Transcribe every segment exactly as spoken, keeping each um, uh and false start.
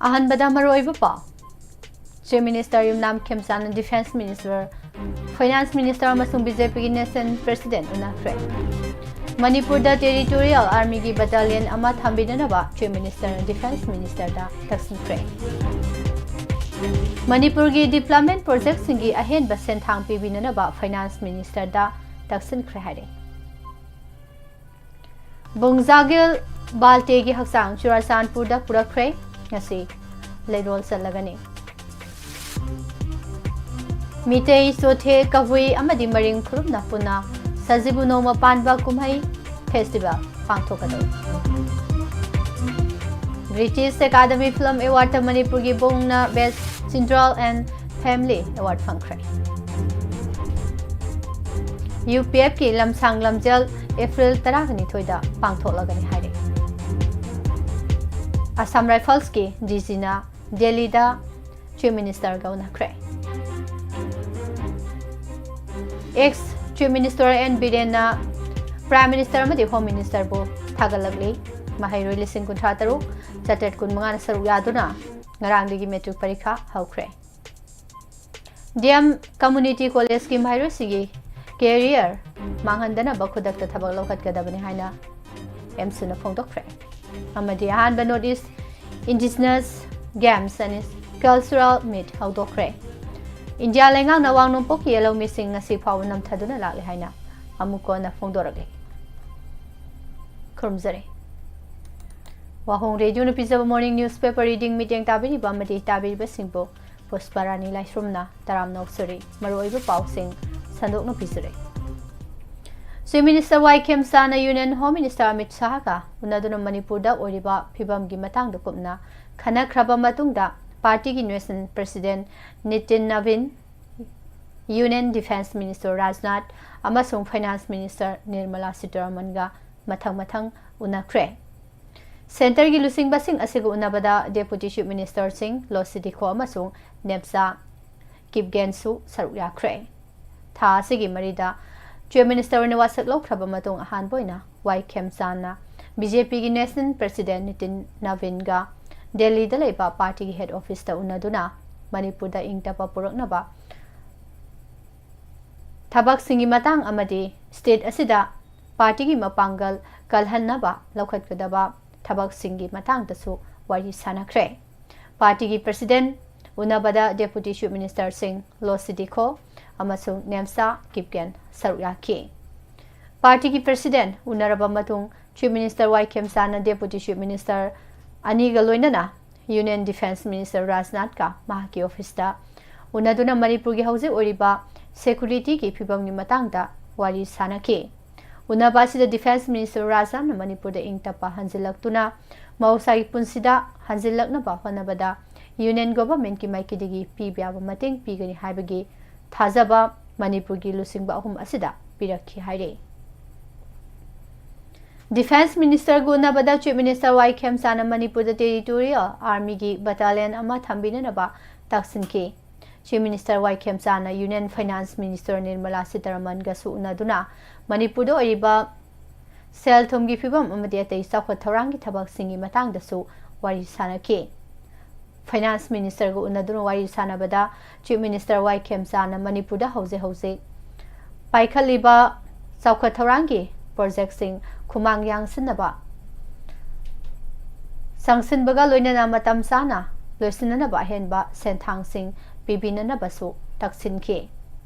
ꯑꯍꯥꯟꯕꯗ ꯃꯔꯨꯑꯣꯏꯕ ꯄꯥꯎ꯫ Chief Minister ꯌꯨꯝꯅꯥꯝ ꯈꯦꯝꯆꯥꯟꯅ Defence Minister, Finance Minister ꯑꯃꯁꯨꯡ B J P ꯒꯤ National President ꯎꯅꯈ꯭ꯔꯦ꯫ ꯃꯅꯤꯄꯨꯔꯗ Territorial Army ꯒꯤ battalion ꯑꯃ ꯊꯝꯕꯤꯅꯅꯕ Chief Minister ꯅ Defence Minister ꯗ ꯇꯛꯁꯤꯟꯈ꯭ꯔꯦ꯫ ꯃꯅꯤꯄꯨꯔꯒꯤ development project ꯁꯤꯡꯒꯤ ꯑꯍꯦꯟꯕ ꯁꯦꯟꯊꯥꯡ ꯄꯤꯕꯤꯅꯅꯕ Finance Minister ꯗ ꯇꯛꯁꯤꯟꯈ꯭ꯔꯦ ꯍꯥꯏꯔꯦ꯫ ꯕꯨꯡꯖꯥꯒꯤꯜ ꯕꯥꯜꯇꯦꯒꯤ ꯍꯛꯆꯥꯡ ꯆꯨꯔꯥꯆꯥꯟꯄꯨꯔꯗ ꯄꯨꯔꯛꯈ꯭ꯔꯦ꯫ ꯉꯁꯤ ꯂꯩꯔꯣꯜ ꯆꯠꯂꯒꯅꯤ꯫ ꯃꯤꯇꯩ, ꯆꯣꯊꯦ, ꯀꯕꯨꯏ ꯑꯃꯗꯤ ꯃꯔꯤꯡ ꯈꯨꯔꯨꯝꯅ ꯄꯨꯟꯅ ꯁꯖꯤꯕꯨ ꯅꯣꯡꯃ ꯄꯥꯟꯕ ꯀꯨꯝꯍꯩ festival ꯄꯥꯡꯊꯣꯛꯀꯗꯧꯔꯤ꯫ British Academy Film Award ꯇ ꯃꯅꯤꯄꯨꯔꯒꯤ ꯕꯣꯡꯅ Best Central and Family Award ꯐꯪꯈ꯭ꯔꯦ꯫ U P F ꯀꯤ ꯂꯝꯁꯥꯡ ꯂꯝꯖꯦꯜ April ꯇꯔꯥꯒ ꯅꯤꯊꯣꯏꯗ ꯄꯥꯡꯊꯣꯛꯂꯒꯅꯤ ꯍꯥꯏꯔꯦ꯫ Assam Rifles ꯀꯤ D G ꯅ ꯗꯦꯜꯂꯤꯗ Chief Minister ꯒ ꯎꯅꯈ꯭ꯔꯦ꯫ Ex Chief Minister N Biren ꯅ Prime Minister ꯑꯃꯗꯤ Home Minister ꯕꯨ ꯊꯥꯒꯠꯂꯛꯂꯤ꯫ ꯃꯍꯩꯔꯣꯏ ꯂꯤꯁꯤꯡ ꯀꯨꯟꯊ꯭ꯔꯥ ꯇꯔꯨꯛ ꯆꯥꯇ꯭ꯔꯦꯠ ꯀꯨꯟꯃꯉꯥꯅ ꯁꯔꯨꯛ ꯌꯥꯗꯨꯅ ꯉꯔꯥꯡꯗꯒꯤ matric ꯄꯔꯤꯈꯥ ꯍꯧꯈ꯭ꯔꯦ꯫ D M Community College ꯀꯤ ꯃꯍꯩꯔꯣꯏꯁꯤꯡꯒꯤ career ꯃꯥꯡꯍꯟꯗꯅꯕ ꯈꯨꯗꯛꯇ ꯊꯕꯛ ꯂꯧꯈꯠꯀꯗꯕꯅꯤ ꯍꯥꯏꯅ ꯑꯦꯝꯁꯨꯅ ꯐꯣꯡꯗꯣꯛꯈ꯭ꯔꯦ꯫ ꯑꯃꯗꯤ ꯑꯍꯥꯟꯕ North East Indigenous Games and Cultural Meet ꯍꯧꯗꯣꯛꯈ꯭ꯔꯦ꯫ ꯏꯟꯗꯤꯌꯥ ꯂꯩꯉꯥꯛꯅ ꯑꯋꯥꯡ ꯅꯣꯡꯄꯣꯛꯀꯤ ꯌꯦꯜꯍꯧꯃꯤꯁꯤꯡ ꯉꯁꯤ ꯐꯥꯎꯕ ꯅꯝꯊꯗꯨꯅ ꯂꯥꯛꯂꯦ ꯍꯥꯏꯅ ꯑꯃꯨꯛ ꯍꯟꯅ ꯐꯣꯡꯗꯣꯔꯛꯂꯤ꯫ ꯈꯨꯔꯨꯝꯖꯔꯤ꯫ ꯋꯥꯍꯣꯡ ꯔꯦꯗꯤꯑꯣꯅ ꯄꯤꯖꯕ morning newspaper reading ꯃꯤꯠꯌꯦꯡ ꯇꯥꯕꯤꯔꯤꯕ ꯑꯃꯗꯤ ꯇꯥꯕꯤꯔꯤꯕꯁꯤꯡꯕꯨ ꯄꯨꯁꯄꯥꯔꯥꯅꯤ ꯂꯥꯏꯁ꯭ꯔꯝꯅ ꯇꯔꯥꯝꯅ ꯑꯣꯛꯆꯔꯤ꯫ ꯃꯔꯨꯑꯣꯏꯕ ꯄꯥꯎꯁꯤꯡ ꯁꯟꯗꯣꯛꯅ ꯄꯤꯖꯔꯤ꯫ Chief Minister Y ꯈꯦꯝꯆꯥꯟꯅ Union Home Minister Amit ꯁꯥꯍꯒ ꯎꯅꯗꯨꯅ ꯃꯅꯤꯄꯨꯔꯗ ꯑꯣꯏꯔꯤꯕ ꯐꯤꯕꯝꯒꯤ ꯃꯇꯥꯡꯗ ꯀꯨꯞꯅ ꯈꯟꯅꯈ꯭ꯔꯕ ꯃꯇꯨꯡꯗ, party ꯒꯤ National President ꯅꯤꯇꯤꯟ ꯅꯕꯤꯟ, Union Defence Minister ꯔꯥꯖꯅꯥꯊ ꯑꯃꯁꯨꯡ Finance Minister ꯅꯤꯔꯃꯂꯥ ꯁꯤꯇꯥꯔꯥꯃꯟꯒ ꯃꯊꯪ ꯃꯊꯪ ꯎꯅꯈ꯭ꯔꯦ꯫ Centre ꯒꯤ ꯂꯨꯆꯤꯡꯕꯁꯤꯡ ꯑꯁꯤꯒ ꯎꯅꯕꯗ Deputy Chief Minister ꯁꯤꯡ ꯂꯣꯁꯤꯗꯤꯈꯣ ꯑꯃꯁꯨꯡ ꯅꯦꯞꯆꯥ ꯀꯤꯞꯒꯦꯟꯁꯨ ꯁꯔꯨꯛ ꯌꯥꯈ꯭ꯔꯦ꯫ ꯊꯥ ꯑꯁꯤꯒꯤ ꯃꯔꯤꯗ Chief Minister ꯑꯣꯏꯅ ꯋꯥꯁꯛ ꯂꯧꯈ꯭ꯔꯕ ꯃꯇꯨꯡ ꯑꯍꯥꯟꯕ ꯑꯣꯏꯅ ꯋꯥꯏ ꯈꯦꯝꯆꯥꯟꯅ ꯕꯤ ꯖꯦ ꯄꯤꯒꯤ National President ꯅꯤꯇꯤꯟ ꯅꯕꯤꯟꯒ ꯗꯦꯜꯂꯤꯗ ꯂꯩꯕ ꯄꯥꯔꯇꯤꯒꯤ head officeꯇ ꯎꯅꯗꯨꯅ ꯃꯅꯤꯄꯨꯔꯗ ꯏꯪ ꯇꯞꯄ ꯄꯨꯔꯛꯅꯕ ꯊꯕꯛꯁꯤꯡꯒꯤ ꯃꯇꯥꯡ ꯑꯃꯗꯤ state ꯑꯁꯤꯗ ꯄꯥꯔꯇꯤꯒꯤ ꯃꯄꯥꯡꯒꯜ ꯀꯜꯍꯟꯅꯕ ꯂꯧꯈꯠꯀꯗꯕ ꯊꯕꯛꯁꯤꯡꯒꯤ ꯃꯇꯥꯡꯗꯁꯨ ꯋꯥꯔꯤ ꯁꯥꯅꯈ꯭ꯔꯦ꯫ ꯄꯥꯔꯇꯤꯒꯤ President ꯎꯅꯕꯗ Deputy Chief Ministerꯁꯤꯡ ꯂꯣ ꯁꯤꯗꯤꯈꯣ ꯑꯃꯁꯨꯡ ꯅꯦꯝꯁꯥ ꯀꯤꯞꯒꯦꯟ ꯁꯔꯨꯛ ꯌꯥꯈꯤ꯫ ꯄꯥꯔꯇꯤꯒꯤ President ꯎꯅꯔꯕ ꯃꯇꯨꯡ Chief Minister ꯋꯥꯏ ꯈꯦꯝꯆꯥꯅ Deputy Chief Minister ꯑꯅꯤꯒ ꯂꯣꯏꯅꯅ Union Defence Minister ꯔꯥꯖꯅꯥꯊꯀ ꯃꯍꯥꯛꯀꯤ officeꯇ ꯎꯅꯗꯨꯅ ꯃꯅꯤꯄꯨꯔꯒꯤ ꯍꯧꯖꯤꯛ ꯑꯣꯏꯔꯤꯕ securityꯒꯤ ꯐꯤꯕꯝꯒꯤ ꯃꯇꯥꯡꯗ ꯋꯥꯔꯤ ꯁꯥꯅꯈꯤ꯫ ꯎꯅꯕ ꯑꯁꯤꯗ Defence Minister ꯔꯥꯖꯅꯥꯊꯅ ꯃꯅꯤꯄꯨꯔꯗ ꯏꯪ ꯇꯞꯄ ꯍꯟꯖꯤꯜꯂꯛꯇꯨꯅ ꯃꯍꯧꯁꯥꯒꯤ ꯄꯨꯟꯁꯤꯗ ꯍꯟꯖꯤꯜꯂꯛꯅꯕ ꯍꯣꯠꯅꯕꯗ Union Governmentꯀꯤ ꯃꯥꯏꯀꯩꯗꯒꯤ ꯄꯤꯕ ꯌꯥꯕ ꯃꯇꯦꯡ ꯄꯤꯒꯅꯤ ꯍꯥꯏꯕꯒꯤ ꯊꯥꯖꯕ ꯃꯅꯤꯄꯨꯔꯒꯤ ꯂꯨꯆꯤꯡꯕ ꯑꯍꯨꯝ ꯑꯁꯤꯗ ꯄꯤꯔꯛꯈꯤ ꯍꯥꯏꯔꯤ꯫ Defence Ministerꯒ ꯎꯅꯕꯗ Chief Minister ꯋꯥꯏ ꯈꯦꯝꯆꯥꯅ ꯃꯅꯤꯄꯨꯔꯗ Territorial Armyꯒꯤ battalion ꯑꯃ ꯊꯝꯕꯤꯅꯅꯕ ꯇꯛꯁꯤꯟꯈꯤ꯫ Chief Minister ꯋꯥꯏ ꯈꯦꯝꯆꯥꯅ Union Finance Minister ꯅꯤꯔꯃꯂꯥ ꯁꯤꯇꯥꯔꯥꯃꯟꯒꯁꯨ ꯎꯅꯗꯨꯅ ꯃꯅꯤꯄꯨꯔꯗ ꯑꯣꯏꯔꯤꯕ ꯁꯦꯜ ꯊꯨꯝꯒꯤ ꯐꯤꯕꯝ ꯑꯃꯗꯤ ꯑꯇꯩ ꯆꯥꯎꯈꯠ ꯊꯧꯔꯥꯡꯒꯤ ꯊꯕꯛꯁꯤꯡꯒꯤ ꯃꯇꯥꯡꯗꯁꯨ ꯋꯥꯔꯤ ꯁꯥꯅꯈꯤ꯫ Finance Ministerꯒ ꯎꯅꯗꯨꯅ ꯋꯥꯔꯤ ꯁꯥꯅꯕꯗ Chief Minister ꯋꯥꯏ ꯈꯦꯝꯆꯥꯅ ꯃꯅꯤꯄꯨꯔꯗ ꯍꯧꯖꯤꯛ ꯍꯧꯖꯤꯛ ꯄꯥꯏꯈꯠꯂꯤꯕ ꯆꯥꯎꯈꯠ ꯊꯧꯔꯥꯡꯒꯤ projectꯁꯤꯡ ꯈꯨꯃꯥꯡ ꯌꯥꯡꯁꯤꯟꯅꯕ ꯆꯪꯁꯤꯟꯕꯒ ꯂꯣꯏꯅꯅ ꯃꯇꯝ ꯆꯥꯅ ꯂꯣꯏꯁꯤꯟꯅꯅꯕ ꯑꯍꯦꯟꯕ ꯁꯦꯟꯊꯥꯡꯁꯤꯡ ꯄꯤꯕꯤꯅꯅꯕꯁꯨ ꯇꯛꯁꯤꯟꯈꯤ꯫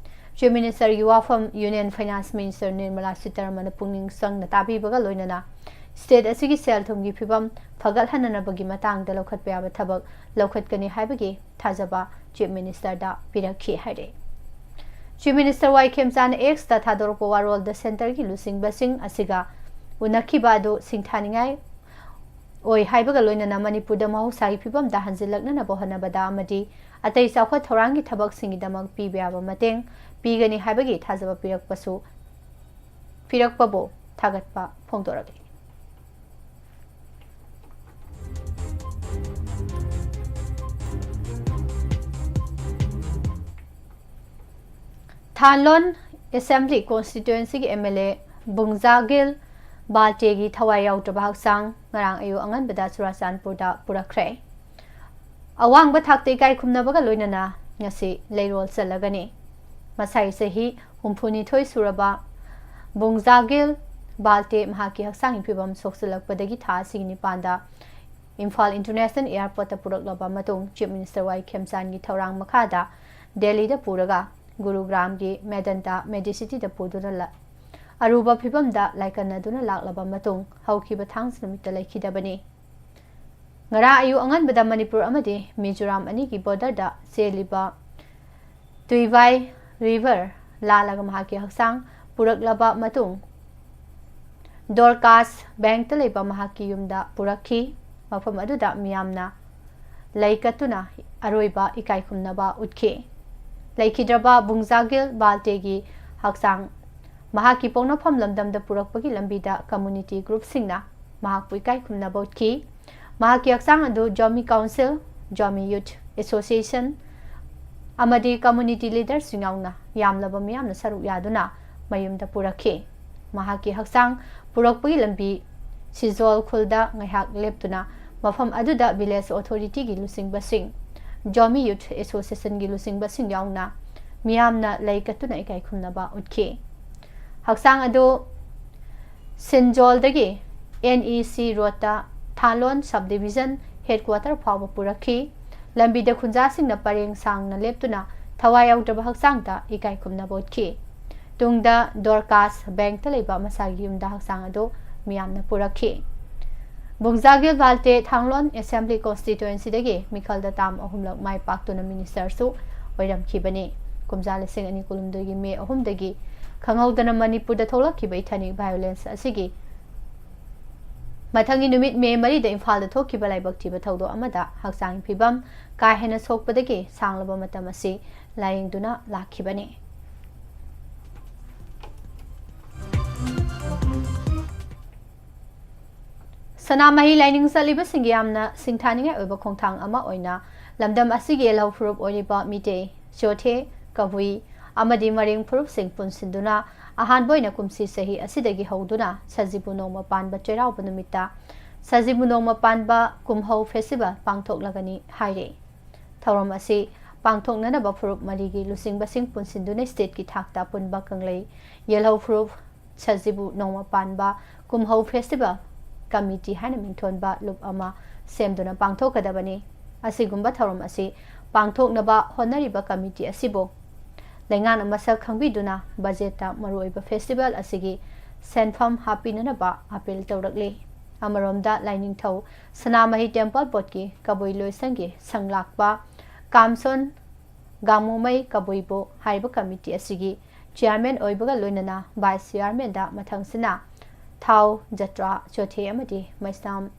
Chief Ministerꯒꯤ ꯋꯥꯐꯝ Union Finance Minister ꯅꯤꯔꯃꯂꯥ ꯁꯤꯇꯥꯔꯥꯃꯟꯅ ꯄꯨꯛꯅꯤꯡ ꯆꯪꯅ ꯇꯥꯕꯤꯕꯒ ꯂꯣꯏꯅꯅ state ꯑꯁꯤꯒꯤ ꯁꯦꯜ ꯊꯨꯝꯒꯤ ꯐꯤꯕꯝ ꯐꯒꯠꯍꯟꯅꯅꯕꯒꯤ ꯃꯇꯥꯡꯗ ꯂꯧꯈꯠꯄ ꯌꯥꯕ ꯊꯕꯛ ꯂꯧꯈꯠꯀꯅꯤ ꯍꯥꯏꯕꯒꯤ ꯊꯥꯖꯕ Chief Ministerꯗ ꯄꯤꯔꯛꯈꯤ ꯍꯥꯏꯔꯦ꯫ Chief Minister ꯋꯥꯏ ꯈꯦꯝꯆꯥꯅ Xꯇ ꯊꯥꯗꯣꯔꯛꯄ ꯋꯥꯔꯣꯜꯗ centreꯒꯤ ꯂꯨꯆꯤꯡꯕꯁꯤꯡ ꯑꯁꯤꯒ ꯎꯅꯈꯤꯕ ꯑꯗꯨ ꯁꯤꯡꯊꯥꯅꯤꯡꯉꯥꯏ ꯑꯣꯏ ꯍꯥꯏꯕꯒ ꯂꯣꯏꯅꯅ ꯃꯅꯤꯄꯨꯔꯗ ꯃꯍꯧꯁꯥꯒꯤ ꯐꯤꯕꯝꯗ ꯍꯟꯖꯤꯜꯂꯛꯅꯅꯕ ꯍꯣꯠꯅꯕꯗ ꯑꯃꯗꯤ ꯑꯇꯩ ꯆꯥꯎꯈꯠ ꯊꯧꯔꯥꯡꯒꯤ ꯊꯕꯛꯁꯤꯡꯒꯤꯗꯃꯛ ꯄꯤꯕ ꯌꯥꯕ ꯃꯇꯦꯡ ꯄꯤꯒꯅꯤ ꯍꯥꯏꯕꯒꯤ ꯊꯥꯖꯕ ꯄꯤꯔꯛꯄꯁꯨ, ꯄꯤꯔꯛꯄꯕꯨ ꯊꯥꯒꯠꯄ ꯐꯣꯡꯗꯣꯔꯛꯂꯤ꯫ ꯊꯥꯟꯂꯣꯟ Assembly Constituencyꯒꯤ M L A ꯕꯨꯡꯖꯥꯒꯤꯜ ꯕꯥꯜꯇꯦꯒꯤ ꯊꯋꯥꯏ ꯌꯥꯎꯗ꯭ꯔꯕ ꯍꯛꯆꯥꯡ ꯉꯔꯥꯡ ꯑꯌꯨꯛ ꯑꯉꯟꯕꯗ ꯆꯨꯔꯥꯆꯥꯟꯄꯨꯔꯗ ꯄꯨꯔꯛꯈ꯭ꯔꯦ꯫ ꯑꯋꯥꯡꯕ ꯊꯥꯛꯇ ꯏꯀꯥꯏ ꯈꯨꯝꯅꯕꯒ ꯂꯣꯏꯅꯅ ꯉꯁꯤ ꯂꯩꯔꯣꯜ ꯆꯜꯂꯒꯅꯤ꯫ ꯃꯁꯥꯏ ꯆꯍꯤ ꯍꯨꯝꯐꯨꯅꯤꯊꯣꯏ ꯁꯨꯔꯕ ꯕꯨꯡꯖꯥꯒꯤꯜ ꯕꯥꯜꯇꯦ ꯃꯍꯥꯛꯀꯤ ꯍꯛꯆꯥꯡꯒꯤ ꯐꯤꯕꯝ ꯁꯣꯛꯆꯤꯜꯂꯛꯄꯗꯒꯤ ꯊꯥ ꯑꯁꯤꯒꯤ ꯅꯤꯄꯥꯟꯗ ꯏꯝꯐꯥꯜ ꯏꯟꯇꯔꯅꯦꯁꯅꯦꯜ ꯑꯦꯌꯥꯔꯄꯣꯔꯠꯇ ꯄꯨꯔꯛꯂꯕ ꯃꯇꯨꯡ ꯆꯤꯐ ꯃꯤꯅꯤꯁꯇꯔ ꯋꯥꯏ ꯈꯦꯝꯆꯥꯟꯒꯤ ꯊꯧꯔꯥꯡ ꯃꯈꯥꯗ ꯗꯦꯜꯂꯤꯗ ꯄꯨꯔꯒ ꯒꯨꯔꯨꯒ꯭ꯔꯥꯝꯒꯤ ꯃꯦꯗꯟꯇꯥ ꯃꯦꯗꯤꯁꯤꯇꯤꯗ ꯄꯨꯗꯨꯅ ꯂ-, ꯑꯔꯨꯕ ꯐꯤꯕꯝꯗ ꯂꯥꯏꯀꯠꯅꯗꯨꯅ ꯂꯥꯛꯂꯕ ꯃꯇꯨꯡ ꯍꯧꯈꯤꯕ ꯊꯥꯡꯖ ꯅꯨꯃꯤꯠꯇ ꯂꯩꯈꯤꯗꯕꯅꯤ꯫ ꯉꯔꯥꯡ ꯑꯌꯨꯛ ꯑꯉꯟꯕꯗ ꯃꯅꯤꯄꯨꯔ ꯑꯃꯗꯤ ꯃꯤꯖꯣꯔꯥꯝ ꯑꯅꯤꯒꯤ ꯕꯣꯔꯗꯔꯗ ꯆꯦꯜꯂꯤꯕ ꯇꯨꯏꯚꯥꯏ ꯔꯤꯚꯔ ꯂꯥꯜꯂꯒ ꯃꯍꯥꯛꯀꯤ ꯍꯛꯆꯥꯡ ꯄꯨꯔꯛꯂꯕ ꯃꯇꯨꯡ ꯗꯣꯔꯀꯥꯁ ꯕꯦꯡꯛꯇ ꯂꯩꯕ ꯃꯍꯥꯛꯀꯤ ꯌꯨꯝꯗ ꯄꯨꯔꯛꯈꯤ꯫ ꯃꯐꯝ ꯑꯗꯨꯗ ꯃꯤꯌꯥꯝꯅ ꯂꯩ ꯀꯠꯇꯨꯅ ꯑꯔꯣꯏꯕ ꯏꯀꯥꯏ ꯈꯨꯝꯅꯕ ꯎꯠꯈꯤ꯫ ꯂꯩꯈꯤꯗ꯭ꯔꯕ ꯕꯨꯡꯖꯥꯒꯤꯜ ꯕꯥꯜꯇꯦꯒꯤ ꯍꯛꯆꯥꯡ ꯃꯍꯥꯛꯀꯤ ꯄꯣꯛꯅꯐꯝ ꯂꯝꯗꯝꯗ ꯄꯨꯔꯛꯄꯒꯤ ꯂꯝꯕꯤꯗ ꯀꯝꯃꯨꯅꯤꯇꯤ ꯒ꯭ꯔꯨꯞꯁꯤꯡꯅ ꯃꯍꯥꯛꯄꯨ ꯏꯀꯥꯏ ꯈꯨꯝꯅꯕ ꯎꯠꯈꯤ꯫ ꯃꯍꯥꯛꯀꯤ ꯍꯛꯆꯥꯡ ꯑꯗꯨ Zomi council, Zomi youth association ꯑꯃꯗꯤ ꯀꯝꯃꯨꯅꯤꯇꯤ ꯂꯤꯗꯔꯁꯤꯡ ꯌꯥꯎꯅ ꯌꯥꯝꯂꯕ ꯃꯤꯌꯥꯝꯅ ꯁꯔꯨꯛ ꯌꯥꯗꯨꯅ ꯃꯌꯨꯝꯗ ꯄꯨꯔꯛꯈꯤ꯫ ꯃꯍꯥꯛꯀꯤ ꯍꯛꯆꯥꯡ ꯄꯨꯔꯛꯄꯒꯤ ꯂꯝꯕꯤ ꯁꯤꯖꯣꯜ ꯈꯨꯜꯗ ꯉꯥꯏꯍꯥꯛ ꯂꯦꯞꯇꯨꯅ ꯃꯐꯝ ꯑꯗꯨꯗ ꯚꯤꯂꯦꯖ ꯑꯣꯊꯣꯔꯤꯇꯤꯒꯤ ꯂꯨꯆꯤꯡꯕꯁꯤꯡ, ꯖꯣꯃꯤ ꯌꯨꯊ ꯑꯦꯁꯣꯁꯤꯌꯦꯁꯟꯒꯤ ꯂꯨꯆꯤꯡꯕꯁꯤꯡ ꯌꯥꯎꯅ ꯃꯤꯌꯥꯝꯅ ꯂꯩ ꯀꯠꯇꯨꯅ ꯏꯀꯥꯏ ꯈꯨꯝꯅꯕ ꯎꯠꯈꯤ꯫ ꯍꯛꯆꯥꯡ ꯑꯗꯨ ꯁꯤꯟꯖꯣꯜꯗꯒꯤ ꯑꯦꯟ ꯏ ꯁꯤ ꯔꯣꯗꯇ ꯊꯥꯂꯣꯟ ꯁꯕ ꯗꯤꯚꯤꯖꯟ ꯍꯦꯗꯀ꯭ꯋꯥꯇꯔ ꯐꯥꯎꯕ ꯄꯨꯔꯛꯈꯤ꯫ ꯂꯝꯕꯤꯗ ꯈꯨꯟꯖꯥꯁꯤꯡꯅ ꯄꯔꯦꯡ ꯁꯥꯡꯅ ꯂꯦꯞꯇꯨꯅ ꯊꯋꯥꯏ ꯌꯥꯎꯗ꯭ꯔꯕ ꯍꯛꯆꯥꯡꯗ ꯏꯀꯥꯏ ꯈꯨꯝꯅꯕ ꯎꯠꯈꯤ꯫ ꯇꯨꯡꯗ ꯗꯣꯔꯀꯥꯁ ꯕꯦꯡꯛꯇ ꯂꯩꯕ ꯃꯁꯥꯒꯤ ꯌꯨꯝꯗ ꯍꯛꯆꯥꯡ ꯑꯗꯨ ꯃꯤꯌꯥꯝꯅ ꯄꯨꯔꯛꯈꯤ꯫ ꯕꯨꯡꯖꯥꯒꯤꯜ ꯕꯥꯜꯇꯦ ꯊꯥꯡꯂꯣꯟ ꯑꯦꯁꯦꯝꯕ꯭ꯂꯤ ꯀꯣꯟꯁꯇꯤꯇ꯭ꯋꯦꯟꯁꯤꯗꯒꯤ ꯃꯤꯈꯜꯗ ꯇꯥꯝ ꯑꯍꯨꯝꯂꯛ ꯃꯥꯏ ꯄꯥꯛꯇꯨꯅ ꯃꯤꯅꯤꯁꯇꯔꯁꯨ ꯑꯣꯏꯔꯝꯈꯤꯕꯅꯤ꯫ ꯀꯨꯝꯖꯥ ꯂꯤꯁꯤꯡ ꯑꯅꯤ ꯀꯨꯟꯍꯨꯝꯗꯣꯏꯒꯤ ꯃꯦ ꯑꯍꯨꯝꯗꯒꯤ ꯈꯪꯍꯧꯗꯅ ꯃꯅꯤꯄꯨꯔꯗ ꯊꯣꯛꯂꯛꯈꯤꯕ ꯏꯊꯅꯤꯛ ꯚꯥꯏꯑꯣꯂꯦꯟꯁ ꯑꯁꯤꯒꯤ ꯃꯊꯪꯒꯤ ꯅꯨꯃꯤꯠ ꯃꯦ ꯃꯔꯤꯗ ꯏꯝꯐꯥꯜꯗ ꯊꯣꯛꯈꯤꯕ ꯂꯥꯏꯕꯛ ꯊꯤꯕ ꯊꯧꯗꯣꯛ ꯑꯃꯗ ꯍꯛꯆꯥꯡꯒꯤ ꯐꯤꯕꯝ ꯀꯥ ꯍꯦꯟꯅ ꯁꯣꯛꯄꯗꯒꯤ ꯁꯥꯡꯂꯕ ꯃꯇꯝ ꯑꯁꯤ ꯂꯥꯌꯦꯡꯗꯨꯅ ꯂꯥꯛꯈꯤꯕꯅꯤ꯫ ꯁꯅꯥꯃꯍꯤ ꯂꯥꯏꯅꯤꯡ ꯆꯠꯂꯤꯕꯁꯤꯡꯒꯤ ꯌꯥꯝꯅ ꯁꯤꯡꯊꯥꯅꯤꯡꯉꯥꯏ ꯑꯣꯏꯕ ꯈꯣꯡꯊꯥꯡ ꯑꯃ ꯑꯣꯏꯅ ꯂꯝꯗꯝ ꯑꯁꯤꯒꯤ ꯌꯦꯜꯍꯧ ꯐꯨꯔꯨꯞ ꯑꯣꯏꯔꯤꯕ ꯃꯤꯇꯩ, ꯆꯣꯊꯦ, ꯀꯕꯨꯏ ꯑꯃꯗꯤ ꯃꯔꯤꯡ ꯐꯨꯔꯨꯞꯁꯤꯡ ꯄꯨꯟꯁꯤꯟꯗꯨꯅ ꯑꯍꯥꯟꯕ ꯑꯣꯏꯅ ꯀꯨꯝꯁꯤ ꯆꯍꯤ ꯑꯁꯤꯗꯒꯤ ꯍꯧꯗꯨꯅ ꯁꯖꯤꯕꯨ ꯅꯣꯡꯃ ꯄꯥꯟꯕ ꯆꯩꯔꯥꯎꯕ ꯅꯨꯃꯤꯠꯇ ꯁꯖꯤꯕꯨ ꯅꯣꯡꯃ ꯄꯥꯟꯕ ꯀꯨꯝꯍꯧ ꯐꯦꯁꯇꯤꯚꯦꯜ ꯄꯥꯡꯊꯣꯛꯂꯒꯅꯤ ꯍꯥꯏꯔꯤ꯫ ꯊꯧꯔꯝ ꯑꯁꯤ ꯄꯥꯡꯊꯣꯛꯅꯅꯕ ꯐꯨꯔꯨꯞ ꯃꯔꯤꯒꯤ ꯂꯨꯆꯤꯡꯕꯁꯤꯡ ꯄꯨꯟꯁꯤꯟꯗꯨꯅ ꯁ꯭ꯇꯦꯠꯀꯤ ꯊꯥꯛꯇ ꯑꯄꯨꯟꯕ ꯀꯪꯂꯩ ꯌꯦꯜꯍꯧ ꯐꯨꯔꯨꯞ ꯁꯖꯤꯕꯨ ꯅꯣꯡꯃ ꯄꯥꯟꯕ ꯀꯨꯝꯍꯧ ꯐꯦꯁꯇꯤꯚꯦꯜ ꯀꯃꯤꯇꯤ ꯍꯥꯏꯅ ꯃꯤꯡꯊꯣꯟꯕ ꯂꯨꯞ ꯑꯃ ꯁꯦꯝꯗꯨꯅ ꯄꯥꯡꯊꯣꯛꯀꯗꯕꯅꯤ꯫ ꯑꯁꯤꯒꯨꯝꯕ ꯊꯧꯔꯝ ꯑꯁꯤ ꯄꯥꯡꯊꯣꯛꯅꯕ ꯍꯣꯠꯅꯔꯤꯕ ꯀꯃꯤꯇꯤ ꯑꯁꯤꯕꯨ ꯂꯩꯉꯥꯛꯅ ꯃꯁꯛ ꯈꯪꯕꯤꯗꯨꯅ ꯕꯖꯦꯠꯇ ꯃꯔꯨꯑꯣꯏꯕ ꯐꯦꯁꯇꯤꯚꯦꯜ ꯑꯁꯤꯒꯤ ꯁꯦꯟꯐꯝ ꯍꯥꯞꯄꯤꯅꯅꯕ ꯑꯄꯤꯜ ꯇꯧꯔꯛꯂꯤ꯫ ꯑꯃꯔꯣꯝꯗ ꯂꯥꯏꯅꯤꯡꯊꯧ ꯁꯅꯥꯃꯍꯤ ꯇꯦꯝꯄꯜ ꯕꯣꯔꯗꯀꯤ ꯀꯕꯨꯏ ꯂꯣꯏꯁꯪꯒꯤ ꯁꯪꯂꯥꯛꯄ ꯀꯥꯝꯁꯣꯟ ꯒꯥꯃꯣꯃꯩ ꯀꯕꯨꯏꯕꯨ ꯍꯥꯏꯔꯤꯕ ꯀꯃꯤꯇꯤ ꯑꯁꯤꯒꯤ ꯆꯤꯌꯥꯔꯃꯦꯟ ꯑꯣꯏꯕꯒ ꯂꯣꯏꯅꯅ ꯚꯥꯏꯁ ꯆꯤꯌꯥꯔꯃꯦꯟꯗ ꯃꯊꯪꯁꯤꯅ ꯊꯥꯎ, ꯖꯇ꯭ꯔꯥ, ꯆꯣꯊꯦ ꯑꯃꯗꯤ ꯃꯩꯁꯅꯥꯝ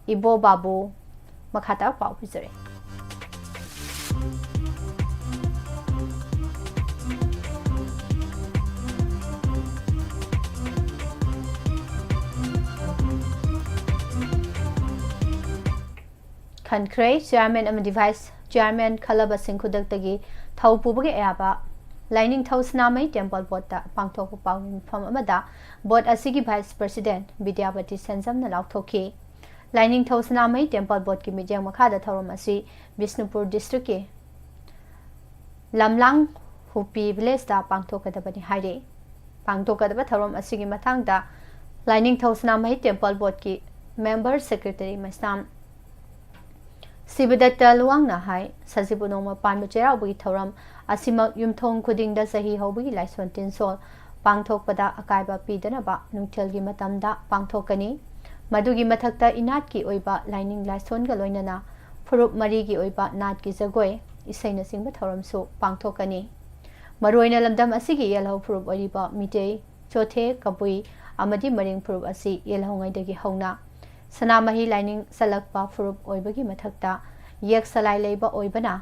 ꯏꯕꯣ ꯕꯥꯕꯨ ꯃꯈꯥ ꯇꯥꯕ ꯄꯥꯎ ꯄꯤꯖꯔꯤ꯫ ꯈꯟꯈ꯭ꯔꯦ꯫ ꯆꯤꯌꯥꯔꯃꯦꯟ ꯑꯃꯗꯤ ꯚꯥꯏꯁ ꯆꯤꯌꯥꯔꯃꯦꯟ ꯈꯜꯂꯕꯁꯤꯡ ꯈꯨꯗꯛꯇꯒꯤ ꯊꯧ ꯄꯨꯕꯒꯤ ꯑꯌꯥꯕ ꯂꯥꯏꯅꯤꯡꯊꯧ ꯁꯅꯥꯃꯍꯤ ꯇꯦꯝꯄꯜ ꯕꯣꯔꯗꯇ ꯄꯥꯡꯊꯣꯛꯄ ꯄꯥꯎ ꯃꯤꯐꯝ ꯑꯃꯗ ꯕꯣꯔꯗ ꯑꯁꯤꯒꯤ ꯚꯥꯏꯁ ꯄ꯭ꯔꯁꯤꯗꯦꯟꯠ ꯕꯤꯗ꯭ꯌꯥꯄꯇꯤ ꯁꯦꯟꯖꯝꯅ ꯂꯥꯎꯊꯣꯛꯈꯤ꯫ ꯂꯥꯏꯅꯤꯡꯊꯧ ꯁꯅꯥꯃꯍꯤ ꯇꯦꯝꯄꯜ ꯕꯣꯔꯗꯀꯤ ꯃꯤꯠꯌꯦꯡ ꯃꯈꯥꯗ ꯊꯧꯔꯝ ꯑꯁꯤ ꯕꯤꯁꯅꯨꯄꯨꯔ ꯗꯤꯁꯇ꯭ꯔꯤꯛꯀꯤ ꯂꯝꯂꯥꯡ ꯍꯨꯄꯤ ꯚꯤꯂꯦꯖꯇ ꯄꯥꯡꯊꯣꯛꯀꯗꯕꯅꯤ ꯍꯥꯏꯔꯤ꯫ ꯄꯥꯡꯊꯣꯛꯀꯗꯕ ꯊꯧꯔꯝ ꯑꯁꯤꯒꯤ ꯃꯇꯥꯡꯗ ꯂꯥꯏꯅꯤꯡꯊꯧ ꯁꯅꯥꯃꯍꯤ ꯇꯦꯝꯄꯜ ꯕꯣꯔꯗꯀꯤ ꯃꯦꯝꯕꯔ ꯁꯦꯀ꯭ꯔꯦꯇꯔꯤ ꯃꯩꯁꯅꯥꯝ ꯁꯤꯕꯗꯠꯇ ꯂꯨꯋꯥꯡꯅ ꯍꯥꯏ, ꯁꯖꯤꯕꯨ ꯅꯣꯡꯃ ꯄꯥꯟꯕ ꯆꯩꯔꯥꯎꯕꯒꯤ ꯊꯧꯔꯝ ꯑꯁꯤꯃꯛ ꯌꯨꯝꯊꯣꯡ ꯈꯨꯗꯤꯡꯗ ꯆꯍꯤ ꯍꯧꯕꯒꯤ ꯂꯥꯏꯁꯣꯟ ꯇꯤꯟꯁꯣꯜ ꯄꯥꯡꯊꯣꯛꯄꯗ ꯑꯀꯥꯏꯕ ꯄꯤꯗꯅꯕ ꯅꯨꯡꯊꯤꯜꯒꯤ ꯃꯇꯝꯗ ꯄꯥꯡꯊꯣꯛꯀꯅꯤ꯫ ꯃꯗꯨꯒꯤ ꯃꯊꯛꯇ ꯏꯅꯥꯠꯀꯤ ꯑꯣꯏꯕ ꯂꯥꯏꯅꯤꯡ ꯂꯥꯏꯁꯣꯟꯒ ꯂꯣꯏꯅꯅ ꯐꯨꯔꯨꯞ ꯃꯔꯤꯒꯤ ꯑꯣꯏꯕ ꯅꯥꯠꯀꯤ ꯖꯒꯣꯏ, ꯏꯁꯩꯅꯆꯤꯡꯕ ꯊꯧꯔꯝꯁꯨ ꯄꯥꯡꯊꯣꯛꯀꯅꯤ꯫ ꯃꯔꯨꯑꯣꯏꯅ ꯂꯝꯗꯝ ꯑꯁꯤꯒꯤ ꯌꯦꯜꯍꯧ ꯐꯨꯔꯨꯞ ꯑꯣꯏꯔꯤꯕ ꯃꯤꯇꯩ, ꯆꯣꯊꯦ, ꯀꯕꯨꯏ ꯑꯃꯗꯤ ꯃꯔꯤꯡ ꯐꯨꯔꯨꯞ ꯑꯁꯤ ꯌꯦꯜꯍꯧꯉꯩꯗꯒꯤ ꯍꯧꯅ ꯁꯅꯥꯃꯍꯤ ꯂꯥꯏꯅꯤꯡ ꯆꯠꯂꯛꯄ ꯐꯨꯔꯨꯞ ꯑꯣꯏꯕꯒꯤ ꯃꯊꯛꯇ ꯌꯦꯛ ꯁꯂꯥꯏ ꯂꯩꯕ ꯑꯣꯏꯕꯅ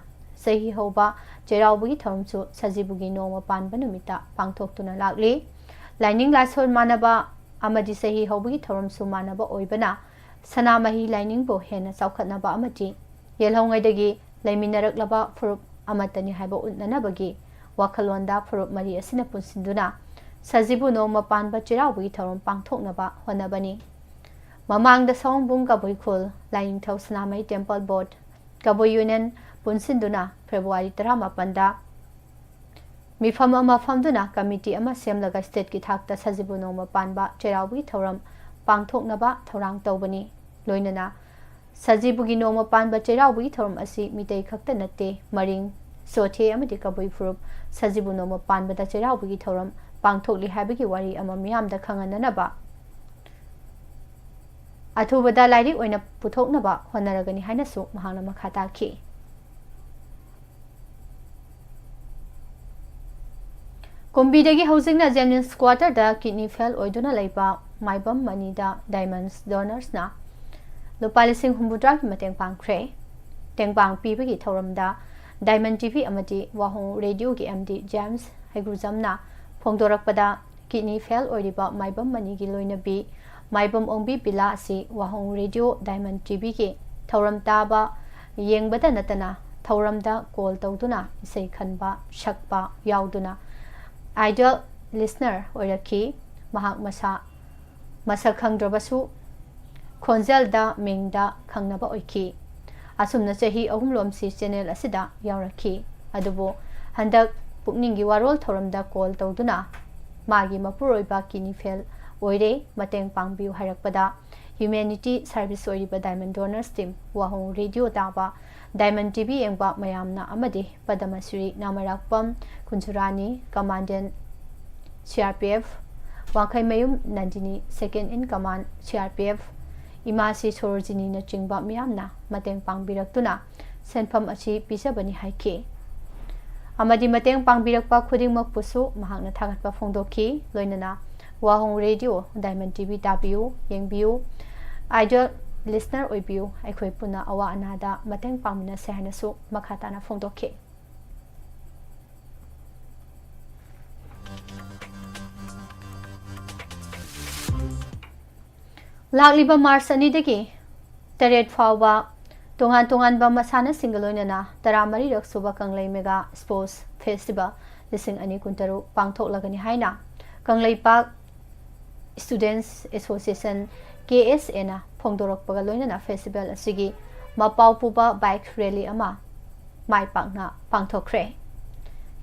ꯆꯍꯤ ꯍꯧꯕ ꯆꯩꯔꯥꯎꯕꯒꯤ ꯊꯧꯔꯝꯁꯨ ꯁꯖꯤꯕꯨꯒꯤ ꯅꯣꯡꯃ ꯄꯥꯟꯕ ꯅꯨꯃꯤꯠꯇ ꯄꯥꯡꯊꯣꯛꯇꯨꯅ ꯂꯥꯛꯂꯤ꯫ ꯂꯥꯏꯅꯤꯡ ꯂꯥꯏꯁꯣꯟ ꯃꯥꯟꯅꯕ ꯑꯃꯗꯤ ꯆꯍꯤ ꯍꯧꯕꯒꯤ ꯊꯧꯔꯝꯁꯨ ꯃꯥꯟꯅꯕ ꯑꯣꯏꯕꯅ ꯁꯅꯥꯃꯍꯤ ꯂꯥꯏꯅꯤꯡꯕꯨ ꯍꯦꯟꯅ ꯆꯥꯎꯈꯠꯅꯕ ꯑꯃꯗꯤ ꯌꯦꯜꯍꯧꯉꯩꯗꯒꯤ ꯂꯩꯃꯤꯟꯅꯔꯛꯂꯕ ꯐꯨꯔꯨꯞ ꯑꯃꯠꯇꯅꯤ ꯍꯥꯏꯕ ꯎꯠꯅꯅꯕꯒꯤ ꯋꯥꯈꯜꯂꯣꯟꯗ ꯐꯨꯔꯨꯞ ꯃꯔꯤ ꯑꯁꯤꯅ ꯄꯨꯟꯁꯤꯟꯗꯨꯅ ꯁꯖꯤꯕꯨ ꯅꯣꯡꯃ ꯄꯥꯟꯕ ꯆꯩꯔꯥꯎꯕꯒꯤ ꯊꯧꯔꯝ ꯄꯥꯡꯊꯣꯛꯅꯕ ꯍꯣꯠꯅꯕꯅꯤ꯫ ꯃꯃꯥꯡꯗ ꯁꯑꯣꯝꯕꯨꯡ ꯀꯕꯨꯏ ꯈꯨꯜ, ꯂꯥꯏꯅꯤꯡꯊꯧ ꯁꯅꯥꯃꯍꯤ ꯇꯦꯝꯄꯜ ꯕꯣꯔꯗ, ꯀꯕꯨꯏ ꯌꯨꯅꯤꯌꯟ ꯄꯨꯟꯁꯤꯟꯗꯨꯅ ꯐꯦꯕ꯭ꯔꯨꯋꯥꯔꯤ ꯇꯔꯥꯃꯥꯄꯟꯗ ꯃꯤꯐꯝ ꯑꯃ ꯐꯝꯗꯨꯅ ꯀꯃꯤꯇꯤ ꯑꯃ ꯁꯦꯝꯂꯒ ꯁ꯭ꯇꯦꯠꯀꯤ ꯊꯥꯛꯇ ꯁꯖꯤꯕꯨ ꯅꯣꯡꯃ ꯄꯥꯟꯕ ꯆꯩꯔꯥꯎꯕꯒꯤ ꯊꯧꯔꯝ ꯄꯥꯡꯊꯣꯛꯅꯕ ꯊꯧꯔꯥꯡ ꯇꯧꯕꯅꯤ꯫ ꯂꯣꯏꯅꯅ ꯁꯖꯤꯕꯨꯒꯤ ꯅꯣꯡꯃ ꯄꯥꯟꯕ ꯆꯩꯔꯥꯎꯕꯒꯤ ꯊꯧꯔꯝ ꯑꯁꯤ ꯃꯤꯇꯩ ꯈꯛꯇ ꯅꯠꯇꯦ, ꯃꯔꯤꯡ, ꯆꯣꯊꯦ ꯑꯃꯗꯤ ꯀꯕꯨꯏ ꯐꯨꯔꯨꯞ ꯁꯖꯤꯕꯨ ꯅꯣꯡꯃ ꯄꯥꯟꯕꯗ ꯆꯩꯔꯥꯎꯕꯒꯤ ꯊꯧꯔꯝ ꯄꯥꯡꯊꯣꯛꯂꯤ ꯍꯥꯏꯕꯒꯤ ꯋꯥꯔꯤ ꯑꯃ ꯃꯤꯌꯥꯝꯗ ꯈꯪꯍꯟꯅꯅꯕ ꯑꯊꯨꯕꯗ ꯂꯥꯏꯔꯤꯛ ꯑꯣꯏꯅ ꯄꯨꯊꯣꯛꯅꯕ ꯍꯣꯠꯅꯔꯒꯅꯤ ꯍꯥꯏꯅꯁꯨ ꯃꯍꯥꯛꯅ ꯃꯈꯥ ꯇꯥꯈꯤ꯫ ꯀꯨꯝꯕꯤꯗꯒꯤ ꯍꯧꯖꯤꯛꯅ ꯖꯦꯅꯤꯝꯁ ꯀ꯭ꯋꯥꯇꯔꯗ ꯀꯤꯗꯅꯤ ꯐꯦꯜ ꯑꯣꯏꯗꯨꯅ ꯂꯩꯕ ꯃꯥꯏꯕꯝ ꯃꯅꯤꯗ ꯗꯥꯏꯃꯟꯁ ꯗꯣꯅꯔꯁꯅ ꯂꯨꯄꯥ ꯂꯤꯁꯤꯡ ꯍꯨꯝꯐꯨꯇꯔꯥꯒꯤ ꯃꯇꯦꯡ ꯄꯥꯡꯈ꯭ꯔꯦ꯫ ꯇꯦꯡꯕꯥꯡ ꯄꯤꯕꯒꯤ ꯊꯧꯔꯝꯗ ꯗꯥꯏꯃꯟ ꯇꯤ ꯚꯤ ꯑꯃꯗꯤ ꯋꯥꯍꯣꯡ ꯔꯦꯗꯤꯑꯣꯒꯤ ꯑꯦꯝ ꯗꯤ ꯖꯦꯝꯁ ꯍꯩꯒ꯭ꯔꯨꯖꯝꯅ ꯐꯣꯡꯗꯣꯔꯛꯄꯗ, ꯀꯤꯗꯅꯤ ꯐꯦꯜ ꯑꯣꯏꯔꯤꯕ ꯃꯥꯏꯕꯝ ꯃꯅꯤꯒꯤ ꯂꯣꯏꯅꯕꯤ ꯃꯥꯏꯕꯝ ꯑꯣꯡꯕꯤ ꯕꯤꯂꯥ ꯑꯁꯤ ꯋꯥꯍꯣꯡ ꯔꯦꯗꯤꯑꯣ ꯗꯥꯏꯃꯟ ꯇꯤ ꯚꯤꯒꯤ ꯊꯧꯔꯝ ꯇꯥꯕ, ꯌꯦꯡꯕꯗ ꯅꯠꯇꯅ ꯊꯧꯔꯝꯗ ꯀꯣꯜ ꯇꯧꯗꯨꯅ ꯏꯁꯩ ꯈꯟꯕ, ꯁꯛꯄ ꯌꯥꯎꯗꯨꯅ ꯑꯥꯏꯗꯜ ꯂꯤꯁꯅꯔ ꯑꯣꯏꯔꯛꯈꯤ꯫ ꯃꯍꯥꯛ ꯃꯁꯥ ꯃꯁꯛ ꯈꯪꯗ꯭ꯔꯕꯁꯨ ꯈꯣꯟꯖꯦꯜꯗ, ꯃꯤꯡꯗ ꯈꯪꯅꯕ ꯑꯣꯏꯈꯤ꯫ ꯑꯁꯨꯝꯅ ꯆꯍꯤ ꯑꯍꯨꯝ ꯂꯣꯝꯁꯤ ꯆꯦꯅꯦꯜ ꯑꯁꯤꯗ ꯌꯥꯎꯔꯛꯈꯤ꯫ ꯑꯗꯨꯕꯨ ꯍꯟꯗꯛ ꯄꯨꯛꯅꯤꯡꯒꯤ ꯋꯥꯔꯣꯜ ꯊꯧꯔꯝꯗ ꯀꯣꯜ ꯇꯧꯗꯨꯅ ꯃꯥꯒꯤ ꯃꯄꯨꯔꯣꯏꯕ ꯀꯤꯗꯅꯤ ꯐꯦꯜ ꯑꯣꯏꯔꯦ, ꯃꯇꯦꯡ ꯄꯥꯡꯕꯤꯌꯨ ꯍꯥꯏꯔꯛꯄꯗ ꯍ꯭ꯌꯨꯃꯦꯅꯤꯇꯤ ꯁꯔꯚꯤꯁ ꯑꯣꯏꯔꯤꯕ ꯗꯥꯏꯃꯟ ꯗꯣꯅꯔꯁ ꯇꯤꯝ ꯋꯥꯍꯣꯡ ꯔꯦꯗꯤꯑꯣ ꯇꯥꯕ, ꯗꯥꯏꯃꯟ ꯇꯤ ꯚꯤ ꯌꯦꯡꯕ ꯃꯌꯥꯝꯅ ꯑꯃꯗꯤ Padmashri Nameirakpam Kunjurani, commandant C R P F Wangkheimayum Nandini, second in command C R P F ꯏꯃꯥꯁꯤ ꯁꯣꯔꯣꯖꯤꯅꯤꯅꯆꯤꯡꯕ ꯃꯤꯌꯥꯝꯅ ꯃꯇꯦꯡ ꯄꯥꯡꯕꯤꯔꯛꯇꯨꯅ ꯁꯦꯟꯐꯝ ꯑꯁꯤ ꯄꯤꯖꯕꯅꯤ ꯍꯥꯏꯈꯤ꯫ ꯑꯃꯗꯤ ꯃꯇꯦꯡ ꯄꯥꯡꯕꯤꯔꯛꯄ ꯈꯨꯗꯤꯡꯃꯛꯄꯨꯁꯨ ꯃꯍꯥꯛꯅ ꯊꯥꯒꯠꯄ ꯐꯣꯡꯗꯣꯛꯈꯤ꯫ ꯂꯣꯏꯅꯅ ꯋꯥꯍꯣꯡ ꯔꯦꯗꯤꯑꯣ ꯗꯥꯏꯃꯟ ꯇꯤ ꯚꯤ ꯇꯥꯕꯤꯌꯨ, ꯌꯦꯡꯕꯤꯌꯨ, ꯑꯥꯏꯗꯜ ꯂꯤꯁꯅꯔ ꯑꯣꯏꯕꯤꯌꯨ꯫ ꯑꯩꯈꯣꯏ ꯄꯨꯟꯅ ꯑꯋꯥ ꯑꯅꯥꯗ ꯃꯇꯦꯡ ꯄꯥꯡꯃꯤꯟꯅꯁꯦ ꯍꯥꯏꯅꯁꯨ ꯃꯈꯥ ꯇꯥꯅ ꯐꯣꯡꯗꯣꯛꯈꯤ꯫ ꯂꯥꯛꯂꯤꯕ ꯃꯥꯔꯆ ꯑꯅꯤꯗꯒꯤ ꯇꯔꯦꯠ ꯐꯥꯎꯕ ꯇꯣꯉꯥꯟ ꯇꯣꯉꯥꯟꯕ ꯃꯁꯥꯟꯅꯁꯤꯡꯒ ꯂꯣꯏꯅꯅ ꯇꯔꯥꯃꯔꯤꯔꯛ ꯁꯨꯕ ꯀꯪꯂꯩ ꯃꯦꯒꯥ ꯁ꯭ꯄꯣꯔꯠꯁ ꯐꯦꯁꯇꯤꯚꯦꯜ ꯂꯤꯁꯤꯡ ꯑꯅꯤ ꯀꯨꯟꯇꯔꯨꯛ ꯄꯥꯡꯊꯣꯛꯂꯒꯅꯤ ꯍꯥꯏꯅ ꯀꯪꯂꯩꯄꯥꯛ ꯁ꯭ꯇꯨꯗꯦꯟꯠꯁ ꯑꯦꯁꯣꯁꯤꯌꯦꯁꯟ, ꯀꯦ ꯑꯦꯁ ꯑꯦꯅ ꯐꯣꯡꯗꯣꯔꯛꯄꯒ ꯂꯣꯏꯅꯅ ꯐꯦꯁꯇꯤꯚꯦꯜ ꯑꯁꯤꯒꯤ ꯃꯄꯥꯎ ꯄꯨꯕ ꯕꯥꯏꯛ ꯔꯦꯂꯤ ꯑꯃ ꯃꯥꯏ ꯄꯥꯛꯅ ꯄꯥꯡꯊꯣꯛꯈ꯭ꯔꯦ꯫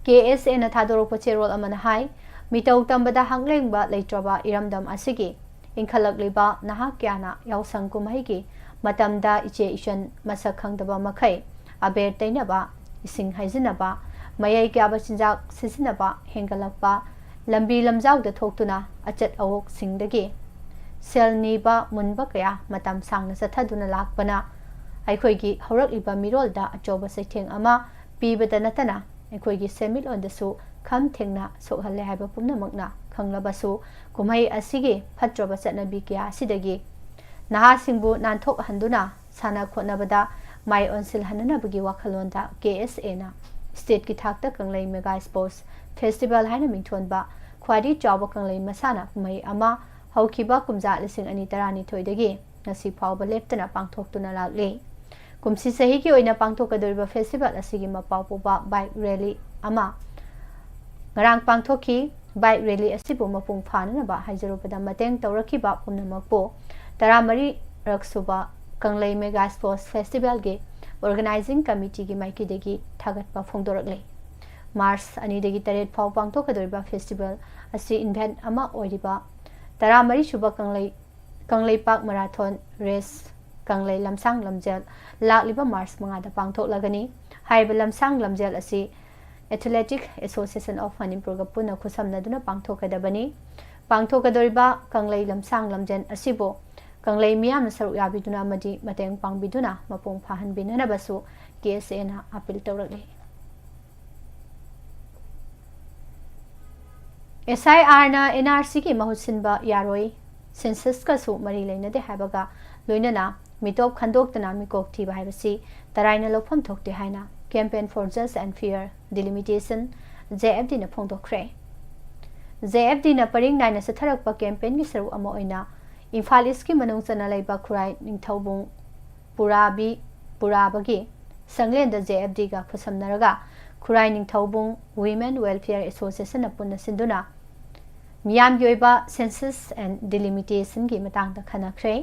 ꯀꯦ ꯑꯦꯁ ꯑꯦꯅ ꯊꯥꯗꯣꯔꯛꯄ ꯆꯦꯔꯣꯜ ꯑꯃꯅ ꯍꯥꯏ, ꯃꯤꯇꯧ ꯇꯝꯕꯗ ꯍꯛꯂꯦꯡꯕ ꯂꯩꯇ꯭ꯔꯕ ꯏꯔꯝꯗꯝ ꯑꯁꯤꯒꯤ ꯏꯟꯈꯠꯂꯛꯂꯤꯕ ꯅꯍꯥ ꯀꯌꯥꯅ ꯌꯥꯎꯁꯪ ꯀꯨꯝꯍꯩꯒꯤ ꯃꯇꯝꯗ ꯏꯆꯦ ꯏꯆꯟ ꯃꯁꯛ ꯈꯪꯗꯕ ꯃꯈꯩ ꯑꯕꯦꯔ ꯇꯩꯅꯕ, ꯏꯁꯤꯡ ꯍꯩꯖꯤꯟꯅꯕ, ꯃꯌꯥꯏ ꯀꯌꯥꯕ ꯆꯤꯟꯖꯥꯛ ꯁꯤꯖꯤꯟꯅꯕ ꯍꯦꯟꯒꯠꯂꯛꯄ, ꯂꯝꯕꯤ ꯂꯝꯖꯥꯎꯗ ꯊꯣꯛꯇꯨꯅ ꯑꯆꯠ ꯑꯋꯣꯛꯁꯤꯡꯗꯒꯤ ꯁꯦꯜ ꯅꯤꯕ ꯃꯨꯟꯕ ꯀꯌꯥ ꯃꯇꯝ ꯁꯥꯡꯅ ꯆꯠꯊꯗꯨꯅ ꯂꯥꯛꯄꯅ ꯑꯩꯈꯣꯏꯒꯤ ꯍꯧꯔꯛꯂꯤꯕ ꯃꯤꯔꯣꯜꯗ ꯑꯆꯧꯕ ꯆꯩꯊꯦꯡ ꯑꯃ ꯄꯤꯕꯇ ꯅꯠꯇꯅ ꯑꯩꯈꯣꯏꯒꯤ ꯁꯦꯟꯃꯤꯠꯂꯣꯟꯗꯁꯨ ꯈꯝ ꯊꯦꯡꯅ ꯁꯣꯛꯍꯜꯂꯦ ꯍꯥꯏꯕ ꯄꯨꯝꯅꯃꯛꯅ ꯈꯪꯂꯕꯁꯨ, ꯀꯨꯝꯍꯩ ꯑꯁꯤꯒꯤ ꯐꯠꯇ꯭ꯔꯕ ꯆꯠꯅꯕꯤ ꯀꯌꯥ ꯑꯁꯤꯗꯒꯤ ꯅꯍꯥꯁꯤꯡꯕꯨ ꯅꯥꯟꯊꯣꯛꯍꯟꯗꯨꯅ ꯁꯥꯟꯅ ꯈꯣꯠꯅꯕꯗ ꯃꯥꯏ ꯑꯣꯟꯁꯤꯜꯍꯟꯅꯅꯕꯒꯤ ꯋꯥꯈꯜꯂꯣꯟꯗ ꯀꯦ ꯑꯦꯁ ꯑꯦꯅ ꯁ꯭ꯇꯦꯠꯀꯤ ꯊꯥꯛꯇ ꯀꯪꯂꯩ ꯃꯦꯒꯥ ꯁ꯭ꯄꯣꯔꯠꯁ ꯐꯦꯁꯇꯤꯚꯦꯜ ꯍꯥꯏꯅ ꯃꯤꯡꯊꯣꯟꯕ ꯈ꯭ꯋꯥꯏꯗꯒꯤ ꯆꯥꯎꯕ ꯀꯪꯂꯩ ꯃꯁꯥꯟꯅ ꯀꯨꯝꯍꯩ ꯑꯃ ꯍꯧꯈꯤꯕ ꯀꯨꯝꯖꯥ ꯂꯤꯁꯤꯡ ꯑꯅꯤ ꯇꯔꯥꯅꯤꯊꯣꯏꯗꯒꯤ ꯉꯁꯤ ꯐꯥꯎꯕ ꯂꯦꯞꯇꯅ ꯄꯥꯡꯊꯣꯛꯇꯨꯅ ꯂꯥꯛꯂꯤ꯫ ꯀꯨꯝꯁꯤ ꯆꯍꯤꯒꯤ ꯑꯣꯏꯅ ꯄꯥꯡꯊꯣꯛꯀꯗꯧꯔꯤꯕ ꯐꯦꯁꯇꯤꯚꯦꯜ ꯑꯁꯤꯒꯤ ꯃꯄꯥꯎ ꯄꯨꯕ ꯕꯥꯏꯛ ꯔꯦꯂꯤ ꯑꯃ ꯉꯔꯥꯡ ꯄꯥꯡꯊꯣꯛꯈꯤ꯫ ꯕꯥꯏꯛ ꯔꯦꯂꯤ ꯑꯁꯤꯕꯨ ꯃꯄꯨꯡ ꯐꯥꯅꯅꯕ ꯍꯥꯏꯖꯔꯨꯕꯗ ꯃꯇꯦꯡ ꯇꯧꯔꯛꯈꯤꯕ ꯄꯨꯝꯅꯃꯛꯄꯨ ꯇꯔꯥꯃꯔꯤꯔꯛ ꯁꯨꯕ ꯀꯪꯂꯩ ꯃꯦꯒꯥ ꯁ꯭ꯄꯣꯔꯠꯁ ꯐꯦꯁꯇꯤꯚꯦꯜꯒꯤ ꯑꯣꯔꯒꯅꯥꯏꯖꯤꯡ ꯀꯃꯤꯇꯤꯒꯤ ꯃꯥꯏꯀꯩꯗꯒꯤ ꯊꯥꯒꯠꯄ ꯐꯣꯡꯗꯣꯔꯛꯂꯤ꯫ ꯃꯥꯔꯆ ꯑꯅꯤꯗꯒꯤ ꯇꯔꯦꯠ ꯐꯥꯎ ꯄꯥꯡꯊꯣꯛꯀꯗꯧꯔꯤꯕ ꯐꯦꯁꯇꯤꯚꯦꯜ ꯑꯁꯤ ꯏꯚꯦꯟꯠ ꯑꯃ ꯑꯣꯏꯔꯤꯕ ꯇꯔꯥꯃꯔꯤ ꯁꯨꯕ ꯀꯪꯂꯩ ꯀꯪꯂꯩꯄꯥꯛ ꯃꯔꯥꯊꯣꯟ ꯔꯦꯁ ꯀꯪꯂꯩ ꯂꯝꯁꯥꯡ ꯂꯝꯖꯦꯜ ꯂꯥꯛꯂꯤꯕ ꯃꯥꯔꯆ ꯃꯉꯥꯗ ꯄꯥꯡꯊꯣꯛꯂꯒꯅꯤ꯫ ꯍꯥꯏꯔꯤꯕ ꯂꯝꯁꯥꯡ ꯂꯝꯖꯦꯜ ꯑꯁꯤ ꯑꯦꯊꯂꯦꯇꯤꯛ ꯑꯦꯁꯣꯁꯤꯌꯦꯁꯟ ꯑꯣꯐ ꯃꯅꯤꯄꯨꯔꯒ ꯄꯨꯟꯅ ꯈꯨꯠꯁꯝꯅꯗꯨꯅ ꯄꯥꯡꯊꯣꯛꯀꯗꯕꯅꯤ꯫ ꯄꯥꯡꯊꯣꯛꯀꯗꯧꯔꯤꯕ ꯀꯪꯂꯩ ꯂꯝꯁꯥꯡ ꯂꯝꯖꯦꯜ ꯑꯁꯤꯕꯨ ꯀꯪꯂꯩ ꯃꯤꯌꯥꯝꯅ ꯁꯔꯨꯛ ꯌꯥꯕꯤꯗꯨꯅ ꯑꯃꯗꯤ ꯃꯇꯦꯡ ꯄꯥꯡꯕꯤꯗꯨꯅ ꯃꯄꯨꯡ ꯐꯥꯍꯟꯕꯤꯅꯅꯕꯁꯨ ꯀꯦ ꯑꯦꯁ ꯑꯦꯅ ꯑꯥꯄꯤꯜ ꯇꯧꯔꯛꯂꯤ꯫ ꯑꯦꯁ ꯑꯥꯏ ꯑꯥꯔꯅ ꯑꯦꯟ ꯑꯥꯔ ꯁꯤꯒꯤ ꯃꯍꯨꯠ ꯁꯤꯟꯕ ꯌꯥꯔꯣꯏ, ꯁꯦꯟꯁꯁꯀꯁꯨ ꯃꯔꯤ ꯂꯩꯅꯗꯦ ꯍꯥꯏꯕꯒ ꯂꯣꯏꯅꯅ ꯃꯤꯇꯣꯞ ꯈꯟꯗꯣꯛꯇꯅ ꯃꯤꯀꯣꯛ ꯊꯤꯕ ꯍꯥꯏꯕꯁꯤ ꯇꯔꯥꯏꯅ ꯂꯧꯐꯝ ꯊꯣꯛꯇꯦ ꯍꯥꯏꯅ Campaign for Just and Fair Delimitation, J F ꯗꯤꯅ ꯐꯣꯡꯗꯣꯛꯈ꯭ꯔꯦ꯫ ꯖꯦ ꯑꯦꯐ ꯗꯤꯅ ꯄꯔꯤꯡ ꯅꯥꯏꯅ ꯆꯠꯊꯔꯛꯄ campaignꯒꯤ ꯁꯔꯨꯛ ꯑꯃ ꯑꯣꯏꯅ ꯏꯝꯐꯥꯜ ꯏꯁꯀꯤ ꯃꯅꯨꯡ ꯆꯟꯅ ꯂꯩꯕ ꯈꯨꯔꯥꯏ, ꯅꯤꯡꯊꯧꯕꯨꯡ, ꯄꯨꯔꯥꯕꯤ, ꯄꯨꯔꯥꯕꯒꯤ ꯁꯪꯂꯦꯟꯗ ꯖꯦ ꯑꯦꯐ ꯗꯤꯒ ꯈꯨꯠꯁꯝꯅꯔꯒ ꯈꯨꯔꯥꯏ ꯅꯤꯡꯊꯧꯕꯨꯡ Women Welfare Associationꯅ ꯄꯨꯟꯅ ꯁꯤꯟꯗꯨꯅ ꯃꯤꯌꯥꯝꯒꯤ ꯑꯣꯏꯕ Census and Delimitationꯒꯤ ꯃꯇꯥꯡꯗ ꯈꯟꯅꯈ꯭ꯔꯦ꯫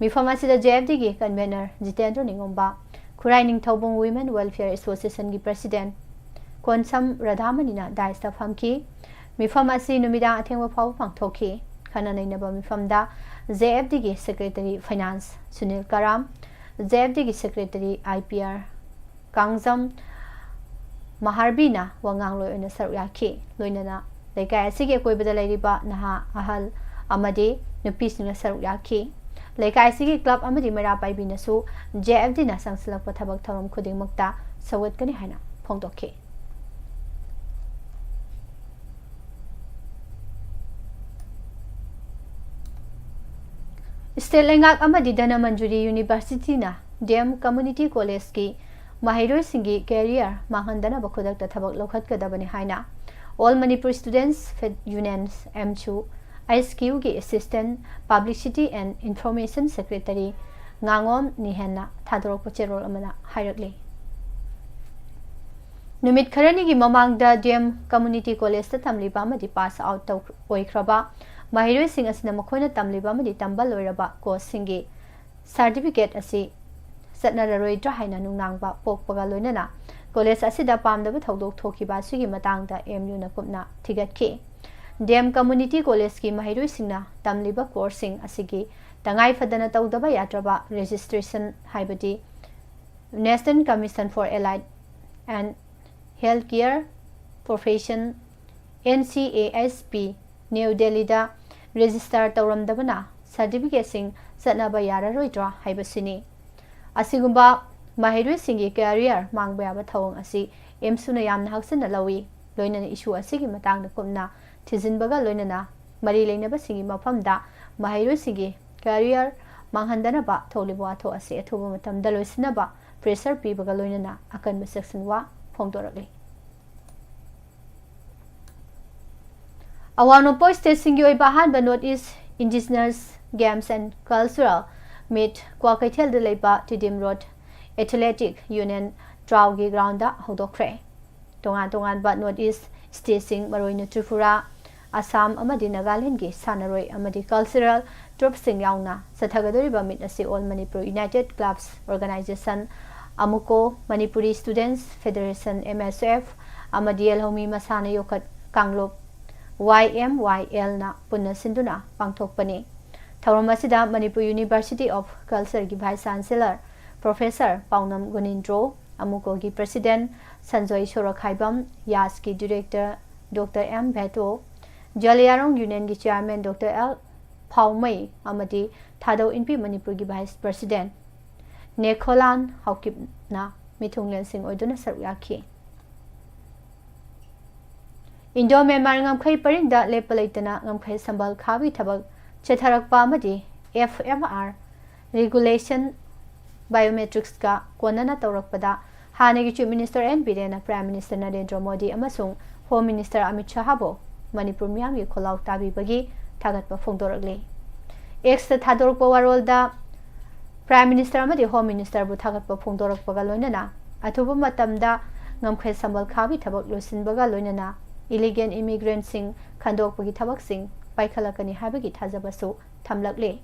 ꯃꯤꯐꯝ ꯑꯁꯤꯗ ꯖꯦ ꯑꯦꯐ ꯗꯤꯒꯤ convener Jitendra Ningomba, Khurai Ningthoubung Women Welfare Associationꯒꯤ president ꯀꯣꯟꯁꯝ ꯔꯥꯙꯥꯃꯅꯤꯅ dais ꯇ ꯐꯝꯈꯤ꯫ ꯃꯤꯐꯝ ꯑꯁꯤ ꯅꯨꯃꯤꯗꯥꯡ ꯑꯊꯦꯡꯕ ꯐꯥꯎꯕ ꯄꯥꯡꯊꯣꯛꯈꯤ꯫ ꯈꯟꯅ ꯅꯩꯅꯕ ꯃꯤꯐꯝꯗ ꯖꯦ ꯑꯦꯐ ꯗꯤꯒꯤ secretary finance Sunil Karam, J F ꯗꯤꯒꯤ secretary I P R Kangjam ꯃꯍꯥꯔꯕꯤꯅ ꯋꯥꯉꯥꯡꯂꯣꯏ ꯑꯣꯏꯅ ꯁꯔꯨꯛ ꯌꯥꯈꯤ꯫ ꯂꯣꯏꯅꯅ ꯂꯩꯀꯥꯏ ꯑꯁꯤꯒꯤ ꯑꯀꯣꯏꯕꯗ ꯂꯩꯔꯤꯕ ꯅꯍꯥ, ꯑꯍꯜ ꯑꯃꯗꯤ ꯅꯨꯄꯤꯁꯤꯡꯅ ꯁꯔꯨꯛ ꯌꯥꯈꯤ꯫ ꯂꯩꯀꯥꯏ ꯑꯁꯤꯒꯤ club ꯑꯃꯗꯤ ꯃꯩꯔꯥ ꯄꯥꯏꯕꯤꯅꯁꯨ ꯖꯦ ꯑꯦꯐ ꯗꯤꯅ ꯆꯪꯁꯤꯜꯂꯛꯄ ꯊꯕꯛ ꯊꯧꯔꯝ ꯈꯨꯗꯤꯡꯃꯛꯇ ꯁꯧꯒꯠꯀꯅꯤ ꯍꯥꯏꯅ ꯐꯣꯡꯗꯣꯛꯈꯤ꯫ State ꯂꯩꯉꯥꯛ ꯑꯃꯗꯤ ꯙꯅꯃꯟꯖꯨꯔꯤ Universityꯅ D M Community Collegeꯀꯤ ꯃꯍꯩꯔꯣꯏꯁꯤꯡꯒꯤ career ꯃꯥꯡꯍꯟꯗꯅꯕ ꯈꯨꯗꯛꯇ ꯊꯕꯛ ꯂꯧꯈꯠꯀꯗꯕꯅꯤ ꯍꯥꯏꯅ All Manipur Students Fed-, Union, ꯑꯦꯝꯁꯨ, ꯑꯩꯆ ꯀ꯭ꯌꯨꯒꯤ Assistant Publicity and Information Secretary ꯉꯥꯉꯣꯝ ꯅꯤꯍꯦꯟꯅ ꯊꯥꯗꯣꯔꯛꯄ ꯆꯦꯔꯣꯜ ꯑꯃꯅ ꯍꯥꯏꯔꯛꯂꯤ꯫ ꯅꯨꯃꯤꯠ ꯈꯔꯅꯤꯒꯤ ꯃꯃꯥꯡꯗ D M Community Collegeꯇ ꯇꯝꯂꯤꯕ ꯑꯃꯗꯤ pass out ꯇꯧ-, ꯑꯣꯏꯈ꯭ꯔꯕ ꯃꯍꯩꯔꯣꯏꯁꯤꯡ ꯑꯁꯤꯅ ꯃꯈꯣꯏꯅ ꯇꯝꯂꯤꯕ ꯑꯃꯗꯤ ꯇꯝꯕ ꯂꯣꯏꯔꯕ courseꯁꯤꯡꯒꯤ certificate ꯑꯁꯤ ꯆꯠꯅꯔꯔꯣꯏꯗ꯭ꯔꯥ ꯍꯥꯏꯅ ꯅꯨꯡꯅꯥꯡꯕ ꯄꯣꯛꯄꯒ ꯂꯣꯏꯅꯅ college ꯑꯁꯤꯗ ꯄꯥꯝꯗꯕ ꯊꯧꯗꯣꯛ ꯊꯣꯛꯈꯤꯕ ꯑꯁꯤꯒꯤ ꯃꯇꯥꯡꯗ ꯑꯦꯝ ꯌꯨꯅ ꯀꯨꯞꯅ ꯊꯤꯒꯠꯈꯤ꯫ D M Community Collegeꯀꯤ ꯃꯍꯩꯔꯣꯏꯁꯤꯡꯅ ꯇꯝꯂꯤꯕ courseꯁꯤꯡ ꯑꯁꯤꯒꯤ ꯇꯉꯥꯏ ꯐꯗꯅ ꯇꯧꯗꯕ ꯌꯥꯗ꯭ꯔꯕ registration, ꯍꯥꯏꯕꯗꯤ National Commission for Allied and Healthcare Profession, N C A H P, new ꯗꯦꯜꯂꯤꯗ register ꯇꯧꯔꯝꯗꯕꯅ certificateꯁꯤꯡ ꯆꯠꯅꯕ ꯌꯥꯔꯔꯣꯏꯗ꯭ꯔꯥ ꯍꯥꯏꯕꯁꯤꯅꯤ꯫ ꯑꯁꯤꯒꯨꯝꯕ ꯃꯍꯩꯔꯣꯏꯁꯤꯡꯒꯤ career ꯃꯥꯡꯕ ꯌꯥꯕ ꯊꯧꯑꯣꯡ ꯑꯁꯤ ꯑꯦꯝꯁꯨꯅ ꯌꯥꯝꯅ ꯍꯛꯆꯤꯟꯅ ꯂꯧꯏ꯫ ꯂꯣꯏꯅꯅ issue ꯑꯁꯤꯒꯤ ꯃꯇꯥꯡꯗ ꯀꯨꯞꯅ ꯊꯤꯖꯤꯟꯕꯒ ꯂꯣꯏꯅꯅ ꯃꯔꯤ ꯂꯩꯅꯕꯁꯤꯡꯒꯤ ꯃꯐꯝꯗ ꯃꯍꯩꯔꯣꯏꯁꯤꯡꯒꯤ career ꯃꯥꯡꯍꯟꯗꯅꯕ ꯊꯣꯛꯂꯤꯕ ꯋꯥꯊꯣꯛ ꯑꯁꯤ ꯑꯊꯨꯕ ꯃꯇꯝꯗ ꯂꯣꯏꯁꯤꯟꯅꯕ pressure ꯄꯤꯕꯒ ꯂꯣꯏꯅꯅ ꯑꯀꯟꯕ ꯆꯦꯛꯁꯤꯟ ꯋꯥ ꯐꯣꯡꯗꯣꯔꯛꯂꯤ꯫ ꯑꯋꯥꯡ ꯅꯣꯡꯄꯣꯛ stateꯁꯤꯡꯒꯤ ꯑꯣꯏꯕ ꯑꯍꯥꯟꯕ North East Indigenous Games and Cultural Meet ꯀ꯭ꯋꯥꯀꯩꯊꯦꯜꯗ ꯂꯩꯕ Tiddim road athletic union ꯇ꯭ꯔꯥꯎꯒꯤ ground ꯍꯧꯗꯣꯛꯈ꯭ꯔꯦ꯫ ꯇꯣꯉꯥꯟ ꯇꯣꯉꯥꯟꯕ ꯅꯣꯔꯠ ꯏꯁ ꯁ꯭ꯇꯦꯠꯁꯤꯡ, ꯃꯔꯨꯑꯣꯏꯅ ꯇ꯭ꯔꯤꯄꯨꯔꯥ, ꯑꯁꯥꯝ ꯑꯃꯗꯤ ꯅꯥꯒꯥꯂꯦꯟꯒꯤ ꯁꯥꯟꯅꯔꯣꯏ ꯑꯃꯗꯤ ꯀꯜꯆꯔꯦꯜ ꯇ꯭ꯔꯨꯞꯁꯤꯡ ꯌꯥꯎꯅ ꯆꯠꯊꯒꯗꯧꯔꯤꯕ ꯃꯤꯠ ꯑꯁꯤ All Manipur United Clubs Organisation, AMUCO, Manipuri students federation, M S F, ꯑꯃꯗꯤ ꯌꯦꯜꯍꯧꯃꯤ ꯃꯁꯥꯟꯅ ꯌꯣꯛꯈꯠ ꯀꯥꯡꯂꯨꯞ, Y M Y L ꯅ ꯄꯨꯟꯅ ꯁꯤꯟꯗꯨꯅ ꯄꯥꯡꯊꯣꯛꯄꯅꯤ꯫ ꯊꯧꯔꯝ ꯑꯁꯤꯗ ꯃꯅꯤꯄꯨꯔ University of Culture ꯒꯤ Vice Chancellor Professor ꯄꯥꯎꯅꯝ ꯒꯨꯅꯤꯟꯗ꯭ꯔꯣ, ꯑꯃꯨꯀꯣꯒꯤ President Sanjoy ꯁꯣꯔꯣꯛꯈꯥꯏꯕꯝ, ꯌꯥꯁꯀꯤ Director Doctor M ꯚꯦꯇꯣ, ꯖꯂꯤꯌꯥꯔꯣꯡ Union ꯒꯤ Chairman Doctor L ꯐꯥꯎꯃꯩ ꯑꯃꯗꯤ ꯊꯥꯗꯧ ꯏꯟꯄꯤ ꯃꯅꯤꯄꯨꯔꯒꯤ Vice President ꯅꯦꯈꯣꯂꯥꯟ ꯍꯥꯎꯀꯤꯞꯅ ꯃꯤꯊꯨꯡꯂꯦꯟꯁꯤꯡ ꯑꯣꯏꯗꯨꯅ ꯁꯔꯨꯛ ꯌꯥꯈꯤ꯫ ꯏꯟꯗꯣ ꯃ꯭ꯌꯥꯟꯃꯥꯔ ꯉꯝꯈꯩ ꯄꯔꯤꯡꯗ ꯂꯦꯞꯄ ꯂꯩꯇꯅ ꯉꯝꯈꯩ ꯁꯝꯕꯜ ꯈꯥꯕꯒꯤ ꯊꯕꯛ ꯆꯠꯊꯔꯛꯄ ꯑꯃꯗꯤ F M R regulation biometrics ꯀ ꯀꯣꯟꯅꯅ ꯇꯧꯔꯛꯄꯗ ꯍꯥꯟꯅꯒꯤ Chief Minister N ꯕꯤꯔꯦꯟꯅ Prime Minister Narendra Modi ꯑꯃꯁꯨꯡ Home Minister ꯑꯃꯤꯠ ꯁꯥꯍꯕꯨ ꯃꯅꯤꯄꯨꯔ ꯃꯤꯌꯥꯝꯒꯤ ꯈꯣꯜꯂꯥꯎ ꯇꯥꯕꯤꯕꯒꯤ ꯊꯥꯒꯠꯄ ꯐꯣꯡꯗꯣꯔꯛꯂꯤ꯫ X ꯇ ꯊꯥꯗꯣꯔꯛꯄ ꯋꯥꯔꯣꯜꯗ Prime Minister ꯑꯃꯗꯤ Home Minister ꯕꯨ ꯊꯥꯒꯠꯄ ꯐꯣꯡꯗꯣꯔꯛꯄꯒ ꯂꯣꯏꯅꯅ ꯑꯊꯨꯕ ꯃꯇꯝꯗ ꯉꯝꯈꯩ ꯁꯝꯕꯜ ꯈꯥꯕꯒꯤ ꯊꯕꯛ ꯂꯣꯏꯁꯤꯟꯕꯒ ꯂꯣꯏꯅꯅ illegal immigrant ꯁꯤꯡ ꯈꯟꯗꯣꯛꯄꯒꯤ ꯊꯕꯛꯁꯤꯡ ꯄꯥꯏꯈꯠꯂꯛꯀꯅꯤ ꯍꯥꯏꯕꯒꯤ ꯊꯥꯖꯕꯁꯨ ꯊꯝꯂꯛꯂꯤ꯫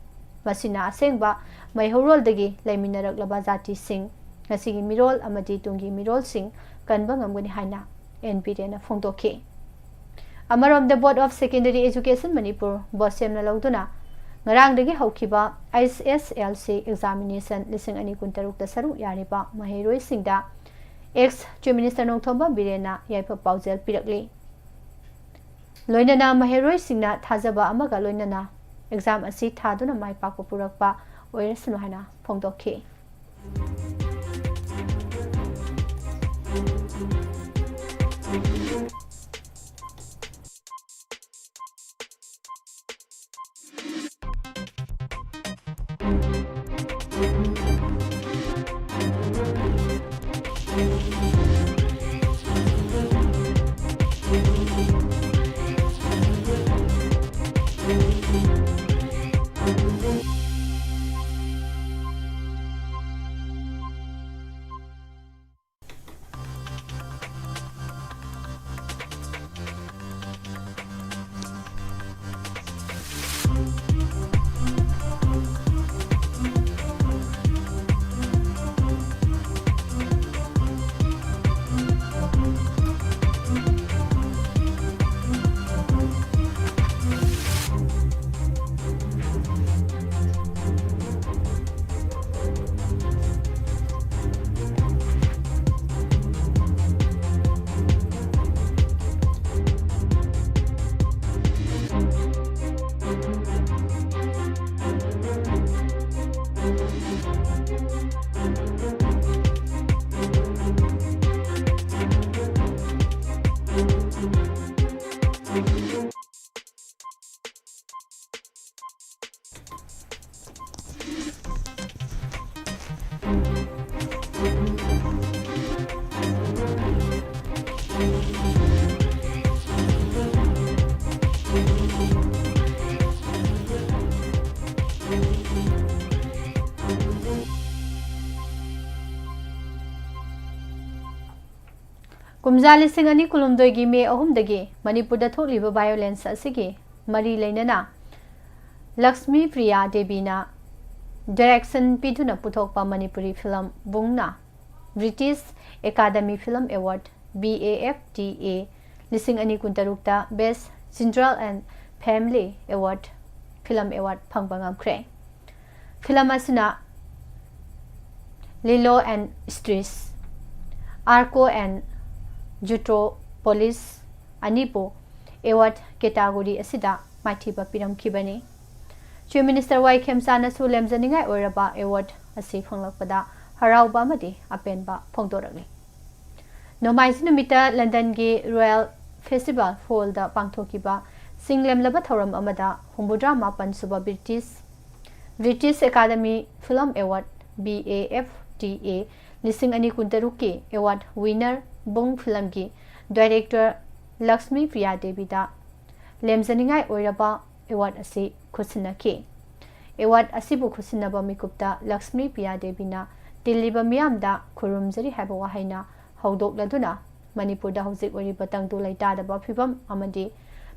ꯃꯁꯤꯅ ꯑꯁꯦꯡꯕ ꯃꯩꯍꯧꯔꯣꯜꯗꯒꯤ ꯂꯩꯃꯤꯟꯅꯔꯛꯂꯕ ꯖꯥꯇꯤꯁꯤꯡ, ꯉꯁꯤꯒꯤ ꯃꯤꯔꯣꯜ ꯑꯃꯗꯤ ꯇꯨꯡꯒꯤ ꯃꯤꯔꯣꯜꯁꯤꯡ ꯀꯟꯕ ꯉꯝꯒꯅꯤ ꯍꯥꯏꯅ N ꯕꯤꯔꯦꯟꯅ ꯐꯣꯡꯗꯣꯛꯈꯤ꯫ ꯑꯃꯔꯣꯝꯗ Board of Secondary Education Manipur, ꯕꯣꯁꯦꯝꯅ ꯂꯧꯗꯨꯅ ꯉꯔꯥꯡꯗꯒꯤ ꯍꯧꯈꯤꯕ H S L C examination ꯂꯤꯁꯤꯡ ꯑꯅꯤ ꯀꯨꯟꯇꯔꯨꯛꯇ ꯁꯔꯨꯛ ꯌꯥꯔꯤꯕ ꯃꯍꯩꯔꯣꯏꯁꯤꯡꯗ Ex Chief Minister ꯅꯣꯡꯊꯣꯝꯕꯝ ꯕꯤꯔꯦꯟꯅ ꯌꯥꯏꯐ ꯄꯥꯎꯖꯦꯜ ꯄꯤꯔꯛꯂꯤ꯫ ꯂꯣꯏꯅꯅ ꯃꯍꯩꯔꯣꯏꯁꯤꯡꯅ ꯊꯥꯖꯕ ꯑꯃꯒ ꯂꯣꯏꯅꯅ exam ꯑꯁꯤ ꯊꯥꯗꯨꯅ ꯃꯥꯏ ꯄꯥꯛꯄ ꯄꯨꯔꯛꯄ ꯑꯣꯏꯔꯁꯅꯨ ꯍꯥꯏꯅ ꯐꯣꯡꯗꯣꯛꯈꯤ꯫ ꯀꯨꯝꯖꯥ ꯂꯤꯁꯤꯡ ꯑꯅꯤ ꯀꯨꯟꯍꯨꯝꯗꯣꯏꯒꯤ ꯃꯦ ꯑꯍꯨꯝꯗꯒꯤ ꯃꯅꯤꯄꯨꯔꯗ ꯊꯣꯛꯂꯤꯕ violence ꯑꯁꯤꯒꯤ ꯃꯔꯤ ꯂꯩꯅꯅ ꯂꯛꯁꯃꯤ ꯄ꯭ꯔꯤꯌꯥ ꯗꯦꯕꯤꯅ direction ꯄꯤꯗꯨꯅ ꯄꯨꯊꯣꯛꯄ Manipuri film ꯕꯨꯡꯅ British Academy Film Award, B A F T A, ꯂꯤꯁꯤꯡ ꯑꯅꯤ ꯀꯨꯟꯇꯔꯨꯛꯇ Best General and Family Award, Film Award ꯐꯪꯕ ꯉꯝꯈ꯭ꯔꯦ꯫ Film ꯑꯁꯤꯅ Lilo and Stitch, Arco and Zootropolis ꯑꯅꯤꯕꯨ award category ꯑꯁꯤꯗ ꯃꯥꯏꯊꯤꯕ ꯄꯤꯔꯝꯈꯤꯕꯅꯤ꯫ Chief Minister ꯋꯥꯏ ꯈꯦꯝꯆꯥꯅꯁꯨ ꯂꯦꯝꯖꯅꯤꯡꯉꯥꯏ ꯑꯣꯏꯔꯕ award ꯑꯁꯤ ꯐꯪꯂꯛꯄꯗ ꯍꯔꯥꯎꯕ ꯑꯃꯗꯤ ꯑꯄꯦꯟꯕ ꯐꯣꯡꯗꯣꯔꯛꯂꯤ꯫ ꯅꯣꯡꯃꯥꯏꯖꯤꯡ ꯅꯨꯃꯤꯠꯇ ꯂꯟꯗꯟꯒꯤ Royal Festival Hallꯗ ꯄꯥꯡꯊꯣꯛꯈꯤꯕ ꯆꯤꯡꯂꯦꯝꯂꯕ ꯊꯧꯔꯝ ꯑꯃꯗ ꯍꯨꯝꯐꯨꯇꯔꯥ ꯃꯥꯄꯟ ꯁꯨꯕ British, British Academy Film Award, B A F T A, ꯂꯤꯁꯤꯡ ꯑꯅꯤ ꯀꯨꯟꯇꯔꯨꯛꯀꯤ award winner ꯕꯨꯡ filmꯒꯤ director Lakshmi Priya ꯗꯦꯕꯤꯗ ꯂꯦꯝꯖꯅꯤꯡꯉꯥꯏ ꯑꯣꯏꯔꯕ award ꯑꯁꯤ ꯈꯨꯠꯁꯤꯟꯅꯈꯤ꯫ Award ꯑꯁꯤꯕꯨ ꯈꯨꯠꯁꯤꯟꯅꯕ ꯃꯤꯀꯨꯞꯇ ꯂꯛꯁꯃꯤ ꯄ꯭ꯔꯤꯌꯥ ꯗꯦꯕꯤꯅ ꯇꯤꯜꯂꯤꯕ ꯃꯤꯌꯥꯝꯗ ꯈꯨꯔꯨꯝꯖꯔꯤ ꯍꯥꯏꯕ ꯋꯥꯍꯩꯅ ꯍꯧꯗꯣꯛꯂꯗꯨꯅ ꯃꯅꯤꯄꯨꯔꯗ ꯍꯧꯖꯤꯛ ꯑꯣꯏꯔꯤꯕ ꯇꯪꯗꯨ ꯂꯩꯇꯥꯗꯕ ꯐꯤꯕꯝ ꯑꯃꯗꯤ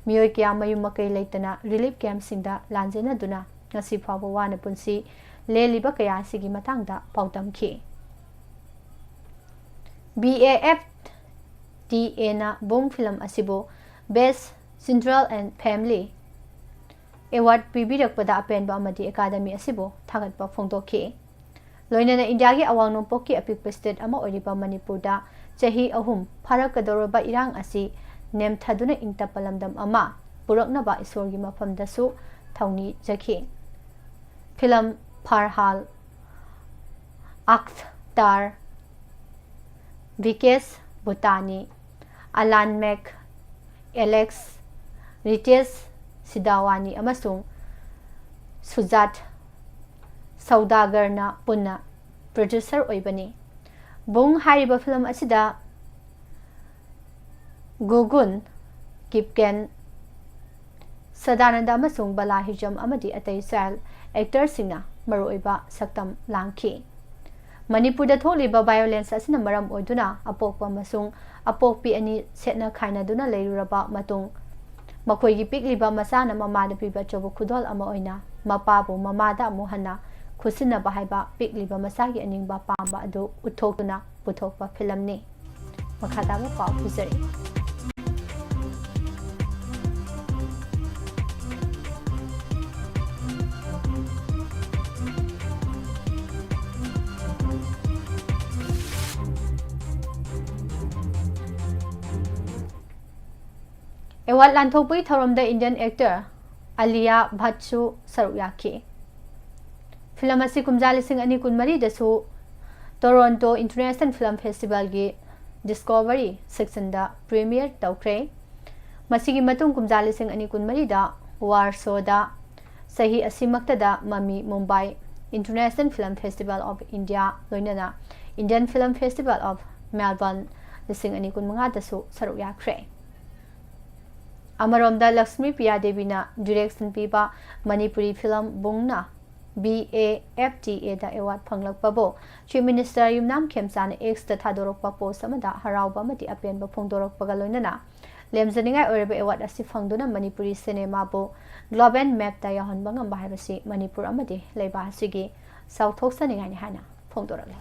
ꯃꯤꯑꯣꯏ ꯀꯌꯥ ꯃꯌꯨꯝ ꯃꯀꯩ ꯂꯩꯇꯅ relief campꯁꯤꯡꯗ ꯂꯥꯟꯖꯦꯟꯅꯗꯨꯅ ꯉꯁꯤ ꯐꯥꯎꯕ ꯋꯥꯅ ꯄꯨꯟꯁꯤ ꯂꯦꯜꯂꯤꯕ ꯀꯌꯥ ꯑꯁꯤꯒꯤ ꯃꯇꯥꯡꯗ ꯄꯥꯎꯗꯝꯈꯤ꯫ B A F T Aꯅ ꯕꯨꯡ film ꯑꯁꯤꯕꯨ Best General and Family Award ꯄꯤꯕꯤꯔꯛꯄꯗ ꯑꯄꯦꯟꯕ ꯑꯃꯗꯤ Academy ꯑꯁꯤꯕꯨ ꯊꯥꯒꯠꯄ ꯐꯣꯡꯗꯣꯛꯈꯤ꯫ ꯂꯣꯏꯅꯅ ꯏꯟꯗꯤꯌꯥꯒꯤ ꯑꯋꯥꯡ ꯅꯣꯡꯄꯣꯛꯀꯤ ꯑꯄꯤꯛꯄ state ꯑꯃ ꯑꯣꯏꯔꯤꯕ ꯃꯅꯤꯄꯨꯔꯗ ꯆꯍꯤ ꯑꯍꯨꯝ ꯐꯥꯔꯛꯀꯗꯧꯔꯕ ꯏꯔꯥꯡ ꯑꯁꯤ ꯅꯦꯝꯊꯗꯨꯅ ꯏꯪ ꯇꯞꯄ ꯂꯝꯗꯝ ꯑꯃ ꯄꯨꯔꯛꯅꯕ ꯏꯁꯣꯔꯒꯤ ꯃꯐꯝꯗꯁꯨ ꯊꯧꯅꯤꯖꯈꯤ꯫ Film ꯐꯥꯔꯍꯥꯜ ꯑꯈꯇꯥꯔ, ꯚꯤꯀꯦꯁ ꯚꯨꯇꯥꯅꯤ, ꯑꯂꯥꯟ ꯃꯦꯛ, ꯑꯦꯂꯦꯛꯁ, ꯔꯤꯇꯦꯁ ꯁꯤꯗꯥꯋꯥꯅꯤ ꯑꯃꯁꯨꯡ ꯁꯨꯖꯥꯠ ꯁꯧꯗꯥꯒꯔꯅ ꯄꯨꯟꯅ producer ꯑꯣꯏꯕꯅꯤ꯫ ꯕꯨꯡ ꯍꯥꯏꯔꯤꯕ ꯐꯤꯂꯝ ꯑꯁꯤꯗ ꯒꯨꯒꯨꯟ ꯀꯤꯞꯀꯦꯟ, ꯁꯗꯥꯅꯟꯗ ꯑꯃꯁꯨꯡ ꯕꯂꯥ ꯍꯤꯖꯝ ꯑꯃꯗꯤ ꯑꯇꯩ child actorꯁꯤꯡꯅ ꯃꯔꯨꯑꯣꯏꯕ ꯁꯛꯇꯝ ꯂꯥꯡꯈꯤ꯫ ꯃꯅꯤꯄꯨꯔꯗ ꯊꯣꯛꯂꯤꯕ violence ꯑꯁꯤꯅ ꯃꯔꯝ ꯑꯣꯏꯗꯨꯅ ꯑꯄꯣꯛꯄ ꯑꯃꯁꯨꯡ ꯑꯄꯣꯛꯄꯤ ꯑꯅꯤ ꯁꯦꯠꯅ ꯈꯥꯏꯅꯗꯨꯅ ꯂꯩꯔꯨꯔꯕ ꯃꯇꯨꯡ, ꯃꯈꯣꯏꯒꯤ ꯄꯤꯛꯂꯤꯕ ꯃꯆꯥꯅ ꯃꯃꯥꯗ ꯄꯤꯕ ꯑꯆꯧꯕ ꯈꯨꯗꯣꯜ ꯑꯃ ꯑꯣꯏꯅ ꯃꯄꯥꯕꯨ ꯃꯃꯥꯗ ꯑꯃꯨꯛ ꯍꯟꯅ ꯈꯨꯠꯁꯤꯟꯅꯕ ꯍꯥꯏꯕ ꯄꯤꯛꯂꯤꯕ ꯃꯆꯥꯒꯤ ꯑꯅꯤꯡꯕ ꯄꯥꯝꯕ ꯑꯗꯨ ꯎꯠꯊꯣꯛꯇꯨꯅ ꯄꯨꯊꯣꯛꯄ ꯐꯤꯂꯝꯅꯤ꯫ ꯃꯈꯥ ꯇꯥꯕ ꯄꯥꯎ ꯄꯤꯖꯔꯤ꯫ Award ꯂꯥꯟꯊꯣꯛꯄꯒꯤ ꯊꯧꯔꯝꯗ Indian actor ꯑꯂꯤꯌꯥ ꯚꯠꯁꯨ ꯁꯔꯨꯛ ꯌꯥꯈꯤ꯫ ꯐꯤꯂꯝ ꯑꯁꯤ ꯀꯨꯝꯖꯥ ꯂꯤꯁꯤꯡ ꯑꯅꯤ ꯀꯨꯟꯃꯔꯤꯗꯁꯨ Toronto International Film Festivalꯒꯤ Discovery sectionꯗ premiere ꯇꯧꯈ꯭ꯔꯦ꯫ ꯃꯁꯤꯒꯤ ꯃꯇꯨꯡ ꯀꯨꯝꯖꯥ ꯂꯤꯁꯤꯡ ꯑꯅꯤ ꯀꯨꯟꯃꯔꯤꯗ Warsawꯗ, ꯆꯍꯤ ꯑꯁꯤꯃꯛꯇꯗ ꯃꯃꯤ Mumbai International Film Festival of India ꯂꯣꯏꯅꯅ Indian Film Festival of Melbourne ꯂꯤꯁꯤꯡ ꯑꯅꯤ ꯀꯨꯟꯃꯉꯥꯗꯁꯨ ꯁꯔꯨꯛ ꯌꯥꯈ꯭ꯔꯦ꯫ ꯑꯃꯔꯣꯝꯗ ꯂꯛꯁꯃꯤ ꯄ꯭ꯔꯤꯌꯥ ꯗꯦꯕꯤꯅ direction ꯄꯤꯕ ꯃꯅꯤꯄꯨꯔꯤ ꯐꯤꯂꯝ ꯕꯨꯡꯅ BAFTAꯗ award ꯐꯪꯂꯛꯄꯕꯨ Chief Minister ꯌꯨꯝꯅꯥꯝ ꯈꯦꯝꯆꯥꯅ Xꯇ ꯊꯥꯗꯣꯔꯛꯄ post ꯑꯃꯗ ꯍꯔꯥꯎꯕ ꯑꯃꯗꯤ ꯑꯄꯦꯟꯕ ꯐꯣꯡꯗꯣꯔꯛꯄꯒ ꯂꯣꯏꯅꯅ ꯂꯦꯝꯖꯅꯤꯡꯉꯥꯏ ꯑꯣꯏꯔꯕ award ꯑꯁꯤ ꯐꯪꯗꯨꯅ ꯃꯅꯤꯄꯨꯔꯤ ꯁꯤꯅꯦꯃꯥꯕꯨ global mapꯇ ꯌꯥꯎꯍꯟꯕ ꯉꯝꯕ ꯍꯥꯏꯕꯁꯤ ꯃꯅꯤꯄꯨꯔ ꯑꯃꯗꯤ ꯂꯩꯕꯥꯛ ꯑꯁꯤꯒꯤ ꯆꯥꯎꯊꯣꯛꯆꯅꯤꯡꯉꯥꯏꯅꯤ ꯍꯥꯏꯅ ꯐꯣꯡꯗꯣꯔꯛꯂꯦ꯫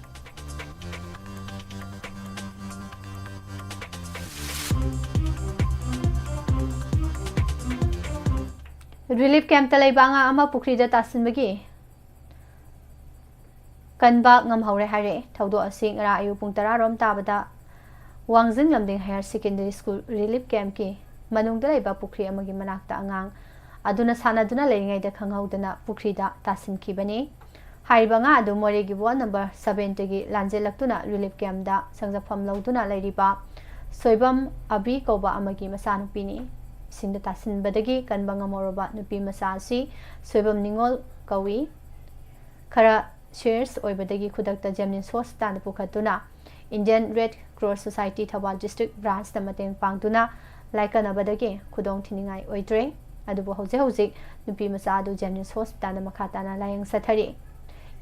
Relief campꯇ ꯂꯩꯕ ꯑꯉꯥꯡ ꯑꯃ ꯄꯨꯈ꯭ꯔꯤꯗ ꯇꯥꯁꯤꯟꯕꯒꯤ ꯀꯟꯕ ꯉꯝꯍꯧꯔꯦ ꯍꯥꯏꯔꯦ꯫ ꯊꯧꯗꯣꯛ ꯑꯁꯤ ꯉꯔꯥꯡ ꯑꯌꯨꯛ ꯄꯨꯡ ꯇꯔꯥ ꯔꯣꯝ ꯇꯥꯕꯗ ꯋꯥꯡꯖꯤꯡ ꯂꯝꯗꯤꯡ Higher Secondary School relief campꯀꯤ ꯃꯅꯨꯡꯗ ꯂꯩꯕ ꯄꯨꯈ꯭ꯔꯤ ꯑꯃꯒꯤ ꯃꯅꯥꯛꯇ ꯑꯉꯥꯡ ꯑꯗꯨꯅ ꯁꯥꯟꯅꯗꯨꯅ ꯂꯩꯔꯤꯉꯩꯗ ꯈꯪꯍꯧꯗꯅ ꯄꯨꯈ꯭ꯔꯤꯗ ꯇꯥꯁꯤꯟꯈꯤꯕꯅꯤ꯫ ꯍꯥꯏꯔꯤꯕ ꯉꯥ ꯑꯗꯨ ꯃꯣꯔꯦꯒꯤ ꯋꯥꯔꯗ ꯅꯝꯕꯔ ꯁꯕꯦꯟꯗꯒꯤ ꯂꯥꯟꯖꯦꯜꯂꯛꯇꯨꯅ ꯔꯤꯂꯤꯐ ꯀꯦꯝꯗ ꯁꯪꯖꯐꯝ ꯂꯧꯗꯨꯅ ꯂꯩꯔꯤꯕ ꯁꯣꯏꯕꯝ ꯑꯕꯤ ꯀꯧꯕ ꯑꯃꯒꯤ ꯃꯆꯥꯅꯨꯄꯤꯅꯤ꯫ ꯏꯁꯤꯡꯗ ꯇꯥꯁꯤꯟꯕꯗꯒꯤ ꯀꯟꯕ ꯉꯝꯍꯧꯔꯕ ꯅꯨꯄꯤ ꯃꯆꯥ ꯑꯁꯤ ꯁꯣꯏꯕꯝ ꯅꯤꯉꯣꯜ ꯀꯧꯏ꯫ ꯈꯔ ꯁꯤꯔꯤꯌꯁ ꯑꯣꯏꯕꯗꯒꯤ ꯈꯨꯗꯛꯇ ꯖꯦꯅꯤꯝꯁ ꯍꯣꯁꯄꯤꯇꯥꯜꯗ ꯄꯨꯈꯠꯇꯨꯅ Indian red cross society Thoubal district ꯕ꯭ꯔꯥꯟꯁꯅ ꯃꯇꯦꯡ ꯄꯥꯡꯗꯨꯅ ꯂꯥꯏꯀꯠꯅꯕꯗꯒꯤ ꯈꯨꯗꯣꯡ ꯊꯤꯅꯤꯡꯉꯥꯏ ꯑꯣꯏꯗ꯭ꯔꯦ꯫ ꯑꯗꯨꯕꯨ ꯍꯧꯖꯤꯛ ꯍꯧꯖꯤꯛ ꯅꯨꯄꯤ ꯃꯆꯥ ꯑꯗꯨ ꯖꯦꯅꯤꯝꯁ ꯍꯣꯁꯄꯤꯇꯥꯜꯗ ꯃꯈꯥ ꯇꯥꯅ ꯂꯥꯌꯦꯡ ꯆꯠꯊꯔꯤ꯫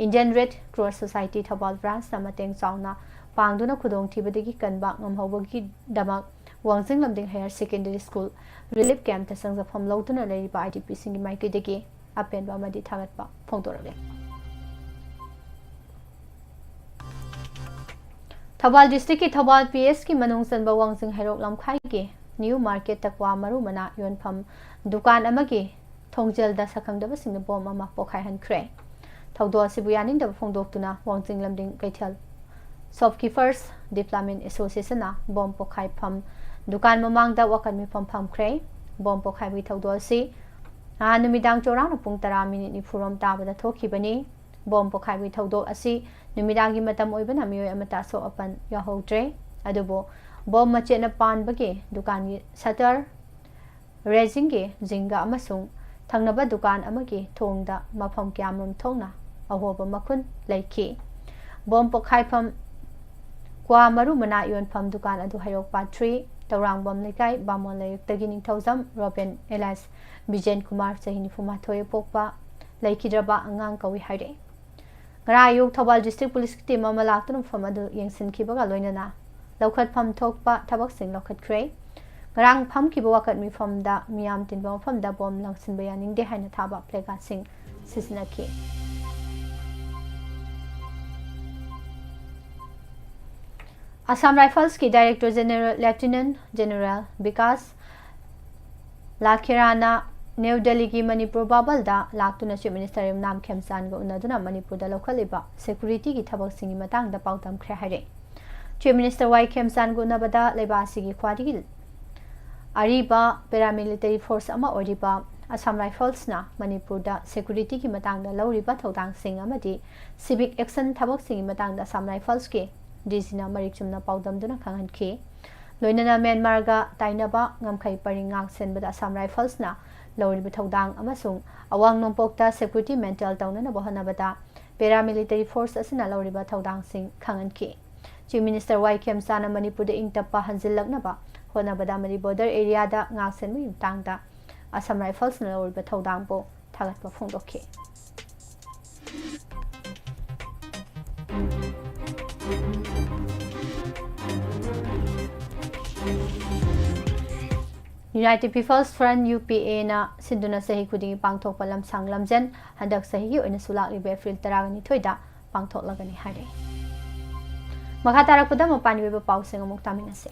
Indian red cross society Thoubal ꯕ꯭ꯔꯥꯟꯁꯅ ꯃꯇꯦꯡ ꯆꯥꯎꯅ ꯄꯥꯡꯗꯨꯅ ꯈꯨꯗꯣꯡꯊꯤꯕꯗꯒꯤ ꯀꯟꯕ ꯉꯝꯍꯧꯕꯒꯤꯗꯃꯛ ꯋꯥꯡꯖꯤꯡ ꯂꯝꯗꯤꯡ higher secondary school relief camp ꯁꯪꯖꯐꯝ ꯂꯧꯗꯨꯅ ꯂꯩꯔꯤꯕ ꯑꯥꯏ ꯗꯤ ꯄꯤꯁꯤꯡꯒꯤ ꯃꯥꯏꯀꯩꯗꯒꯤ ꯑꯄꯦꯟꯕ ꯑꯃꯗꯤ ꯊꯥꯒꯠꯄ ꯐꯣꯡꯗꯣꯔꯛꯂꯤ꯫ ꯊꯧꯕꯥꯜ ꯗꯤꯁꯇ꯭ꯔꯤꯛꯀꯤ ꯊꯧꯕꯥꯜ ꯄꯤ ꯑꯦꯁꯀꯤ ꯃꯅꯨꯡ ꯆꯟꯕ ꯋꯥꯡꯖꯤꯡ ꯍꯩꯔꯣꯛ ꯂꯝꯈꯥꯏꯒꯤ ꯅ꯭ꯌꯨ ꯃꯥꯔꯀꯦꯠꯇ ꯀ꯭ꯋꯥ ꯃꯔꯨ ꯃꯅꯥ ꯌꯣꯟꯐꯝ ꯗꯨꯀꯥꯟ ꯑꯃꯒꯤ ꯊꯣꯡꯖꯦꯜꯗ ꯁꯛꯈꯪꯗꯕꯁꯤꯡꯅ ꯕꯣꯝ ꯑꯃ ꯄꯣꯈꯥꯏꯍꯟꯈ꯭ꯔꯦ꯫ ꯊꯧꯗꯣꯛ ꯑꯁꯤꯕꯨ ꯌꯥꯅꯤꯡꯗꯕ ꯐꯣꯡꯗꯣꯛꯇꯨꯅ ꯋꯥꯡꯖꯤꯡ ꯂꯝꯗꯤꯡ ꯀꯩꯊꯦꯜ ꯁꯣꯞꯀꯤꯄꯔꯁ ꯗꯤꯕ꯭ꯂꯞꯃꯦꯟ ꯑꯦꯁꯣꯁꯤꯌꯦꯁꯟꯅ ꯕꯣꯝ ꯄꯣꯈꯥꯏꯐꯝ ꯗꯨꯀꯥꯟ ꯃꯃꯥꯡꯗ ꯋꯥꯀꯠ ꯃꯤꯐꯝ ꯐꯝꯈ꯭ꯔꯦ꯫ ꯕꯣꯝ ꯄꯣꯈꯥꯏꯕꯒꯤ ꯊꯧꯗꯣꯛ ꯑꯁꯤ ꯅꯍꯥꯟ ꯅꯨꯃꯤꯗꯥꯡ ꯆꯥꯎꯔꯥꯛꯅ ꯄꯨꯡ ꯇꯔꯥ ꯃꯤꯅꯤꯠ ꯅꯤꯐꯨꯔꯣꯝ ꯇꯥꯕꯗ ꯊꯣꯛꯈꯤꯕꯅꯤ꯫ ꯕꯣꯝ ꯄꯣꯈꯥꯏꯕꯒꯤ ꯊꯧꯗꯣꯛ ꯑꯁꯤ ꯅꯨꯃꯤꯗꯥꯡꯒꯤ ꯃꯇꯝ ꯑꯣꯏꯕꯅ ꯃꯤꯑꯣꯏ ꯑꯃꯠꯇ ꯑꯁꯣꯛ ꯑꯄꯟ ꯌꯥꯎꯍꯧꯗ꯭ꯔꯦ꯫ ꯑꯗꯨꯕꯨ ꯕꯣꯝ ꯃꯆꯦꯠꯅ ꯄꯥꯟꯕꯒꯤ ꯗꯨꯀꯥꯟꯒꯤ ꯁꯇꯔ, ꯔꯦꯖꯤꯡꯒꯤ ꯖꯤꯡꯒ ꯑꯃꯁꯨꯡ ꯊꯪꯅꯕ ꯗꯨꯀꯥꯟ ꯑꯃꯒꯤ ꯊꯣꯡꯗ ꯃꯐꯝ ꯀꯌꯥꯃꯔꯨꯝ ꯊꯣꯛꯅ ꯑꯍꯣꯕ ꯃꯈꯨꯟ ꯂꯩꯈꯤ꯫ ꯕꯣꯝ ꯄꯣꯈꯥꯏꯐꯝ ꯀ꯭ꯋꯥ ꯃꯔꯨ ꯃꯅꯥ ꯌꯣꯟꯐꯝ ꯗꯨꯀꯥꯟ ꯑꯗꯨ ꯍꯩꯔꯣꯛ ꯄꯥꯠ ꯊ꯭ꯔꯤ, ꯇꯧꯔꯥꯡꯕꯝ ꯂꯩꯀꯥꯏ, ꯕꯥꯃꯣꯟ ꯂꯩꯔꯛꯇꯒꯤ ꯅꯤꯡꯊꯧꯖꯝ ꯔꯣꯕꯦꯟ ꯑꯦꯂꯥꯏꯁ ꯕꯤꯖꯦꯟ ꯀꯨꯃꯥꯔ, ꯆꯍꯤ ꯅꯤꯐꯨ ꯃꯥꯊꯣꯏ ꯄꯣꯛꯄ, ꯂꯩꯈꯤꯗ꯭ꯔꯕ ꯑꯉꯥꯡ ꯀꯧꯏ ꯍꯥꯏꯔꯛꯏ꯫ ꯉꯔꯥꯡ ꯑꯌꯨꯛ ꯊꯧꯕꯥꯜ ꯗꯤꯁꯇ꯭ꯔꯤꯛ ꯄꯨꯂꯤꯁꯀꯤ ꯇꯤꯝ ꯑꯃ ꯂꯥꯛꯇꯨꯅ ꯃꯐꯝ ꯑꯗꯨ ꯌꯦꯡꯁꯤꯟꯈꯤꯕꯒ ꯂꯣꯏꯅꯅ ꯂꯧꯈꯠꯐꯝ ꯊꯣꯛꯄ ꯊꯕꯛꯁꯤꯡ ꯂꯧꯈꯠꯈ꯭ꯔꯦ꯫ ꯉꯔꯥꯡ ꯐꯝꯈꯤꯕ ꯋꯥꯀꯠ ꯃꯤꯐꯝꯗ ꯃꯤꯌꯥꯝ ꯇꯤꯟꯕ ꯃꯐꯝꯗ ꯕꯣꯝ ꯂꯪꯁꯤꯟꯕ ꯌꯥꯅꯤꯡꯗꯦ ꯍꯥꯏꯅ ꯊꯥꯕ ꯄ꯭ꯂꯦꯀꯥꯔꯗꯁꯤꯡ ꯁꯤꯖꯤꯟꯅꯈꯤ꯫ ꯑꯁꯥꯝ ꯔꯥꯏꯐꯜꯁꯀꯤ director general lieutenant general Vikas ꯂꯥꯈꯦꯔꯥꯅ ꯅ꯭ꯌꯨ ꯗꯦꯜꯂꯤꯒꯤ ꯃꯅꯤꯄꯨꯔ ꯕꯥꯕꯜꯗ ꯂꯥꯛꯇꯨꯅ ꯆꯤꯐ ꯃꯤꯅꯤꯁꯇꯔ ꯌꯨꯝꯅꯥꯝ ꯈꯦꯝꯆꯥꯟꯒ ꯎꯅꯗꯨꯅ ꯃꯅꯤꯄꯨꯔꯗ ꯂꯧꯈꯠꯂꯤꯕ ꯁꯦꯀ꯭ꯌꯨꯔꯤꯇꯤꯒꯤ ꯊꯕꯛꯁꯤꯡꯒꯤ ꯃꯇꯥꯡꯗ ꯄꯥꯎꯗꯝꯈ꯭ꯔꯦ ꯍꯥꯏꯔꯦ꯫ ꯆꯤꯐ ꯃꯤꯅꯤꯁꯇꯔ ꯋꯥꯏ ꯈꯦꯝꯆꯥꯟꯒ ꯎꯅꯕꯗ ꯂꯩꯕꯥꯛ ꯑꯁꯤꯒꯤ ꯈ꯭ꯋꯥꯏꯗꯒꯤ ꯑꯔꯤꯕ ꯄꯦꯔꯥꯃꯤꯂꯤꯇꯔꯤ ꯐꯣꯔꯁ ꯑꯃ ꯑꯣꯏꯔꯤꯕ Assam Riflesꯅ ꯃꯅꯤꯄꯨꯔꯗ securityꯒꯤ ꯃꯇꯥꯡꯗ ꯂꯧꯔꯤꯕ ꯊꯧꯗꯥꯡꯁꯤꯡ ꯑꯃꯗꯤ civic action ꯊꯕꯛꯁꯤꯡꯒꯤ ꯃꯇꯥꯡꯗ Assam Riflesꯀꯤ DGꯅ ꯃꯔꯤꯛ ꯆꯨꯝꯅ ꯄꯥꯎꯗꯝꯗꯨꯅ ꯈꯪꯍꯟꯈꯤ꯫ ꯂꯣꯏꯅꯅ ꯃ꯭ꯌꯥꯟꯃꯥꯔꯒ ꯇꯥꯏꯅꯕ ꯉꯝꯈꯩ ꯄꯔꯤꯡ ꯉꯥꯛ ꯁꯦꯟꯕꯗ Assam Riflesꯅ ꯂꯧꯔꯤꯕ ꯊꯧꯗꯥꯡ ꯑꯃꯁꯨꯡ ꯑꯋꯥꯡ ꯅꯣꯡꯄꯣꯛꯇ security maintain ꯇꯧꯅꯅꯕ ꯍꯣꯠꯅꯕꯗ paramilitary force ꯑꯁꯤꯅ ꯂꯧꯔꯤꯕ ꯊꯧꯗꯥꯡꯁꯤꯡ ꯈꯪꯍꯟꯈꯤ꯫ Chief Minister ꯋꯥꯏ ꯈꯦꯝꯆꯥꯅ ꯃꯅꯤꯄꯨꯔꯗ ꯏꯪ ꯇꯞꯄ ꯍꯟꯖꯤꯜꯂꯛꯅꯕ ꯍꯣꯠꯅꯕꯗ ꯑꯃꯗꯤ border areaꯗ ꯉꯥꯛ ꯁꯦꯟꯕꯒꯤ ꯃꯇꯥꯡꯗ Assam Riflesꯅ ꯂꯧꯔꯤꯕ ꯊꯧꯗꯥꯡꯕꯨ ꯊꯥꯒꯠꯄ ꯐꯣꯡꯗꯣꯛꯈꯤ꯫ United People's Front, UPAꯅ ꯁꯤꯟꯗꯨꯅ ꯆꯍꯤ ꯈꯨꯗꯤꯡꯒꯤ ꯄꯥꯡꯊꯣꯛꯄ ꯂꯝꯁꯥꯡ ꯂꯝꯖꯦꯟ ꯍꯟꯗꯛ ꯆꯍꯤꯒꯤ ꯑꯣꯏꯅꯁꯨ ꯂꯥꯛꯂꯤꯕ April ꯇꯔꯥꯅꯤꯊꯣꯏꯗ ꯄꯥꯡꯊꯣꯛꯂꯒꯅꯤ ꯍꯥꯏꯔꯦ꯫ ꯃꯈꯥ ꯇꯥꯔꯛꯄꯗ ꯃꯄꯥꯟꯒꯤ ꯑꯣꯏꯕ ꯄꯥꯎꯁꯤꯡ ꯑꯃꯨꯛ ꯇꯥꯃꯤꯟꯅꯁꯤ꯫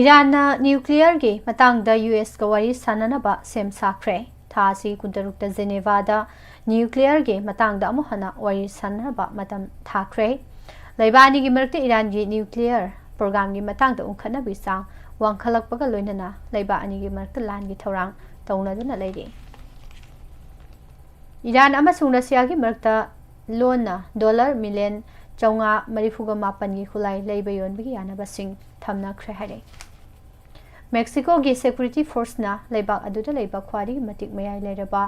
ꯏꯔꯥꯟꯅ ꯅ꯭ꯌꯨꯀ꯭ꯂꯤꯌꯔꯒꯤ ꯃꯇꯥꯡꯗ ꯌꯨ ꯑꯦꯁꯀ ꯋꯥꯔꯤ ꯁꯥꯟꯅꯅꯕ ꯁꯦꯝ ꯁꯥꯈ꯭ꯔꯦ꯫ ꯊꯥ ꯑꯁꯤꯒꯤ ꯀꯨꯟꯇꯔꯨꯛꯇ ꯖꯦꯅꯦꯚꯥꯗ ꯅ꯭ꯌꯨꯀ꯭ꯂꯤꯌꯔꯒꯤ ꯃꯇꯥꯡꯗ ꯑꯃꯨꯛ ꯍꯟꯅ ꯋꯥꯔꯤ ꯁꯥꯟꯅꯅꯕ ꯃꯇꯝ ꯊꯥꯈ꯭ꯔꯦ꯫ ꯂꯩꯕꯥꯛ ꯑꯅꯤꯒꯤ ꯃꯔꯛꯇ ꯏꯔꯥꯟꯒꯤ ꯅ꯭ꯌꯨꯀ꯭ꯂꯤꯌꯔ ꯄ꯭ꯔꯣꯒ꯭ꯔꯥꯝꯒꯤ ꯃꯇꯥꯡꯗ ꯎꯪꯈꯠꯅꯕꯒꯤ ꯆꯥꯡ ꯋꯥꯡꯈꯠꯂꯛꯄꯒ ꯂꯣꯏꯅꯅ ꯂꯩꯕꯥꯛ ꯑꯅꯤꯒꯤ ꯃꯔꯛꯇ ꯂꯥꯟꯒꯤ ꯊꯧꯔꯥꯡ ꯇꯧꯅꯗꯨꯅ ꯂꯩꯔꯤ꯫ ꯏꯔꯥꯟ ꯑꯃꯁꯨꯡ ꯔꯁꯤꯌꯥꯒꯤ ꯃꯔꯛꯇ ꯂꯣꯟꯅ ꯗꯣꯂꯔ ꯃꯤꯂꯤꯌꯟ ꯆꯥꯝꯃꯉꯥ ꯃꯔꯤꯐꯨꯒ ꯃꯥꯄꯟꯒꯤ ꯈꯨꯠꯂꯥꯏ ꯂꯩꯕ ꯌꯣꯟꯕꯒꯤ ꯌꯥꯅꯕꯁꯤꯡ ꯊꯝꯅꯈ꯭ꯔꯦ ꯍꯥꯏꯔꯦ꯫ ꯃꯦꯛꯁꯤꯀꯣꯒꯤ ꯁꯦꯀ꯭ꯌꯨꯔꯤꯇꯤ ꯐꯣꯔꯁꯅ ꯂꯩꯕꯥꯛ ꯑꯗꯨꯗ ꯂꯩꯕ ꯈ꯭ꯋꯥꯏꯗꯒꯤ ꯃꯇꯤꯛ ꯃꯌꯥꯏ ꯂꯩꯔꯕ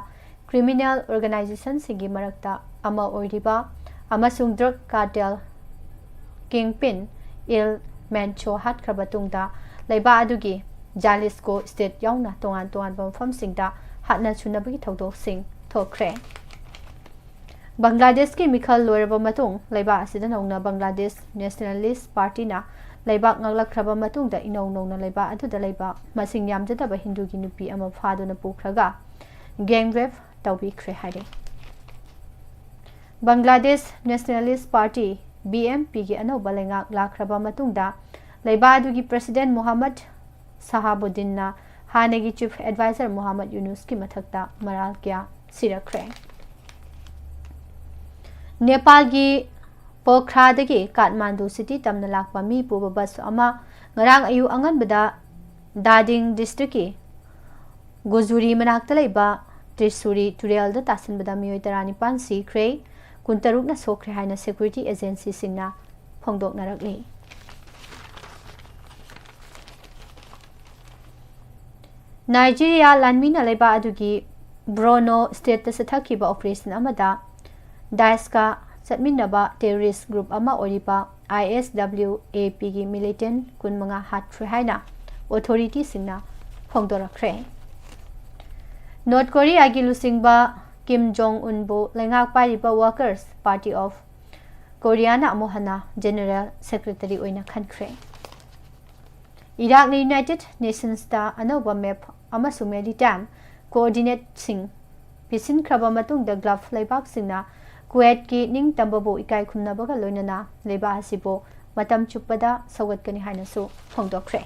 ꯀ꯭ꯔꯤꯃꯤꯅꯦꯜ ꯑꯣꯔꯒꯅꯥꯏꯖꯦꯁꯟꯁꯤꯡꯒꯤ ꯃꯔꯛꯇ ꯑꯃ ꯑꯣꯏꯔꯤꯕ ꯑꯃꯁꯨꯡ ꯗ꯭ꯔꯒ ꯀꯥꯔꯇꯦꯜ ꯀꯤꯡꯄꯤꯟ ꯏꯜ ꯃꯦꯟꯆꯣ ꯍꯥꯠꯈ꯭ꯔꯕ ꯇꯨꯡꯗ ꯂꯩꯕꯥꯛ ꯑꯗꯨꯒꯤ ꯖꯥꯂꯤꯁꯀꯣ ꯁ꯭ꯇꯦꯠ ꯌꯥꯎꯅ ꯇꯣꯉꯥꯟ ꯇꯣꯉꯥꯟꯕ ꯃꯐꯝꯁꯤꯡꯗ ꯍꯥꯠꯅ ꯁꯨꯅꯕꯒꯤ ꯊꯧꯗꯣꯛꯁꯤꯡ ꯊꯣꯛꯈ꯭ꯔꯦ꯫ ꯕꯪꯒ꯭ꯂꯥꯗꯦꯁꯀꯤ ꯃꯤꯈꯜ ꯂꯣꯏꯔꯕ ꯃꯇꯨꯡ ꯂꯩꯕꯥꯛ ꯑꯁꯤꯗ ꯅꯧꯅ ꯕꯪꯒ꯭ꯂꯥꯗꯦꯁ ꯅꯦꯁꯅꯦꯂꯤꯁ ꯄꯥꯔꯇꯤꯅ ꯂꯩꯕꯥꯛ ꯉꯥꯛꯂꯛꯈ꯭ꯔꯕ ꯃꯇꯨꯡꯗ ꯏꯅꯧ ꯅꯧꯅ ꯂꯩꯕꯥꯛ ꯑꯗꯨꯗ ꯂꯩꯕ ꯃꯁꯤꯡ ꯌꯥꯝꯖꯗꯕ ꯍꯤꯟꯗꯨꯒꯤ ꯅꯨꯄꯤ ꯑꯃ ꯐꯥꯗꯨꯅ ꯄꯨꯈ꯭ꯔꯒ ꯒꯦꯡ ꯔꯦꯞ ꯇꯧꯕꯤꯈ꯭ꯔꯦ ꯍꯥꯏꯔꯤ꯫ Bangladesh nationalist party, B M ꯄꯤꯒꯤ ꯑꯅꯧꯕ ꯂꯩꯉꯥꯛ ꯂꯥꯛꯈ꯭ꯔꯕ ꯃꯇꯨꯡꯗ ꯂꯩꯕꯥꯛ ꯑꯗꯨꯒꯤ ꯄ꯭ꯔꯁꯤꯗꯦꯟ ꯃꯣꯍꯝꯃꯗ ꯁꯍꯥꯕꯨꯗꯤꯟꯅ ꯍꯥꯟꯅꯒꯤ ꯆꯤꯐ ꯑꯦꯗꯚꯥꯏꯖꯔ ꯃꯣꯍꯝꯃꯗ ꯌꯨꯅꯨꯁꯀꯤ ꯃꯊꯛꯇ ꯃꯔꯥꯜ ꯀꯌꯥ ꯁꯤꯔꯛꯈ꯭ꯔꯦ꯫ ꯅꯦꯄꯥꯜꯒꯤ ꯄꯣꯈ꯭ꯔꯥꯗꯒꯤ ꯀꯥꯊꯃꯥꯟꯗꯨ ꯁꯤꯇꯤ ꯇꯝꯅ ꯂꯥꯛꯄ ꯃꯤ ꯄꯨꯕ ꯕꯁ ꯑꯃ ꯉꯔꯥꯡ ꯑꯌꯨꯛ ꯑꯉꯟꯕꯗ ꯗꯥꯗꯤꯡ ꯗꯤꯁꯇ꯭ꯔꯤꯛꯀꯤ ꯒꯨꯖꯨꯔꯤ ꯃꯅꯥꯛꯇ ꯂꯩꯕ ꯇ꯭ꯔꯤꯁꯨꯔꯤ ꯇꯨꯔꯦꯜꯗ ꯇꯥꯁꯤꯟꯕꯗ ꯃꯤꯑꯣꯏ ꯇꯔꯥꯅꯤꯄꯥꯟ ꯁꯤꯈ꯭ꯔꯦ, ꯀꯨꯟꯇꯔꯨꯛꯅ ꯁꯣꯛꯈ꯭ꯔꯦ ꯍꯥꯏꯅ ꯁꯦꯀ꯭ꯌꯨꯔꯤꯇꯤ ꯑꯦꯖꯦꯟꯁꯤꯁꯤꯡꯅ ꯐꯣꯡꯗꯣꯛꯅꯔꯛꯂꯤ꯫ ꯅꯥꯏꯖꯤꯔꯤꯌꯥ ꯂꯥꯟꯃꯤꯅ ꯂꯩꯕꯥꯛ ꯑꯗꯨꯒꯤ ꯕ꯭ꯔꯣꯅꯣ ꯁ꯭ꯇꯦꯠꯇ ꯆꯠꯊꯈꯤꯕ ꯑꯣꯄꯔꯦꯁꯟ ꯑꯃꯗ ꯗꯥꯏꯁꯀ ꯆꯠꯃꯤꯟꯅꯕ ꯇꯦꯔꯣꯔꯤꯁ ꯒ꯭ꯔꯨꯞ ꯑꯃ ꯑꯣꯏꯔꯤꯕ ꯑꯥꯏ ꯑꯦꯁ ꯗꯕ꯭ꯂꯤꯎ ꯑꯦ ꯄꯤꯒꯤ ꯃꯤꯂꯤꯇꯦꯟ ꯀꯨꯟꯃꯉꯥ ꯍꯥꯠꯈ꯭ꯔꯦ ꯍꯥꯏꯅ ꯑꯣꯊꯣꯔꯤꯇꯤꯁꯤꯡꯅ ꯐꯣꯡꯗꯣꯔꯛꯈ꯭ꯔꯦ꯫ ꯅꯣꯔꯠ ꯀꯣꯔꯤꯌꯥꯒꯤ ꯂꯨꯆꯤꯡꯕ ꯀꯤꯝ ꯖꯣꯡ ꯎꯟꯕꯨ ꯂꯩꯉꯥꯛ ꯄꯥꯏꯔꯤꯕ ꯋꯥꯔꯀꯔꯁ ꯄꯥꯔꯇꯤ ꯑꯣꯐ ꯀꯣꯔꯤꯌꯥꯅ ꯑꯃꯨꯛ ꯍꯟꯅ ꯖꯦꯅꯔꯦꯜ ꯁꯦꯀ꯭ꯔꯦꯇꯔꯤ ꯑꯣꯏꯅ ꯈꯟꯈ꯭ꯔꯦ꯫ ꯏꯔꯥꯛꯅ ꯌꯨꯅꯥꯏꯇꯦꯗ ꯅꯦꯁꯟꯁꯇ ꯑꯅꯧꯕ ꯃꯦꯞ ꯑꯃꯁꯨꯡ ꯃꯦꯔꯤꯇꯥꯏꯝ ꯀꯣꯑꯣꯔꯗꯤꯅꯦꯠꯁꯤꯡ ꯄꯤꯁꯤꯟꯈ꯭ꯔꯕ ꯃꯇꯨꯡꯗ ꯒꯜꯐ ꯂꯩꯕꯥꯛꯁꯤꯡꯅ ꯀꯨꯋꯦꯠꯀꯤ ꯅꯤꯡꯇꯝꯕꯕꯨ ꯏꯀꯥꯏ ꯈꯨꯝꯅꯕꯒ ꯂꯣꯏꯅꯅ ꯂꯩꯕꯥꯛ ꯑꯁꯤꯕꯨ ꯃꯇꯝ ꯆꯨꯞꯄꯗ ꯁꯧꯒꯠꯀꯅꯤ ꯍꯥꯏꯅꯁꯨ ꯐꯣꯡꯗꯣꯛꯈ꯭ꯔꯦ꯫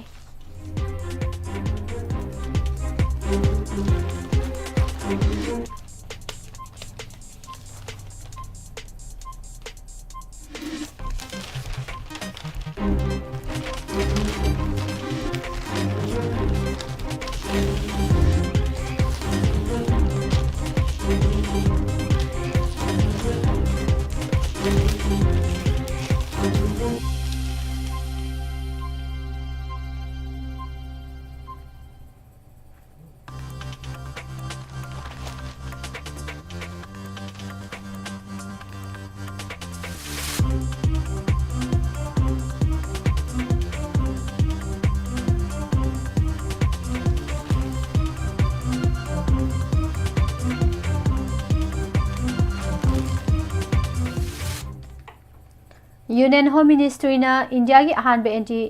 Union Home Ministryꯅ ꯏꯟꯗꯤꯌꯥꯒꯤ ꯑꯍꯥꯟꯕ anti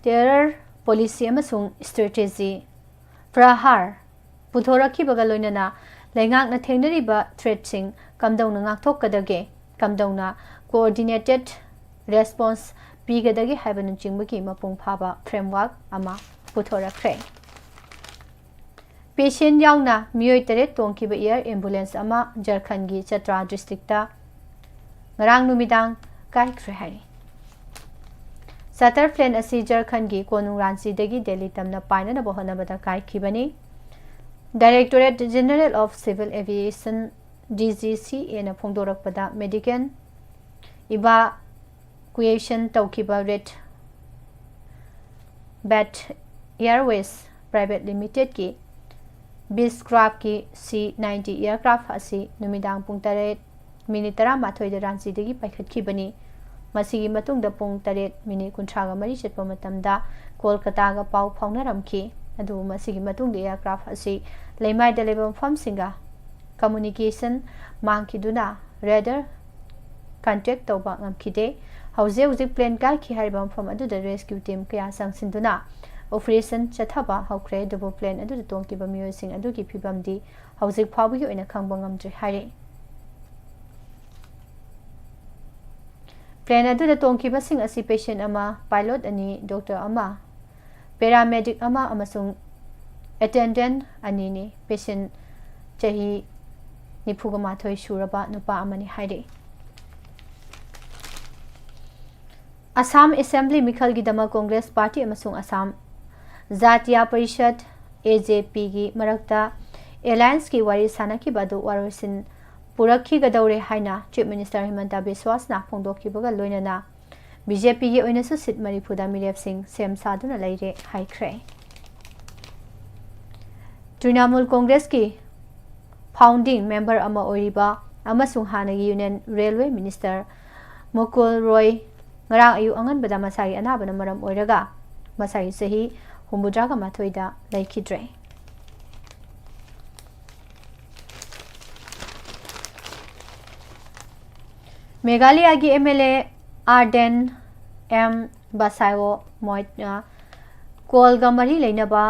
terror policy ꯑꯃꯁꯨꯡ strategy ꯄ꯭ꯔꯍꯥꯔ ꯄꯨꯊꯣꯔꯛꯈꯤꯕꯒ ꯂꯣꯏꯅꯅ ꯂꯩꯉꯥꯛꯅ ꯊꯦꯡꯅꯔꯤꯕ threatꯁꯤꯡ ꯀꯝꯗꯧꯅ ꯉꯥꯛꯊꯣꯛꯀꯗꯒꯦ, ꯀꯝꯗꯧꯅ coordinated response ꯄꯤꯒꯗꯒꯦ ꯍꯥꯏꯕꯅꯆꯤꯡꯕꯒꯤ ꯃꯄꯨꯡ ꯐꯥꯕ framework ꯑꯃ ꯄꯨꯊꯣꯔꯛꯈ꯭ꯔꯦ꯫ Patient ꯌꯥꯎꯅ ꯃꯤꯑꯣꯏ ꯇꯔꯦꯠ ꯇꯣꯡꯈꯤꯕ air ambulance ꯑꯃ ꯖꯔꯈꯟꯒꯤ ꯆꯇ꯭ꯔꯥ districtꯇ ꯉꯔꯥꯡ ꯅꯨꯃꯤꯗꯥꯡ ꯀꯥꯏꯈ꯭ꯔꯦ ꯍꯥꯏꯔꯤ꯫ Charter plane ꯑꯁꯤ ꯖꯔꯈꯟꯒꯤ ꯀꯣꯅꯨꯡ ꯔꯥꯟꯆꯤꯗꯒꯤ ꯗꯦꯜꯂꯤ ꯇꯝꯅ ꯄꯥꯏꯅꯅꯕ ꯍꯣꯠꯅꯕꯗ ꯀꯥꯏꯈꯤꯕꯅꯤ꯫ Directorate General of Civil Aviation, DGCAꯅ ꯐꯣꯡꯗꯣꯔꯛꯄꯗ medical evacuation ꯇꯧꯈꯤꯕ Red Bat Airways Private Limitedꯀꯤ Beechcraftꯀꯤ C ninety aircraft ꯑꯁꯤ ꯅꯨꯃꯤꯗꯥꯡ ꯄꯨꯡ ꯇꯔꯦꯠ minute ꯇꯔꯥꯃꯥꯊꯣꯏꯗ ꯔꯥꯟꯆꯤꯗꯒꯤ ꯄꯥꯏꯈꯠꯈꯤꯕꯅꯤ꯫ ꯃꯁꯤꯒꯤ ꯃꯇꯨꯡꯗ ꯄꯨꯡ ꯇꯔꯦꯠ minute ꯀꯨꯟꯊ꯭ꯔꯥꯒ ꯃꯔꯤ ꯆꯠꯄ ꯃꯇꯝꯗ ꯀꯣꯜꯀꯇꯥꯒ ꯄꯥꯎ ꯐꯥꯎꯅꯔꯝꯈꯤ꯫ ꯑꯗꯨꯕꯨ ꯃꯁꯤꯒꯤ ꯃꯇꯨꯡꯗ aircraft ꯑꯁꯤ ꯂꯩꯃꯥꯏꯗ ꯂꯩꯕ ꯃꯐꯝꯁꯤꯡꯒ communication ꯃꯥꯡꯈꯤꯗꯨꯅ radar contact ꯇꯧꯕ ꯉꯝꯈꯤꯗꯦ꯫ ꯍꯧꯖꯤꯛ ꯍꯧꯖꯤꯛ plane ꯀꯥꯏꯈꯤ ꯍꯥꯏꯔꯤꯕ ꯃꯐꯝ ꯑꯗꯨꯗ rescue team ꯀꯌꯥ ꯆꯪꯁꯤꯟꯗꯨꯅ operation ꯆꯠꯊꯕ ꯍꯧꯈ꯭ꯔꯦ꯫ ꯑꯗꯨꯕꯨ plane ꯑꯗꯨꯗ ꯇꯣꯡꯈꯤꯕ ꯃꯤꯑꯣꯏꯁꯤꯡ ꯑꯗꯨꯒꯤ ꯐꯤꯕꯝꯗꯤ ꯍꯧꯖꯤꯛ ꯐꯥꯎꯕꯒꯤ ꯑꯣꯏꯅ ꯈꯪꯕ ꯉꯝꯗ꯭ꯔꯤ ꯍꯥꯏꯔꯤ꯫ Plane ꯑꯗꯨꯗ ꯇꯣꯡꯈꯤꯕꯁꯤꯡ ꯑꯁꯤ patient ꯑꯃ, pilot ꯑꯅꯤ, doctor ꯑꯃ, paramedic ꯑꯃ ꯑꯃꯁꯨꯡ attendant ꯑꯅꯤꯅꯤ꯫ Patient ꯆꯍꯤ ꯅꯤꯐꯨꯒ ꯃꯥꯊꯣꯏ ꯁꯨꯔꯕ ꯅꯨꯄꯥ ꯑꯃꯅꯤ ꯍꯥꯏꯔꯤ꯫ ꯑꯁꯥꯝ Assembly ꯃꯤꯈꯜꯒꯤꯗꯃꯛ Congress Party ꯑꯃꯁꯨꯡ ꯑꯁꯥꯝ ꯖꯥꯇꯤꯌꯥ ꯄꯔꯤꯁꯠ, AJPꯒꯤ ꯃꯔꯛꯇ allianceꯀꯤ ꯋꯥꯔꯤ ꯁꯥꯅꯈꯤꯕ ꯑꯗꯨ ꯋꯥꯔꯣꯏꯁꯤꯟ ꯄꯨꯔꯛꯈꯤꯒꯗꯧꯔꯦ ꯍꯥꯏꯅ Chief Minister ꯍꯤꯃꯟꯇ ꯕꯤꯁ꯭ꯋꯥꯁꯅ ꯐꯣꯡꯗꯣꯛꯈꯤꯕꯒ ꯂꯣꯏꯅꯅ BJPꯒꯤ ꯑꯣꯏꯅꯁꯨ seat ꯃꯔꯤꯐꯨꯗ ꯃꯤꯔꯦꯞꯁꯤꯡ ꯁꯦꯝ ꯁꯥꯗꯨꯅ ꯂꯩꯔꯦ ꯍꯥꯏꯈ꯭ꯔꯦ꯫ Trinamool Congressꯀꯤ founding member ꯑꯃ ꯑꯣꯏꯔꯤꯕ ꯑꯃꯁꯨꯡ ꯍꯥꯟꯅꯒꯤ Union Railway Minister ꯃꯨꯀꯨꯜ ꯔꯣꯏ ꯉꯔꯥꯡ ꯑꯌꯨꯛ ꯑꯉꯟꯕꯗ ꯃꯁꯥꯒꯤ ꯑꯅꯥꯕꯅ ꯃꯔꯝ ꯑꯣꯏꯔꯒ ꯃꯁꯥꯒꯤ ꯆꯍꯤ ꯍꯨꯝꯐꯨꯇꯔꯥꯒ ꯃꯥꯊꯣꯏꯗ ꯂꯩꯈꯤꯗ꯭ꯔꯦ꯫ ꯃꯦꯘꯥꯂꯌꯥꯒꯤ MLA ꯑꯥꯔꯗꯦꯟ ꯑꯦꯝ ꯕꯁꯥꯏꯑꯣ ꯃꯣꯏꯠꯅ ꯀꯣꯜꯒ ꯃꯔꯤ ꯂꯩꯅꯕ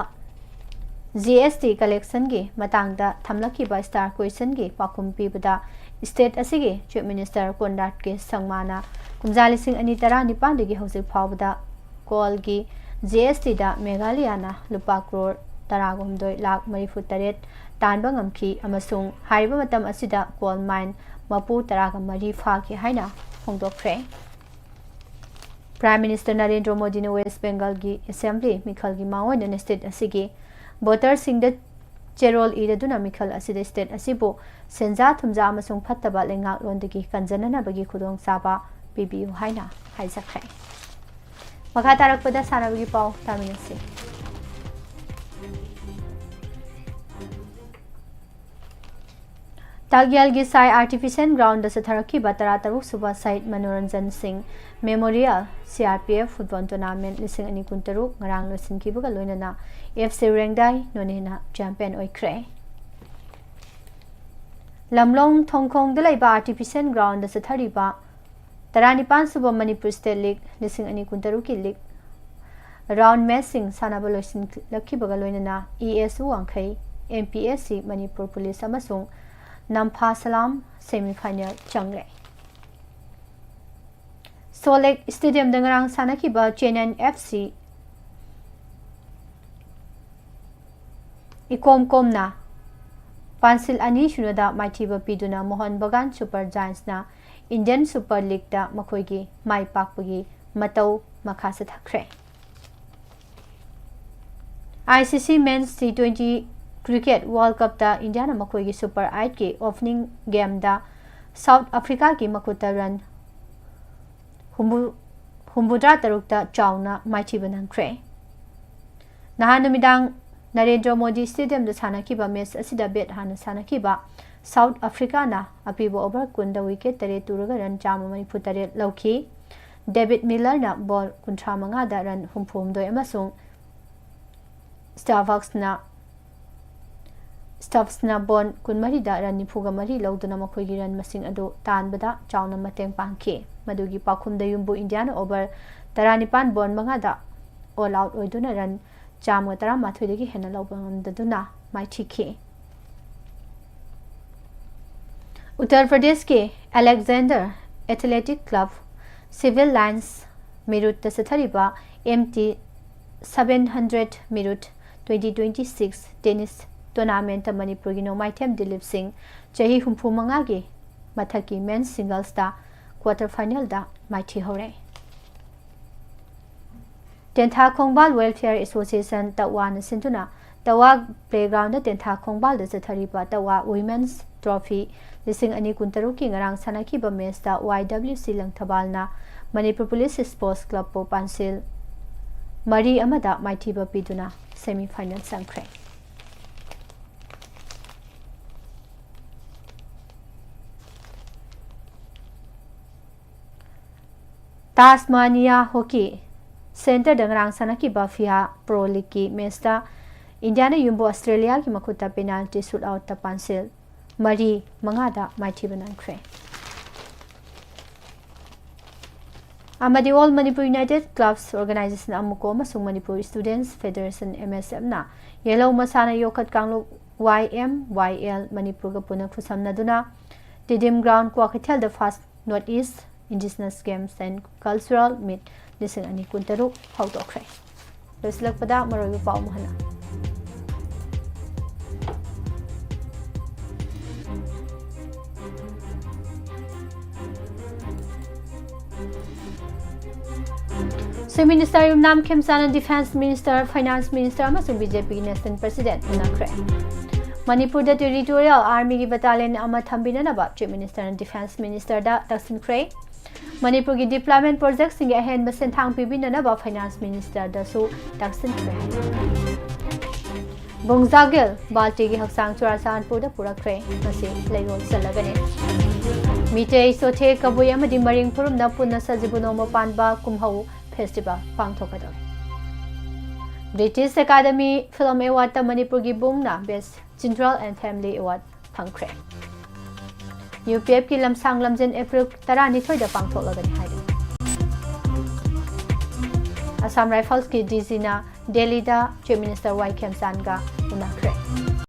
ꯖꯤ ꯑꯦꯁ ꯇꯤ ꯀꯂꯦꯛꯁꯟꯒꯤ ꯃꯇꯥꯡꯗ ꯊꯝꯂꯛꯈꯤꯕ ꯁ꯭ꯇꯥꯔ ꯀ꯭ꯋꯦꯁꯟꯒꯤ ꯄꯥꯎꯈꯨꯝ ꯄꯤꯕꯗ, ꯁ꯭ꯇꯦꯠ ꯑꯁꯤꯒꯤ ꯆꯤꯐ ꯃꯤꯅꯤꯁꯇꯔ ꯀꯣꯟꯔꯥꯗ ꯀꯦ ꯁꯪꯃꯥꯅ ꯀꯨꯝꯖꯥ ꯂꯤꯁꯤꯡ ꯑꯅꯤ ꯇꯔꯥꯅꯤꯄꯥꯟꯗꯒꯤ ꯍꯧꯖꯤꯛ ꯐꯥꯎꯕꯗ ꯀꯣꯜꯒꯤ ꯖꯤ ꯑꯦꯁ ꯇꯤꯗ ꯃꯦꯘꯥꯂꯌꯥꯅ ꯂꯨꯄꯥ ꯀ꯭ꯔꯣꯔ ꯇꯔꯥꯒ ꯍꯨꯝꯗꯣꯏ ꯂꯥꯈ ꯃꯔꯤꯐꯨ ꯇꯔꯦꯠ ꯇꯥꯟꯕ ꯉꯝꯈꯤ ꯑꯃꯁꯨꯡ ꯍꯥꯏꯔꯤꯕ ꯃꯇꯝ ꯑꯁꯤꯗ ꯀꯣꯜ ꯃꯥꯏꯟ ꯃꯄꯨ ꯇꯔꯥꯒ ꯃꯔꯤ ꯐꯥꯈꯤ ꯍꯥꯏꯅ ꯐꯣꯡꯗꯣꯛꯈ꯭ꯔꯦ꯫ ꯄ꯭ꯔꯥꯏꯝ ꯃꯤꯅꯤꯁꯇꯔ ꯅꯔꯦꯟꯗ꯭ꯔ ꯃꯣꯗꯤꯅ ꯋꯦꯁ ꯕꯦꯡꯒꯜꯒꯤ ꯑꯦꯁꯦꯝꯕ꯭ꯂꯤ ꯃꯤꯈꯜꯒꯤ ꯃꯥꯡꯑꯣꯏꯅꯅ ꯁ꯭ꯇꯦꯠ ꯑꯁꯤꯒꯤ ꯚꯣꯇꯔꯁꯤꯡꯗ ꯆꯦꯔꯣꯜ ꯏꯔꯗꯨꯅ ꯃꯤꯈꯜ ꯑꯁꯤꯗ ꯁ꯭ꯇꯦꯠ ꯑꯁꯤꯕꯨ ꯁꯦꯟꯖꯥ ꯊꯨꯝꯖꯥ ꯑꯃꯁꯨꯡ ꯐꯠꯇꯕ ꯂꯩꯉꯥꯛꯂꯣꯟꯗꯒꯤ ꯀꯟꯖꯅꯅꯕꯒꯤ ꯈꯨꯗꯣꯡꯆꯥꯕ ꯄꯤꯕꯤꯌꯨ ꯍꯥꯏꯅ ꯍꯥꯏꯖꯈ꯭ꯔꯦ꯫ ꯃꯈꯥ ꯇꯥꯔꯛꯄꯗ ꯁꯥꯟꯅꯕꯒꯤ ꯄꯥꯎ ꯇꯥꯃꯤꯟꯅꯁꯤ꯫ ꯇꯥꯛꯌꯦꯜꯒꯤ ꯁꯥꯏ ꯑꯥꯔꯇꯤꯐꯤꯁꯤꯌꯦꯜ ꯒ꯭ꯔꯥꯎꯟꯗ ꯆꯠꯊꯔꯛꯈꯤꯕ ꯇꯔꯥꯇꯔꯨꯛ ꯁꯨꯕ ꯁꯍꯤꯗ ꯃꯅꯣꯔꯟꯖꯟ ꯁꯤꯡ ꯃꯦꯃꯣꯔꯤꯌꯦꯜ ꯁꯤ R P F football tournament ꯂꯤꯁꯤꯡ ꯑꯅꯤ ꯀꯨꯟꯇꯔꯨꯛ ꯉꯔꯥꯡ ꯂꯣꯏꯁꯤꯟꯈꯤꯕꯒ ꯂꯣꯏꯅꯅ ꯑꯦꯐ ꯁꯤ ꯔꯦꯡꯗꯥꯏ ꯅꯣꯅꯦꯅ ꯆꯦꯝꯄꯤꯌꯟ ꯑꯣꯏꯈ꯭ꯔꯦ꯫ ꯂꯝꯂꯣꯡ ꯊꯣꯡꯈꯣꯡꯗ ꯂꯩꯕ ꯑꯥꯔꯇꯤꯐꯤꯁꯤꯌꯦꯜ ꯒ꯭ꯔꯥꯎꯟꯗ ꯆꯠꯊꯔꯤꯕ ꯇꯔꯥꯅꯤꯄꯥꯟ ꯁꯨꯕ ꯃꯅꯤꯄꯨꯔ ꯁ꯭ꯇꯦꯠ ꯂꯤꯒ ꯂꯤꯁꯤꯡ ꯑꯅꯤ ꯀꯨꯟꯇꯔꯨꯛꯀꯤ ꯂꯤꯒ ꯔꯥꯎꯟ ꯃꯦꯆꯁꯤꯡ ꯁꯥꯟꯅꯕ ꯂꯣꯏꯁꯤꯜꯂꯛꯈꯤꯕꯒ ꯂꯣꯏꯅꯅ ꯏ ꯑꯦꯁ ꯌꯨ ꯋꯥꯡꯈꯩ, M P S C Manipur police ꯑꯃꯁꯨꯡ ꯅꯝꯐꯥ ꯁꯂꯥꯝ ꯁꯦꯃꯤꯐꯥꯏꯅꯦꯜ ꯆꯪꯂꯦ꯫ ꯁꯣꯜ ꯂꯦꯛ ꯁ꯭ꯇꯦꯗꯤꯌꯝꯗ ꯉꯔꯥꯡ ꯁꯥꯟꯅꯈꯤꯕ ꯆꯦꯟꯅꯥꯏ ꯑꯦꯐ ꯁꯤ ꯏꯀꯣꯝ ꯀꯣꯝꯅ ꯄꯥꯟꯁꯤꯜ ꯑꯅꯤ ꯁꯤꯅꯣꯗ ꯃꯥꯏꯊꯤꯕ ꯄꯤꯗꯨꯅ ꯃꯣꯍꯟ ꯕꯒꯥꯟ ꯁꯨꯄꯔ ꯖꯥꯏꯟꯁꯅ ꯏꯟꯗꯤꯌꯟ ꯁꯨꯄꯔ ꯂꯤꯒꯇ ꯃꯈꯣꯏꯒꯤ ꯃꯥꯏ ꯄꯥꯛꯄꯒꯤ ꯃꯇꯧ ꯃꯈꯥ ꯆꯠꯊꯈ꯭ꯔꯦ꯫ ꯑꯥꯏ ꯁꯤ ꯁꯤ ꯃꯦꯟꯁ ꯇꯤ ꯇ꯭ꯋꯦꯟꯇꯤ ꯀ꯭ꯔꯤꯀꯦꯠ ꯋꯥꯔꯜꯗ ꯀꯞꯇ ꯏꯟꯗꯤꯌꯥꯅ ꯃꯈꯣꯏꯒꯤ ꯁꯨꯄꯔ ꯑꯥꯏꯠꯀꯤ ꯑꯣꯄꯅꯤꯡ ꯒꯦꯝꯗ ꯁꯥꯎꯠ ꯑꯐ꯭ꯔꯤꯀꯥꯒꯤ ꯃꯈꯨꯠꯇ ꯔꯟ ꯍꯨꯝꯐꯨ, ꯍꯨꯝꯐꯨꯇꯔꯥ ꯇꯔꯨꯛꯇ ꯆꯥꯎꯅ ꯃꯥꯏꯊꯤꯕ ꯅꯪꯈ꯭ꯔꯦ꯫ ꯅꯍꯥꯟ ꯅꯨꯃꯤꯗꯥꯡ ꯅꯔꯦꯟꯗ꯭ꯔ ꯃꯣꯗꯤ ꯁ꯭ꯇꯦꯗꯤꯌꯝꯗ ꯁꯥꯟꯅꯈꯤꯕ ꯃꯦꯆ ꯑꯁꯤꯗ ꯕꯦꯠ ꯍꯥꯟꯅ ꯁꯥꯟꯅꯈꯤꯕ ꯁꯥꯎꯠ ꯑꯐ꯭ꯔꯤꯀꯥꯅ ꯑꯄꯤꯕ ꯑꯣꯚꯔ ꯀꯨꯟꯗ ꯋꯤꯀꯦꯠ ꯇꯔꯦꯠ ꯇꯨꯔꯒ ꯔꯟ ꯆꯥꯝꯃ ꯃꯔꯤꯐꯨ ꯇꯔꯦꯠ ꯂꯧꯈꯤ꯫ ꯗꯦꯕꯤꯗ ꯃꯤꯂꯔꯅ ꯕꯣꯜ ꯀꯨꯟꯊ꯭ꯔꯥ ꯃꯉꯥꯗ ꯔꯟ ꯍꯨꯝꯐꯨ ꯍꯨꯝꯗꯣꯏ ꯑꯃꯁꯨꯡ ꯁ꯭ꯇꯥꯐꯛꯁꯅ, ꯁ꯭ꯇꯥꯐꯁꯅ ꯕꯣꯜ ꯀꯨꯟꯃꯔꯤꯗ ꯔꯟ ꯅꯤꯐꯨꯒ ꯃꯔꯤ ꯂꯧꯗꯨꯅ ꯃꯈꯣꯏꯒꯤ ꯔꯟ ꯃꯁꯤꯡ ꯑꯗꯨ ꯇꯥꯟꯕꯗ ꯆꯥꯎꯅ ꯃꯇꯦꯡ ꯄꯥꯡꯈꯤ꯫ ꯃꯗꯨꯒꯤ ꯄꯥꯎꯈꯨꯝꯗ ꯌꯨꯝꯕꯨ ꯏꯟꯗꯤꯌꯥꯅ over ꯇꯔꯥꯅꯤꯄꯥꯟ ball ꯃꯉꯥꯗ all out ꯑꯣꯏꯗꯨꯅ run ꯆꯥꯝꯃꯒ ꯇꯔꯥꯃꯥꯊꯣꯏꯗꯒꯤ ꯍꯦꯟꯅ ꯂꯧꯕ ꯉꯝꯗꯗꯨꯅ ꯃꯥꯏꯊꯤꯈꯤ꯫ ꯎꯠꯇꯔ ꯄ꯭ꯔꯗꯦꯁꯀꯤ Alexander athletic club civil lines ꯃꯤꯔꯨꯠꯇ ꯆꯠꯊꯔꯤꯕ M T seven hundred ꯃꯤꯔꯨꯠ twenty twenty six tennis tournamentꯇ ꯃꯅꯤꯄꯨꯔꯒꯤ ꯅꯣꯡꯃꯥꯏꯊꯦꯝ ꯗꯤꯂꯤꯞ ꯁꯤꯡ, ꯆꯍꯤ ꯍꯨꯝꯐꯨ ꯃꯉꯥꯒꯤ ꯃꯊꯛꯀꯤ men's singlesꯇ quarter finalꯗ ꯃꯥꯏꯊꯤꯍꯧꯔꯦ꯫ ꯇꯦꯟꯊꯥ ꯈꯣꯡꯕꯥꯜ Welfare Association ꯇꯛꯋꯥꯅ ꯁꯤꯟꯗꯨꯅ ꯇꯛꯋꯥ playgroundꯗ ꯇꯦꯟꯊꯥ ꯈꯣꯡꯕꯥꯜꯗ ꯆꯠꯊꯔꯤꯕ ꯇꯛꯋꯥ Women's Trophy ꯂꯤꯁꯤꯡ ꯑꯅꯤ ꯀꯨꯟꯇꯔꯨꯛꯀꯤ ꯉꯔꯥꯡ ꯁꯥꯟꯅꯈꯤꯕ matchꯇ Y W C ꯂꯪꯊꯕꯥꯜꯅ ꯃꯅꯤꯄꯨꯔ ꯄꯨꯂꯤꯁ Sports Clubꯄꯨ ꯄꯥꯟꯁꯤꯜ ꯃꯔꯤ ꯑꯃꯗ ꯃꯥꯏꯊꯤꯕ ꯄꯤꯗꯨꯅ semi final ꯆꯪꯈ꯭ꯔꯦ꯫ ꯇꯥꯁꯃꯥꯅꯤꯌꯥ ꯍꯣꯀꯤ ꯁꯦꯟꯇꯔꯗ ꯉꯔꯥꯡ ꯁꯥꯟꯅꯈꯤꯕ ꯐꯤꯌꯥ ꯄ꯭ꯔꯣ ꯂꯤꯒꯀꯤ ꯃꯦꯆꯇ ꯏꯟꯗꯤꯌꯥꯅ ꯌꯨꯝꯕꯨ ꯑꯁꯇ꯭ꯔꯦꯂꯤꯌꯥꯒꯤ ꯃꯈꯨꯠꯇ ꯄꯦꯅꯥꯜꯇꯤ ꯁꯨꯠꯑꯥꯎꯠꯇ ꯄꯥꯟꯁꯤꯜ ꯃꯔꯤ ꯃꯉꯥꯗ ꯃꯥꯏꯊꯤꯕ ꯅꯪꯈ꯭ꯔꯦ꯫ ꯑꯃꯗꯤ All Manipur United Clubs Organization, ꯑꯃꯨꯀꯣ, ꯑꯃꯁꯨꯡ Manipur Students Federation, M S F, ꯅ ꯌꯦꯜꯍꯧ ꯃꯁꯥꯟꯅ ꯌꯣꯛꯈꯠ ꯀꯥꯡꯂꯨꯞ, Y M Y L, ꯃꯅꯤꯄꯨꯔꯒ ꯄꯨꯟꯅ ꯈꯨꯠꯁꯝꯅꯗꯨꯅ ꯇꯤꯗꯤꯝ ꯒ꯭ꯔꯥꯎꯟ ꯀ꯭ꯋꯥꯀꯩꯊꯦꯜꯗ First North East Indigenous Games and Cultural Meet ꯂꯤꯁꯤꯡ ꯑꯅꯤ ꯀꯨꯟꯇꯔꯨꯛ ꯍꯧꯗꯣꯛꯈ꯭ꯔꯦ꯫ ꯂꯣꯏꯁꯤꯜꯂꯛꯄꯗ ꯃꯔꯨꯑꯣꯏꯕ ꯄꯥꯎ ꯑꯃꯨꯛ ꯍꯟꯅ꯫ Chief Minister ꯌꯨꯝꯅꯥꯝ ꯈꯦꯝꯆꯥꯟꯅ Defence Minister, Finance Minister ꯑꯃꯁꯨꯡ B J P National President ꯎꯅꯈ꯭ꯔꯦ꯫ ꯃꯅꯤꯄꯨꯔꯗ Territorial Armyꯒꯤ battalion ꯑꯃ ꯊꯝꯕꯤꯅꯅꯕ Chief Ministerꯅ Defence Ministerꯗ ꯇꯛꯁꯤꯟꯈ꯭ꯔꯦ꯫ ꯃꯅꯤꯄꯨꯔꯒꯤ development projectꯁꯤꯡꯒꯤ ꯑꯍꯦꯟꯕ ꯁꯦꯟꯊꯥꯡ ꯄꯤꯕꯤꯅꯅꯕ Finance Ministerꯗꯁꯨ ꯇꯛꯁꯤꯟꯈ꯭ꯔꯦ꯫ ꯕꯣꯡꯖꯥꯒꯤꯜ ꯕꯥꯜꯇꯤꯒꯤ ꯍꯛꯆꯥꯡ ꯆꯨꯔꯥꯆꯥꯟꯄꯨꯔꯗ ꯄꯨꯔꯛꯈ꯭ꯔꯦ꯫ ꯃꯁꯤ ꯂꯩꯔꯣꯜ ꯆꯠꯂꯒꯅꯤ꯫ ꯃꯤꯇꯩ, ꯆꯣꯊꯦ, ꯀꯕꯨꯏ ꯑꯃꯗꯤ ꯃꯔꯤꯡ ꯐꯨꯔꯨꯞꯅ ꯄꯨꯟꯅ ꯁꯖꯤꯕꯨ ꯅꯣꯡꯃ ꯄꯥꯟꯕ ꯀꯨꯝꯍꯧ festival ꯄꯥꯡꯊꯣꯛꯀꯗꯧꯔꯤ꯫ British Academy Film Awardꯇ ꯃꯅꯤꯄꯨꯔꯒꯤ ꯕꯨꯡꯅ Best General and Family Award ꯐꯪꯈ꯭ꯔꯦ꯫ ꯌꯨ ꯄꯤ ꯑꯦꯐꯀꯤ ꯂꯝꯁꯥꯡ ꯂꯝꯖꯦꯟ ꯑꯦꯄ꯭ꯔꯤꯜ ꯇꯔꯥꯅꯤꯊꯣꯏꯗ ꯄꯥꯡꯊꯣꯛꯂꯒꯅꯤ ꯍꯥꯏꯔꯤ꯫ ꯑꯁꯥꯝ ꯔꯥꯏꯐꯜꯁꯀꯤ ꯗꯤ ꯖꯤꯅ ꯗꯦꯜꯂꯤꯗ ꯆꯤꯐ ꯃꯤꯅꯤꯁꯇꯔ ꯋꯥꯏ ꯈꯦꯝꯆꯥꯟꯒ ꯎꯅꯈ꯭ꯔꯦ꯫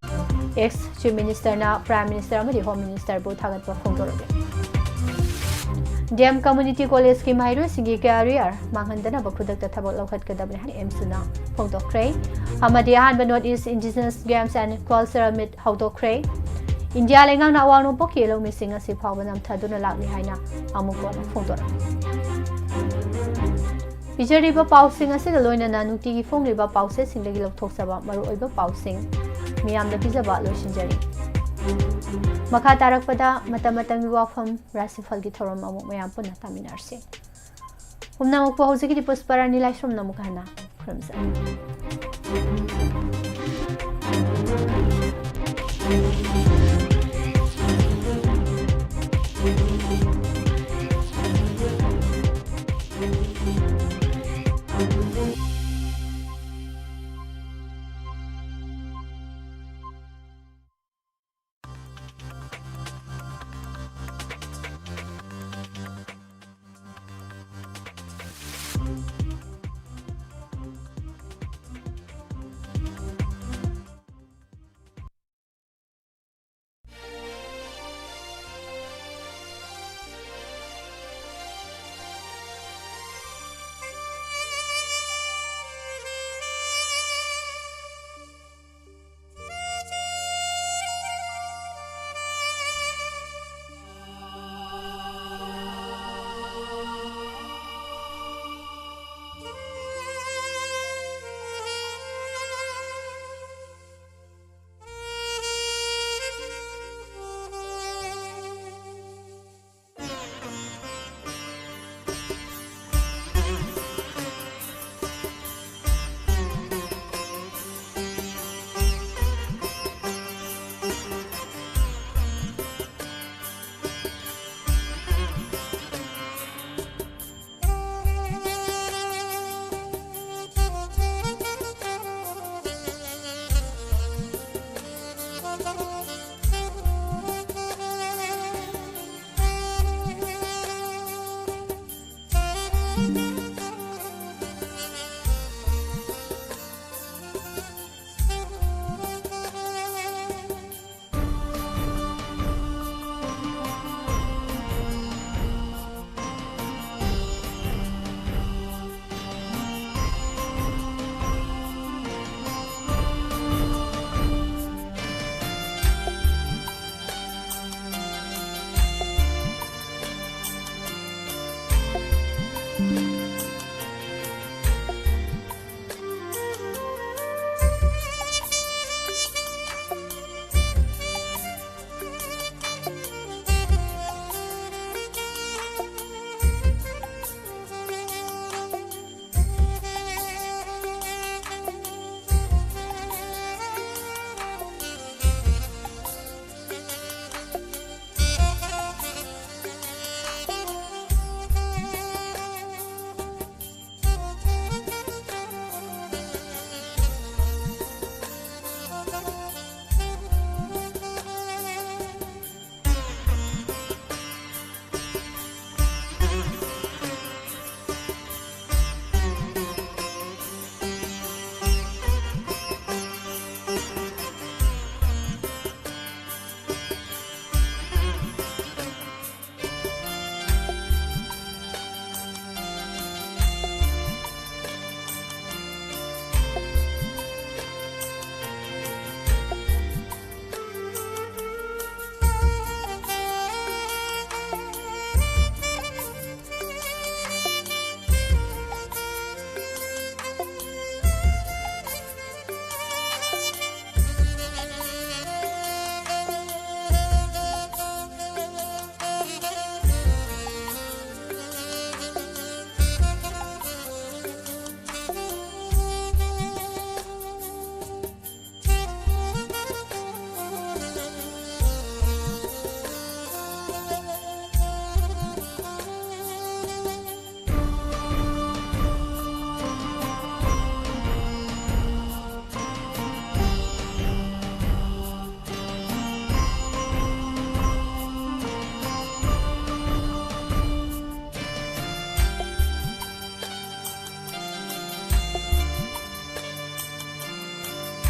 ꯑꯦꯛꯁ ꯆꯤꯐ ꯃꯤꯅꯤꯁꯇꯔꯅ ꯄ꯭ꯔꯥꯏꯝ ꯃꯤꯅꯤꯁꯇꯔ ꯑꯃꯗꯤ ꯍꯣꯝ ꯃꯤꯅꯤꯁꯇꯔꯕꯨ ꯊꯥꯒꯠꯄ ꯐꯣꯡꯗꯣꯔꯛꯂꯦ꯫ ꯗꯤ ꯑꯦꯝ ꯀꯝꯃ꯭ꯌꯨꯅꯤꯇꯤ ꯀꯣꯂꯦꯖꯀꯤ ꯃꯍꯩꯔꯣꯏꯁꯤꯡꯒꯤ ꯀꯦꯔꯤꯌꯔ ꯃꯥꯡꯍꯟꯗꯅꯕ ꯈꯨꯗꯛꯇ ꯊꯕꯛ ꯂꯧꯈꯠꯀꯗꯕꯅꯤ ꯍꯥꯏꯅ ꯑꯦꯝꯁꯨꯅ ꯐꯣꯡꯗꯣꯛꯈ꯭ꯔꯦ꯫ ꯑꯃꯗꯤ ꯑꯍꯥꯟꯕ North East Indigenous Games and Cultural Meet ꯍꯧꯗꯣꯛꯈ꯭ꯔꯦ꯫ ꯏꯟꯗꯤꯌꯥ ꯂꯩꯉꯥꯛꯅ ꯑꯋꯥꯡ ꯅꯣꯡꯄꯣꯛꯀꯤ ꯂꯧꯃꯤꯁꯤꯡ ꯉꯁꯤ ꯐꯥꯎꯕ ꯅꯝꯊꯗꯨꯅ ꯂꯥꯛꯂꯤ ꯍꯥꯏꯅ ꯑꯃꯨꯛ ꯍꯟꯅ ꯐꯣꯡꯗꯣꯔꯛꯂꯤ꯫ ꯄꯤꯖꯔꯤꯕ ꯄꯥꯎꯁꯤꯡ ꯑꯁꯤꯒ ꯂꯣꯏꯅꯅ ꯅꯨꯡꯇꯤꯒꯤ ꯐꯣꯡꯂꯤꯕ ꯄꯥꯎꯆꯦꯁꯤꯡꯗꯒꯤ ꯂꯧꯊꯣꯛꯆꯕ ꯃꯔꯨꯑꯣꯏꯕ ꯄꯥꯎꯁꯤꯡ ꯃꯤꯌꯥꯝꯗ ꯄꯤꯖꯕ ꯂꯣꯏꯁꯤꯟꯖꯔꯤ꯫ ꯃꯈꯥ ꯇꯥꯔꯛꯄꯗ ꯃꯇꯝ ꯃꯇꯝꯒꯤ ꯋꯥꯐꯝ ꯔꯥꯁꯤꯐꯜꯒꯤ ꯊꯧꯔꯝ ꯑꯃꯨꯛ ꯃꯌꯥꯝ ꯄꯨꯟꯅ ꯇꯥꯃꯤꯟꯅꯔꯁꯤ꯫ ꯄꯨꯝꯅꯃꯛꯄꯨ ꯍꯧꯖꯤꯛꯀꯤꯗꯤ ꯄꯨꯁꯄꯔꯥꯅꯤ ꯂꯥꯏꯁ꯭ꯔꯝꯅ ꯑꯃꯨꯛ ꯍꯟꯅ ꯈꯨꯔꯨꯝꯖꯔꯤ꯫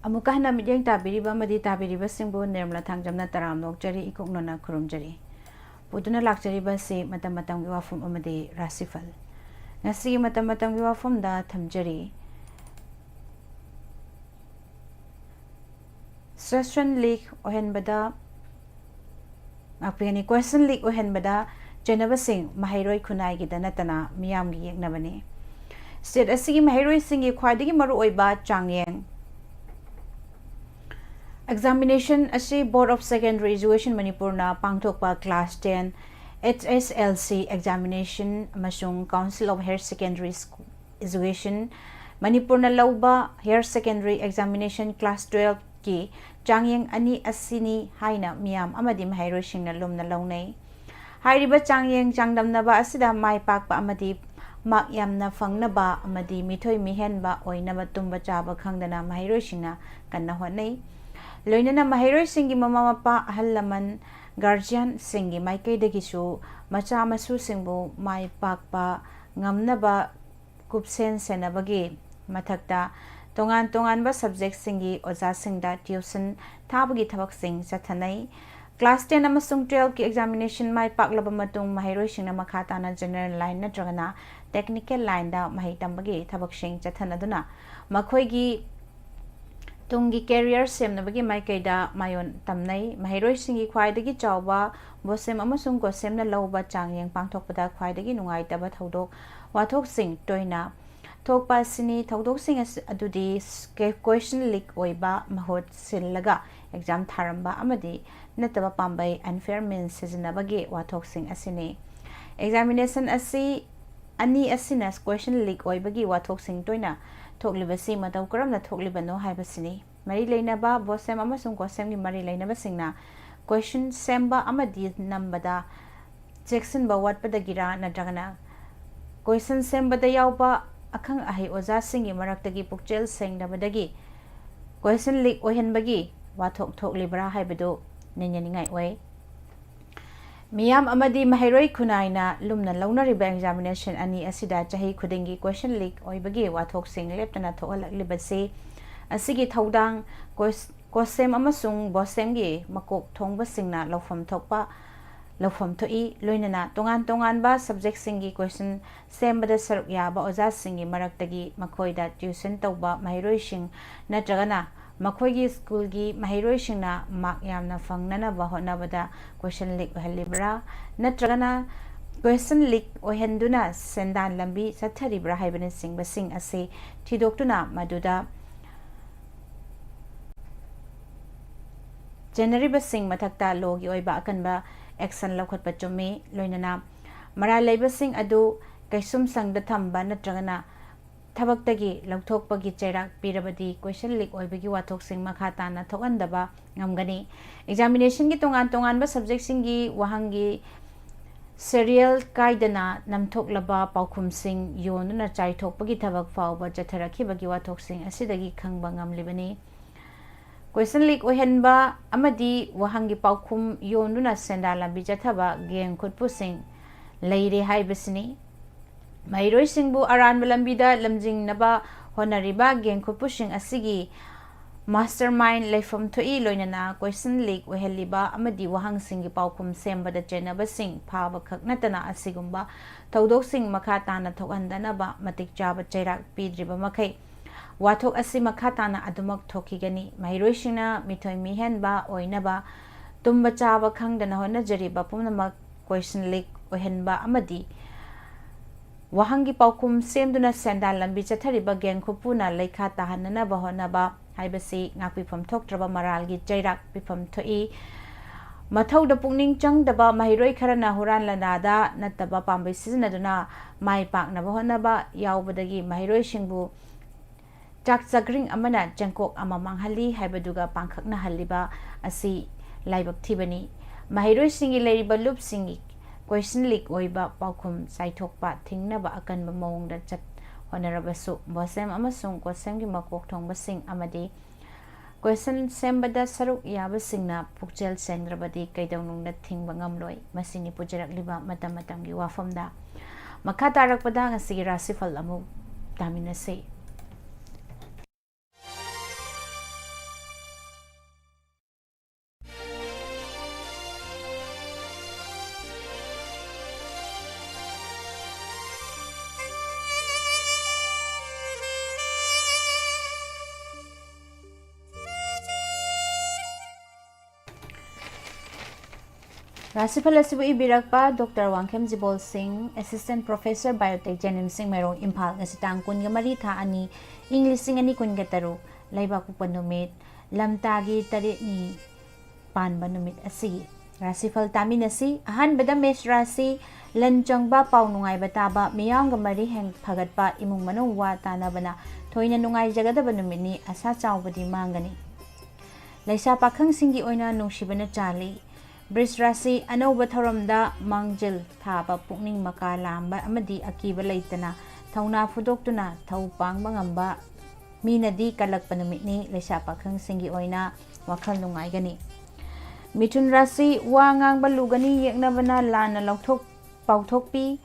ꯑꯃꯨꯛꯀ ꯍꯟꯅ ꯃꯤꯠꯌꯦꯡ ꯇꯥꯕꯤꯔꯤꯕ ꯑꯃꯗꯤ ꯇꯥꯕꯤꯔꯤꯕꯁꯤꯡꯕꯨ ꯅꯤꯔꯃꯂꯥ ꯊꯥꯡꯖꯝꯅ ꯇꯔꯥꯝꯅ ꯑꯣꯛꯆꯔꯤ, ꯏꯀꯣꯛꯅꯅ ꯈꯨꯔꯨꯝꯖꯔꯤ꯫ ꯄꯨꯗꯨꯅ ꯂꯥꯛꯆꯔꯤꯕ ꯑꯁꯤ ꯃꯇꯝ ꯃꯇꯝꯒꯤ ꯋꯥꯐꯝ ꯑꯃꯗꯤ ꯔꯥꯁꯤꯐꯜ꯫ ꯉꯁꯤꯒꯤ ꯃꯇꯝ ꯃꯇꯝꯒꯤ ꯋꯥꯐꯝꯗ ꯊꯝꯖꯔꯤ꯫ Session leak ꯑꯣꯏꯍꯟꯕꯗ, ꯉꯥꯛꯄꯤꯒꯅꯤ, question leak ꯑꯣꯏꯍꯟꯕꯗ ꯆꯦꯟꯅꯕꯁꯤꯡ ꯃꯍꯩꯔꯣꯏ ꯈꯨꯟꯅꯥꯏꯒꯤꯗ ꯅꯠꯇꯅ ꯃꯤꯌꯥꯝꯒꯤ ꯌꯦꯛꯅꯕꯅꯤ꯫ State ꯑꯁꯤꯒꯤ ꯃꯍꯩꯔꯣꯏꯁꯤꯡꯒꯤ ꯈ꯭ꯋꯥꯏꯗꯒꯤ ꯃꯔꯨꯑꯣꯏꯕ ꯆꯥꯡꯌꯦꯡ꯫ Examination ꯑꯁꯤ Board of Secondary Education ꯃꯅꯤꯄꯨꯔꯅ ꯄꯥꯡꯊꯣꯛꯄ class ten, H S L C examination ꯑꯃꯁꯨꯡ Council of Higher Secondary School Education ꯃꯅꯤꯄꯨꯔꯅ ꯂꯧꯕ Higher Secondary Examination class twelve ꯀꯤ ꯆꯥꯡꯌꯦꯡ ꯑꯅꯤ ꯑꯁꯤꯅꯤ ꯍꯥꯏꯅ ꯃꯤꯌꯥꯝ ꯑꯃꯗꯤ ꯃꯍꯩꯔꯣꯏꯁꯤꯡꯅ ꯂꯨꯝꯅ ꯂꯧꯅꯩ꯫ ꯍꯥꯏꯔꯤꯕ ꯆꯥꯡꯌꯦꯡ ꯆꯥꯡꯗꯝꯅꯕ ꯑꯁꯤꯗ ꯃꯥꯏ ꯄꯥꯛꯄ ꯑꯃꯗꯤ ꯃꯥꯔꯛ ꯌꯥꯝꯅ ꯐꯪꯅꯕ ꯑꯃꯗꯤ ꯃꯤꯊꯣꯏ ꯃꯤꯍꯦꯟꯕ ꯑꯣꯏꯅꯕ ꯇꯨꯝꯕ ꯆꯥꯕ ꯈꯪꯗꯅ ꯃꯍꯩꯔꯣꯏꯁꯤꯡꯅ ꯀꯟꯅ ꯍꯣꯠꯅꯩ꯫ ꯂꯣꯏꯅꯅ ꯃꯍꯩꯔꯣꯏꯁꯤꯡꯒꯤ ꯃꯃꯥ ꯃꯄꯥ, ꯑꯍꯜ ꯂꯃꯟ, guardian ꯁꯤꯡꯒꯤ ꯃꯥꯏꯀꯩꯗꯒꯤꯁꯨ ꯃꯆꯥ ꯃꯁꯨꯁꯤꯡꯕꯨ ꯃꯥꯏ ꯄꯥꯛꯄ ꯉꯝꯅꯕ ꯀꯨꯞꯁꯦꯟ ꯁꯦꯟꯅꯕꯒꯤ ꯃꯊꯛꯇ ꯇꯣꯉꯥꯟ ꯇꯣꯉꯥꯟꯕ subject ꯁꯤꯡꯒꯤ ꯑꯣꯖꯥꯁꯤꯡꯗ tuition ꯊꯥꯕꯒꯤ ꯊꯕꯛꯁꯤꯡ ꯆꯠꯊꯅꯩ꯫ Class ten ꯑꯃꯁꯨꯡ twelve ꯀꯤ examination ꯃꯥꯏ ꯄꯥꯛꯂꯕ ꯃꯇꯨꯡ ꯃꯍꯩꯔꯣꯏꯁꯤꯡꯅ ꯃꯈꯥ ꯇꯥꯅ general line ꯅꯠꯇ꯭ꯔꯒꯅ technical line ꯗ ꯃꯍꯩ ꯇꯝꯕꯒꯤ ꯊꯕꯛꯁꯤꯡ ꯆꯠꯊꯅꯗꯨꯅ ꯃꯈꯣꯏꯒꯤ ꯇꯨꯡꯒꯤ career ꯁꯦꯝꯅꯕꯒꯤ ꯃꯥꯏꯀꯩꯗ ꯃꯥꯌꯣꯟ ꯇꯝꯅꯩ꯫ ꯃꯍꯩꯔꯣꯏꯁꯤꯡꯒꯤ ꯈ꯭ꯋꯥꯏꯗꯒꯤ ꯆꯥꯎꯕ BOSEM ꯑꯃꯁꯨꯡ COHSEM ꯅ ꯂꯧꯕ ꯆꯥꯡꯌꯦꯡ ꯄꯥꯡꯊꯣꯛꯄꯗ ꯈ꯭ꯋꯥꯏꯗꯒꯤ ꯅꯨꯡꯉꯥꯏꯇꯕ ꯊꯧꯗꯣꯛ ꯋꯥꯊꯣꯛꯁꯤꯡ ꯇꯣꯏꯅ ꯊꯣꯛꯄ ꯑꯁꯤꯅꯤ꯫ ꯊꯧꯗꯣꯛꯁꯤꯡ ꯑꯁꯤ, ꯑꯗꯨꯗꯤ ꯁ-, ꯀꯦ-, question leak ꯑꯣꯏꯕ, ꯃꯍꯨꯠ ꯁꯤꯜꯂꯒ exam ꯊꯥꯔꯝꯕ ꯑꯃꯗꯤ ꯅꯠꯇꯕ ꯄꯥꯝꯕꯩ, unfair means ꯁꯤꯖꯤꯟꯅꯕꯒꯤ ꯋꯥꯊꯣꯛꯁꯤꯡ ꯑꯁꯤꯅꯤ꯫ Examination ꯑꯁꯤ ꯑꯅꯤ ꯑꯁꯤꯅ question leak ꯑꯣꯏꯕꯒꯤ ꯋꯥꯊꯣꯛꯁꯤꯡ ꯇꯣꯏꯅ ꯊꯣꯛꯂꯤꯕꯁꯤ ꯃꯇꯧ ꯀꯔꯝꯅ ꯊꯣꯛꯂꯤꯕꯅꯣ ꯍꯥꯏꯕꯁꯤꯅꯤ꯫ ꯃꯔꯤ ꯂꯩꯅꯕ BOSEM ꯑꯃꯁꯨꯡ COHSEM ꯒꯤ ꯃꯔꯤ ꯂꯩꯅꯕꯁꯤꯡꯅ question ꯁꯦꯝꯕ ꯑꯃꯗꯤ ꯅꯝꯕꯗ ꯆꯦꯛꯁꯤꯟꯕ ꯋꯥꯠꯄꯗꯒꯤꯔꯥ ꯅꯠꯇ꯭ꯔꯒꯅ question ꯁꯦꯝꯕꯗ ꯌꯥꯎꯕ ꯑꯈꯪ ꯑꯍꯩ ꯑꯣꯖꯥꯁꯤꯡꯒꯤ ꯃꯔꯛꯇꯒꯤ ꯄꯨꯛꯆꯦꯜ ꯁꯦꯡꯗꯕꯗꯒꯤ question leak ꯑꯣꯏꯍꯟꯕꯒꯤ ꯋꯥꯊꯣꯛ ꯊꯣꯛꯂꯤꯕ꯭ꯔꯥ ꯍꯥꯏꯕꯗꯨ ꯅꯩꯅꯅꯤꯡꯉꯥꯏ ꯑꯣꯏ꯫ ꯃꯤꯌꯥꯝ ꯑꯃꯗꯤ ꯃꯍꯩꯔꯣꯏ ꯈꯨꯟꯅꯥꯏꯅ ꯂꯨꯝꯅ ꯂꯧꯅꯔꯤꯕ examination ꯑꯅꯤ ꯑꯁꯤꯗ ꯆꯍꯤ ꯈꯨꯗꯤꯡꯒꯤ question leak ꯑꯣꯏꯕꯒꯤ ꯋꯥꯊꯣꯛꯁꯤꯡ ꯂꯦꯞꯇꯅ ꯊꯣꯛꯍꯜꯂꯛꯂꯤꯕꯁꯤ ꯑꯁꯤꯒꯤ ꯊꯧꯗꯥꯡ ꯀꯣꯁ-, ꯀꯣꯁꯦꯝ ꯑꯃꯁꯨꯡ ꯕꯣꯁꯦꯝꯒꯤ ꯃꯀꯣꯛ ꯊꯣꯡꯕꯁꯤꯡꯅ ꯂꯧꯐꯝ ꯊꯣꯛꯄ, ꯂꯧꯐꯝ ꯊꯣꯛꯏ꯫ ꯂꯣꯏꯅꯅ ꯇꯣꯉꯥꯟ ꯇꯣꯉꯥꯟꯕ subjectꯁꯤꯡꯒꯤ question ꯁꯦꯝꯕꯗ ꯁꯔꯨꯛ ꯌꯥꯕ ꯑꯣꯖꯥꯁꯤꯡꯒꯤ ꯃꯔꯛꯇꯒꯤ ꯃꯈꯣꯏꯗ tuition ꯇꯧꯕ ꯃꯍꯩꯔꯣꯏꯁꯤꯡ ꯅꯠꯇ꯭ꯔꯒꯅ ꯃꯈꯣꯏꯒꯤ ꯁ꯭ꯀꯨꯜꯒꯤ ꯃꯍꯩꯔꯣꯏꯁꯤꯡꯅ mark ꯌꯥꯝꯅ ꯐꯪꯅꯅꯕ ꯍꯣꯠꯅꯕꯗ question leak ꯑꯣꯏꯍꯜꯂꯤꯕ꯭ꯔꯥ, ꯅꯠꯇ꯭ꯔꯒꯅ question leak ꯑꯣꯏꯍꯟꯗꯨꯅ ꯁꯦꯟꯗꯥꯟ ꯂꯝꯕꯤ ꯆꯠꯊꯔꯤꯕ꯭ꯔꯥ ꯍꯥꯏꯕꯅꯆꯤꯡꯕꯁꯤꯡ ꯑꯁꯤ ꯊꯤꯗꯣꯛꯇꯨꯅ ꯃꯗꯨꯗ ꯆꯦꯟꯅꯔꯤꯕꯁꯤꯡ ꯃꯊꯛꯇ lawꯒꯤ ꯑꯣꯏꯕ ꯑꯀꯟꯕ action ꯂꯧꯈꯠꯄ ꯆꯨꯝꯃꯤ꯫ ꯂꯣꯏꯅꯅ ꯃꯔꯥꯜ ꯂꯩꯕꯁꯤꯡ ꯑꯗꯨ ꯀꯩꯁꯨꯝꯁꯪꯗ ꯊꯝꯕ ꯅꯠꯇ꯭ꯔꯒꯅ ꯊꯕꯛꯇꯒꯤ ꯂꯧꯊꯣꯛꯄꯒꯤ ꯆꯩꯔꯥꯛ ꯄꯤꯔꯕꯗꯤ question leak ꯑꯣꯏꯕꯒꯤ ꯋꯥꯊꯣꯛꯁꯤꯡ ꯃꯈꯥ ꯇꯥꯅ ꯊꯣꯛꯍꯟꯗꯕ ꯉꯝꯒꯅꯤ꯫ Examinationꯒꯤ ꯇꯣꯉꯥꯟ ꯇꯣꯉꯥꯟꯕ subjectꯁꯤꯡꯒꯤ ꯋꯥꯍꯪꯒꯤ serial ꯀꯥꯏꯗꯅ ꯅꯝꯊꯣꯛꯂꯕ ꯄꯥꯎꯈꯨꯝꯁꯤꯡ ꯌꯣꯟꯗꯨꯅ ꯆꯥꯏꯊꯣꯛꯄꯒꯤ ꯊꯕꯛ ꯐꯥꯎꯕ ꯆꯠꯊꯔꯛꯈꯤꯕꯒꯤ ꯋꯥꯊꯣꯛꯁꯤꯡ ꯑꯁꯤꯗꯒꯤ ꯈꯪꯕ ꯉꯝꯂꯤꯕꯅꯤ꯫ Question leak ꯑꯣꯏꯍꯟꯕ ꯑꯃꯗꯤ ꯋꯥꯍꯪꯒꯤ ꯄꯥꯎꯈꯨꯝ ꯌꯣꯟꯗꯨꯅ ꯁꯦꯟꯗꯥꯟ ꯂꯝꯕꯤ ꯆꯠꯊꯕ ꯒꯦꯡ ꯈꯨꯠꯄꯨꯁꯤꯡ ꯂꯩꯔꯦ ꯍꯥꯏꯕꯁꯤꯅꯤ꯫ ꯃꯍꯩꯔꯣꯏꯁꯤꯡꯕꯨ ꯑꯔꯥꯟꯕ ꯂꯝꯕꯤꯗ ꯂꯝꯖꯤꯡꯅꯕ ꯍꯣꯠꯅꯔꯤꯕ ꯒꯦꯡ ꯈꯨꯠꯄꯨꯁꯤꯡ ꯑꯁꯤꯒꯤ mastermind ꯂꯩꯐꯝ ꯊꯣꯛꯏ꯫ ꯂꯣꯏꯅꯅ question leak ꯑꯣꯏꯍꯜꯂꯤꯕ ꯑꯃꯗꯤ ꯋꯥꯍꯪꯁꯤꯡꯒꯤ ꯄꯥꯎꯈꯨꯝ ꯁꯦꯝꯕꯗ ꯆꯦꯟꯅꯕꯁꯤꯡ ꯐꯥꯕ ꯈꯛ ꯅꯠꯇꯅ ꯑꯁꯤꯒꯨꯝꯕ ꯊꯧꯗꯣꯛꯁꯤꯡ ꯃꯈꯥ ꯇꯥꯅ ꯊꯣꯛꯍꯟꯗꯅꯕ ꯃꯇꯤꯛ ꯆꯥꯕ ꯆꯩꯔꯥꯛ ꯄꯤꯗ꯭ꯔꯤꯕ ꯃꯈꯩ ꯋꯥꯊꯣꯛ ꯑꯁꯤ ꯃꯈꯥ ꯇꯥꯅ ꯑꯗꯨꯃꯛ ꯊꯣꯛꯈꯤꯒꯅꯤ꯫ ꯃꯍꯩꯔꯣꯏꯁꯤꯡꯅ ꯃꯤꯊꯣꯏ ꯃꯤꯍꯦꯟꯕ ꯑꯣꯏꯅꯕ ꯇꯨꯝꯕ ꯆꯥꯕ ꯈꯪꯗꯅ ꯍꯣꯠꯅꯖꯔꯤꯕ ꯄꯨꯝꯅꯃꯛ question leak ꯑꯣꯏꯍꯟꯕ ꯑꯃꯗꯤ ꯋꯥꯍꯪꯒꯤ ꯄꯥꯎꯈꯨꯝ ꯁꯦꯝꯗꯨꯅ ꯁꯦꯟꯗꯥꯟ ꯂꯝꯕꯤ ꯆꯠꯊꯔꯤꯕ ꯒꯦꯡ ꯈꯨꯠꯄꯨꯅ ꯂꯩꯈꯥ ꯇꯥꯍꯟꯅꯅꯕ ꯍꯣꯠꯅꯕ ꯍꯥꯏꯕꯁꯤ ꯉꯥꯛꯄꯤꯐꯝ ꯊꯣꯛꯇ꯭ꯔꯕ ꯃꯔꯥꯜꯒꯤ ꯆꯩꯔꯥꯛ ꯄꯤꯐꯝ ꯊꯣꯛꯏ꯫ ꯃꯊꯧꯗ ꯄꯨꯛꯅꯤꯡ ꯆꯪꯗꯕ ꯃꯍꯩꯔꯣꯏ ꯈꯔꯅ ꯍꯨꯔꯥꯟ ꯂꯥꯟꯗꯥꯗ ꯅꯠꯇꯕ ꯄꯥꯝꯕꯩ ꯁꯤꯖꯤꯟꯅꯗꯨꯅ ꯃꯥꯏ ꯄꯥꯛꯅꯕ ꯍꯣꯠꯅꯕ ꯌꯥꯎꯕꯗꯒꯤ ꯃꯍꯩꯔꯣꯏꯁꯤꯡꯕꯨ ꯆꯥꯛ ꯆꯥꯒ꯭ꯔꯤꯡ ꯑꯃꯅ ꯆꯦꯡꯀꯣꯛ ꯑꯃ ꯃꯥꯡꯍꯜꯂꯤ ꯍꯥꯏꯕꯗꯨꯒ ꯄꯥꯡꯈꯛꯅꯍꯜꯂꯤꯕ ꯑꯁꯤ ꯂꯥꯏꯕꯛ ꯊꯤꯕꯅꯤ꯫ ꯃꯍꯩꯔꯣꯏꯁꯤꯡꯒꯤ ꯂꯩꯔꯤꯕ ꯂꯨꯞꯁꯤꯡꯒꯤ question leak ꯑꯣꯏꯕ ꯄꯥꯎꯈꯨꯝ ꯆꯥꯏꯊꯣꯛꯄ ꯊꯤꯡꯅꯕ ꯑꯀꯟꯕ ꯃꯑꯣꯡꯗ ꯆꯠ ꯍꯣꯠꯅꯔꯕꯁꯨ ꯕꯣꯁꯦꯝ ꯑꯃꯁꯨꯡ ꯀꯣꯁꯦꯝꯒꯤ ꯃꯀꯣꯛ ꯊꯣꯡꯕꯁꯤꯡ ꯑꯃꯗꯤ question ꯁꯦꯝꯕꯗ ꯁꯔꯨꯛ ꯌꯥꯕꯁꯤꯡꯅ ꯄꯨꯛꯆꯦꯜ ꯁꯦꯡꯗ꯭ꯔꯕꯗꯤ ꯀꯩꯗꯧꯅꯨꯡꯗ ꯊꯤꯡꯕ ꯉꯝꯂꯣꯏ꯫ ꯃꯁꯤꯅꯤ ꯄꯨꯖꯔꯛꯂꯤꯕ ꯃꯇꯝ ꯃꯇꯝꯒꯤ ꯋꯥꯐꯝꯗ꯫ ꯃꯈꯥ ꯇꯥꯔꯛꯄꯗ ꯉꯁꯤꯒꯤ ꯔꯥꯁꯤꯐꯜ ꯑꯃꯨꯛ ꯇꯥꯃꯤꯟꯅꯁꯤ꯫ ꯔꯥꯁꯤꯐꯜ ꯑꯁꯤꯕꯨ ꯏꯕꯤꯔꯛꯄ ꯗꯣꯛꯇꯔ ꯋꯥꯡꯈꯦꯝ ꯖꯤꯕꯣꯜ ꯁꯤꯡ, ꯑꯦꯁꯤꯁꯇꯦꯟ ꯄ꯭ꯔꯣꯐꯦꯁꯔ ꯕꯥꯏꯑꯣꯇꯦꯛ, ꯖꯦꯅꯤꯝꯁ ꯁꯤꯡꯃꯩꯔꯣꯡ, ꯏꯝꯐꯥꯜ꯫ ꯉꯁꯤ ꯇꯥꯡ ꯀꯨꯟꯒ ꯃꯔꯤ, ꯊꯥ ꯑꯅꯤ, ꯏꯪ ꯂꯤꯁꯤꯡ ꯑꯅꯤ ꯀꯨꯟꯒ ꯇꯔꯨꯛ, ꯂꯩꯕꯥꯛꯄꯣꯛꯄ ꯅꯨꯃꯤꯠ, ꯂꯝꯇꯥꯒꯤ ꯇꯔꯦꯠꯅꯤ ꯄꯥꯟꯕ ꯅꯨꯃꯤꯠ ꯑꯁꯤꯒꯤ ꯔꯥꯁꯤꯐꯜ ꯇꯥꯃꯤꯟꯅꯁꯤ꯫ ꯑꯍꯥꯟꯕꯗ ꯃꯦꯁ ꯔꯥꯁꯤ, ꯂꯟ ꯆꯪꯕ, ꯄꯥꯎ ꯅꯨꯡꯉꯥꯏꯕ ꯇꯥꯕ, ꯃꯤꯌꯥꯝꯒ ꯃꯔꯤ ꯍꯦꯟ-, ꯐꯒꯠꯄ, ꯏꯃꯨꯡ ꯃꯅꯨꯡ ꯋꯥ ꯇꯥꯅꯕꯅ ꯊꯣꯏꯅ ꯅꯨꯡꯉꯥꯏꯖꯒꯗꯕ ꯅꯨꯃꯤꯠꯅꯤ, ꯑꯁꯥ ꯆꯥꯎꯕꯗꯤ ꯃꯥꯡꯒꯅꯤ꯫ ꯂꯩꯁꯥ ꯄꯥꯈꯪꯁꯤꯡꯒꯤ ꯑꯣꯏꯅ ꯅꯨꯡꯁꯤꯕꯅ ꯆꯥꯜꯂꯤ꯫ ꯕ꯭ꯔꯤꯖ ꯔꯥꯁꯤ, ꯑꯅꯧꯕ ꯊꯧꯔꯝꯗ ꯃꯥꯡꯖꯤꯜ ꯊꯥꯕ, ꯄꯨꯛꯅꯤꯡ ꯃꯀꯥ ꯂꯥꯝꯕ ꯑꯃꯗꯤ ꯑꯀꯤꯕ ꯂꯩꯇꯅ ꯊꯧꯅꯥ ꯐꯨꯗꯣꯛꯇꯨꯅ ꯊꯧ ꯄꯥꯡꯕ ꯉꯝꯕ ꯃꯤꯅꯗꯤ ꯀꯜꯂꯛꯄ ꯅꯨꯃꯤꯠꯅꯤ꯫ ꯂꯩꯁꯥ ꯄꯥꯈꯪꯁꯤꯡꯒꯤ ꯑꯣꯏꯅ ꯋꯥꯈꯜ ꯅꯨꯡꯉꯥꯏꯒꯅꯤ꯫ ꯃꯤꯊꯨꯟ ꯔꯥꯁꯤ, ꯋꯥ ꯉꯥꯡꯕ ꯂꯨꯒꯅꯤ, ꯌꯦꯛꯅꯕꯅ ꯂꯥꯟꯅ ꯂꯧꯊꯣꯛ-, ꯄꯥꯎꯊꯣꯛꯄꯤ꯫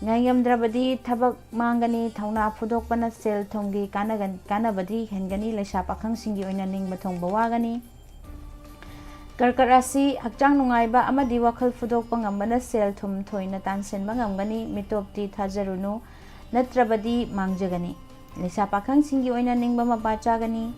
ꯉꯥꯏꯉꯝꯗ꯭ꯔꯕꯗꯤ ꯊꯕꯛ ꯃꯥꯡꯒꯅꯤ, ꯊꯧꯅꯥ ꯐꯨꯗꯣꯛꯄꯅ ꯁꯦꯜ ꯊꯨꯝꯒꯤ ꯀꯥꯟꯅꯒꯟ-, ꯀꯥꯟꯅꯕꯗꯤ ꯍꯦꯟꯒꯅꯤ, ꯂꯩꯁꯥ ꯄꯥꯈꯪꯁꯤꯡꯒꯤ ꯑꯣꯏꯅ ꯅꯤꯡꯕ ꯊꯨꯡꯕ ꯋꯥꯒꯅꯤ꯫ ꯀꯔꯀꯠ ꯔꯥꯁꯤ, ꯍꯛꯆꯥꯡ ꯅꯨꯡꯉꯥꯏꯕ ꯑꯃꯗꯤ ꯋꯥꯈꯜ ꯐꯨꯗꯣꯛꯄ ꯉꯝꯕꯅ ꯁꯦꯜ ꯊꯨꯝ ꯊꯣꯏꯅ ꯇꯥꯟꯁꯤꯟꯕ ꯉꯝꯒꯅꯤ, ꯃꯤꯇꯣꯞꯇꯤ ꯊꯥꯖꯔꯨꯅꯨ, ꯅꯠꯇ꯭ꯔꯕꯗꯤ ꯃꯥꯡꯖꯒꯅꯤ꯫ ꯂꯩꯁꯥ ꯄꯥꯈꯪꯁꯤꯡꯒꯤ ꯑꯣꯏꯅ ꯅꯤꯡꯕ ꯃꯄꯥ ꯆꯥꯒꯅꯤ꯫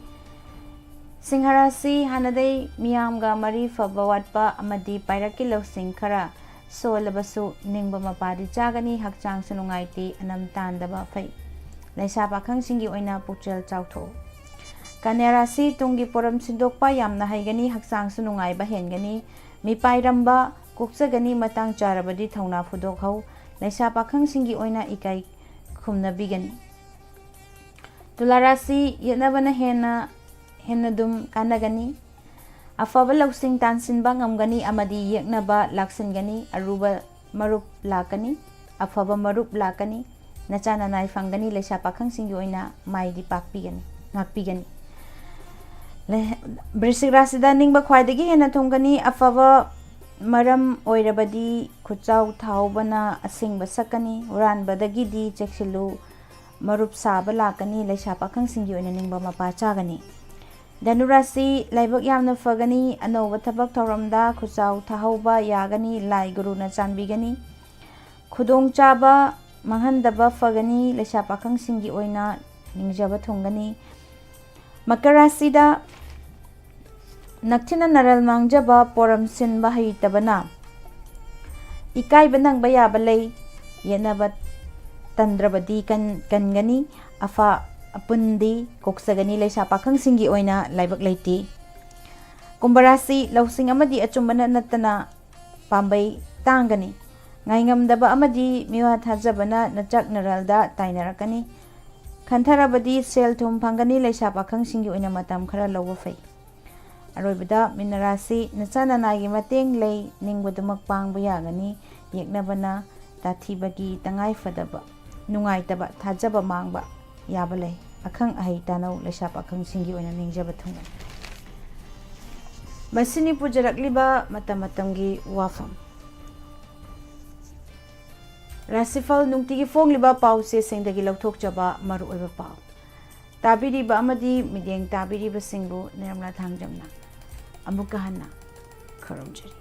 ꯁꯤꯡꯍ ꯔꯥꯁꯤ, ꯍꯥꯟꯅꯗꯩ ꯃꯤꯌꯥꯝꯒ ꯃꯔꯤ ꯐꯕ ꯋꯥꯠꯄ ꯑꯃꯗꯤ ꯄꯥꯏꯔꯛꯀꯤ ꯂꯧꯁꯤꯡ ꯈꯔ ꯁꯣꯜꯂꯕꯁꯨ ꯅꯤꯡꯕ ꯃꯄꯥꯗꯤ ꯆꯥꯒꯅꯤ, ꯍꯛꯆꯥꯡꯁꯨ ꯅꯨꯡꯉꯥꯏꯇꯦ, ꯑꯅꯝ ꯇꯥꯟꯗꯕ ꯐꯩ꯫ ꯂꯩꯁꯥ ꯄꯥꯈꯪꯁꯤꯡꯒꯤ ꯑꯣꯏꯅ ꯄꯨꯛꯆꯦꯜ ꯆꯥꯎꯊꯣꯛꯎ꯫ ꯀꯟꯌꯥ ꯔꯥꯁꯤ, ꯇꯨꯡꯒꯤ ꯄꯣꯔꯝ ꯁꯤꯟꯗꯣꯛꯄ ꯌꯥꯝꯅ ꯍꯩꯒꯅꯤ, ꯍꯛꯆꯥꯡꯁꯨ ꯅꯨꯡꯉꯥꯏꯕ ꯍꯦꯟꯒꯅꯤ, ꯃꯤꯄꯥꯏꯔꯝꯕ ꯀꯣꯛꯆꯒꯅꯤ, ꯃꯇꯥꯡ ꯆꯥꯔꯕꯗꯤ ꯊꯧꯅꯥ ꯐꯨꯗꯣꯛꯍꯧ꯫ ꯂꯩꯁꯥ ꯄꯥꯈꯪꯁꯤꯡꯒꯤ ꯑꯣꯏꯅ ꯏꯀꯥꯏ ꯈꯨꯝꯅꯕꯤꯒꯅꯤ꯫ ꯇꯨꯂꯥ ꯔꯥꯁꯤ, ꯌꯦꯠꯅꯕꯅ ꯍꯦꯟꯅ, ꯍꯦꯟꯅ ꯑꯗꯨꯝ ꯀꯥꯟꯅꯒꯅꯤ꯫ ꯑꯐꯕ ꯂꯧꯁꯤꯡ ꯇꯥꯟꯁꯤꯟꯕ ꯉꯝꯒꯅꯤ ꯑꯃꯗꯤ ꯌꯦꯛꯅꯕ ꯂꯥꯛꯁꯤꯟꯒꯅꯤ꯫ ꯑꯔꯨꯕ ꯃꯔꯨꯞ ꯂꯥꯛꯀꯅꯤ, ꯑꯐꯕ ꯃꯔꯨꯞ ꯂꯥꯛꯀꯅꯤ꯫ ꯅꯆꯥ ꯅꯅꯥꯏ ꯐꯪꯒꯅꯤ꯫ ꯂꯩꯁꯥ ꯄꯥꯈꯪꯁꯤꯡꯒꯤ ꯑꯣꯏꯅ ꯃꯥꯏꯗꯤ ꯄꯥꯛꯄꯤꯒꯅꯤ, ꯉꯥꯛꯄꯤꯒꯅꯤ꯫ ꯂꯩ-, ꯕ꯭ꯔꯤꯁꯤꯛ ꯔꯥꯁꯤꯗ ꯅꯤꯡꯕ ꯈ꯭ꯋꯥꯏꯗꯒꯤ ꯍꯦꯟꯅ ꯊꯨꯡꯒꯅꯤ꯫ ꯑꯐꯕ ꯃꯔꯝ ꯑꯣꯏꯔꯕꯗꯤ ꯈꯨꯠꯆꯥꯎ ꯊꯥꯍꯧꯕꯅ ꯑꯁꯦꯡꯕ ꯁꯛꯀꯅꯤ꯫ ꯍꯨꯔꯥꯟꯕꯗꯒꯤꯗꯤ ꯆꯦꯛꯁꯤꯜꯂꯨ꯫ ꯃꯔꯨꯞ ꯁꯥꯕ ꯂꯥꯛꯀꯅꯤ꯫ ꯂꯩꯁꯥ ꯄꯥꯈꯪꯁꯤꯡꯒꯤ ꯑꯣꯏꯅ ꯅꯤꯡꯕ ꯃꯄꯥ ꯆꯥꯒꯅꯤ꯫ ꯙꯅꯨ ꯔꯥꯁꯤ, ꯂꯥꯏꯕꯛ ꯌꯥꯝꯅ ꯐꯒꯅꯤ꯫ ꯑꯅꯧꯕ ꯊꯕꯛ ꯊꯧꯔꯝꯗ ꯈꯨꯠꯆꯥꯎ ꯊꯥꯍꯧꯕ ꯌꯥꯒꯅꯤ꯫ ꯂꯥꯏ ꯒꯨꯔꯨꯅ ꯆꯥꯟꯕꯤꯒꯅꯤ꯫ ꯈꯨꯗꯣꯡꯆꯥꯕ ꯃꯥꯡꯍꯟꯗꯕ ꯐꯒꯅꯤ꯫ ꯂꯩꯁꯥ ꯄꯥꯈꯪꯁꯤꯡꯒꯤ ꯑꯣꯏꯅ ꯅꯤꯡꯖꯕ ꯊꯨꯡꯒꯅꯤ꯫ ꯃꯀꯔ ꯔꯥꯁꯤꯗ ꯅꯛꯊꯤꯅ ꯅꯔꯜ ꯃꯥꯡꯖꯕ ꯄꯣꯔꯝ ꯁꯤꯟꯕ ꯍꯩꯇꯕꯅ ꯏꯀꯥꯏꯕ ꯅꯪꯕ ꯌꯥꯕ ꯂꯩ꯫ ꯌꯦꯠꯅꯕ ꯇꯟꯗ꯭ꯔꯕꯗꯤ ꯀꯟ-, ꯀꯟꯒꯅꯤ꯫ ꯑꯐ ꯑꯄꯨꯟꯗꯤ ꯀꯣꯛꯆꯒꯅꯤ꯫ ꯂꯩꯁꯥ ꯄꯥꯈꯪꯁꯤꯡꯒꯤ ꯑꯣꯏꯅ ꯂꯥꯏꯕꯛ ꯂꯩꯇꯦ꯫ ꯀꯨꯝꯚ ꯔꯥꯁꯤ, ꯂꯧꯁꯤꯡ ꯑꯃꯗꯤ ꯑꯆꯨꯝꯕꯅ ꯅꯠꯇꯅ ꯄꯥꯝꯕꯩ ꯇꯥꯡꯒꯅꯤ꯫ ꯉꯥꯏꯉꯝꯗꯕ ꯑꯃꯗꯤ ꯃꯤꯋꯥ ꯊꯥꯖꯕꯅ ꯅꯆꯥꯛ ꯅꯔꯜꯗ ꯇꯥꯏꯅꯔꯛꯀꯅꯤ꯫ ꯈꯟꯊꯔꯕꯗꯤ ꯁꯦꯜ ꯊꯨꯝ ꯐꯪꯒꯅꯤ꯫ ꯂꯩꯁꯥ ꯄꯥꯈꯪꯁꯤꯡꯒꯤ ꯑꯣꯏꯅ ꯃꯇꯝ ꯈꯔ ꯂꯧꯕ ꯐꯩ꯫ ꯑꯔꯣꯏꯕꯗ ꯃꯤꯅ ꯔꯥꯁꯤ, ꯅꯆꯥ ꯅꯅꯥꯏꯒꯤ ꯃꯇꯦꯡ ꯂꯩ, ꯅꯤꯡꯕꯗꯨꯃꯛ ꯄꯥꯡꯕ ꯌꯥꯒꯅꯤ꯫ ꯌꯦꯛꯅꯕꯅ ꯇꯥꯊꯤꯕꯒꯤ ꯇꯉꯥꯏ ꯐꯗꯕ, ꯅꯨꯡꯉꯥꯏꯇꯕ, ꯊꯥꯖꯕ ꯃꯥꯡꯕ ꯌꯥꯕ ꯂꯩ꯫ ꯑꯈꯪ ꯑꯍꯩ ꯇꯥꯅꯧ꯫ ꯂꯩꯁꯥ ꯄꯥꯈꯪꯁꯤꯡꯒꯤ ꯑꯣꯏꯅ ꯅꯤꯡꯖꯕ ꯊꯨꯡꯒꯅꯤ꯫ ꯃꯁꯤꯅꯤ ꯄꯨꯖꯔꯛꯂꯤꯕ ꯃꯇꯝ ꯃꯇꯝꯒꯤ ꯋꯥꯐꯝ꯫ ꯔꯥꯁꯤꯐꯜ ꯅꯨꯡꯇꯤꯒꯤ ꯐꯣꯡꯂꯤꯕ ꯄꯥꯎ ꯆꯦꯁꯤꯡꯗꯒꯤ ꯂꯧꯊꯣꯛꯆꯕ ꯃꯔꯨꯑꯣꯏꯕ ꯄꯥꯎ꯫ ꯇꯥꯕꯤꯔꯤꯕ ꯑꯃꯗꯤ ꯃꯤꯠꯌꯦꯡ ꯇꯥꯕꯤꯔꯤꯕꯁꯤꯡꯕꯨ ꯅꯤꯔꯃꯂꯥ ꯊꯥꯡꯖꯝꯅ ꯑꯃꯨꯛꯀ ꯍꯟꯅ ꯈꯨꯔꯨꯝꯖꯔꯤ꯫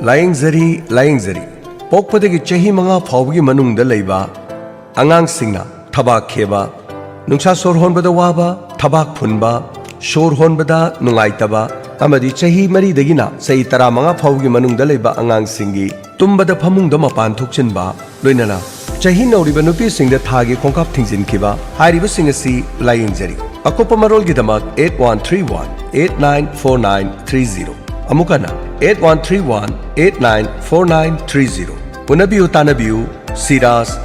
ꯂꯥꯌꯦꯡꯖꯔꯤ, ꯂꯥꯌꯦꯡꯖꯔꯤ꯫ ꯄꯣꯛꯄꯗꯒꯤ ꯆꯍꯤ ꯃꯉꯥ ꯐꯥꯎꯕꯒꯤ ꯃꯅꯨꯡꯗ ꯂꯩꯕ ꯑꯉꯥꯡꯁꯤꯡꯅ ꯊꯕꯥꯛ ꯈꯦꯕ, ꯅꯨꯡꯁꯥ ꯁꯣꯔ ꯍꯣꯟꯕꯗ ꯋꯥꯕ, ꯊꯕꯥꯛ ꯐꯨꯟꯕ, ꯁꯣꯔ ꯍꯣꯟꯕꯗ ꯅꯨꯡꯉꯥꯏꯇꯕ ꯑꯃꯗꯤ ꯆꯍꯤ ꯃꯔꯤꯗꯒꯤꯅ ꯆꯍꯤ ꯇꯔꯥꯃꯉꯥ ꯐꯥꯎꯕꯒꯤ ꯃꯅꯨꯡꯗ ꯂꯩꯕ ꯑꯉꯥꯡꯁꯤꯡꯒꯤ ꯇꯨꯝꯕꯗ ꯐꯃꯨꯡꯗ ꯃꯄꯥꯟ ꯊꯣꯛꯆꯤꯟꯕ, ꯂꯣꯏꯅꯅ ꯆꯍꯤ ꯅꯧꯔꯤꯕ ꯅꯨꯄꯤꯁꯤꯡꯗ ꯊꯥꯒꯤ ꯈꯣꯡꯀꯥꯞ ꯊꯤꯡꯖꯤꯟꯈꯤꯕ ꯍꯥꯏꯔꯤꯕꯁꯤꯡ ꯑꯁꯤ ꯂꯥꯌꯦꯡꯖꯔꯤ꯫ ꯑꯀꯨꯞꯄ ꯃꯔꯣꯜꯒꯤꯗꯃꯛ eight one three one eight nine four nine three zero, ꯑꯃꯨꯛ ꯍꯟꯅ eight one three one eight nine four nine three zero꯫ ꯎꯅꯕꯤꯌꯨ, ꯇꯥꯟꯅꯕꯤꯌꯨ, Siraj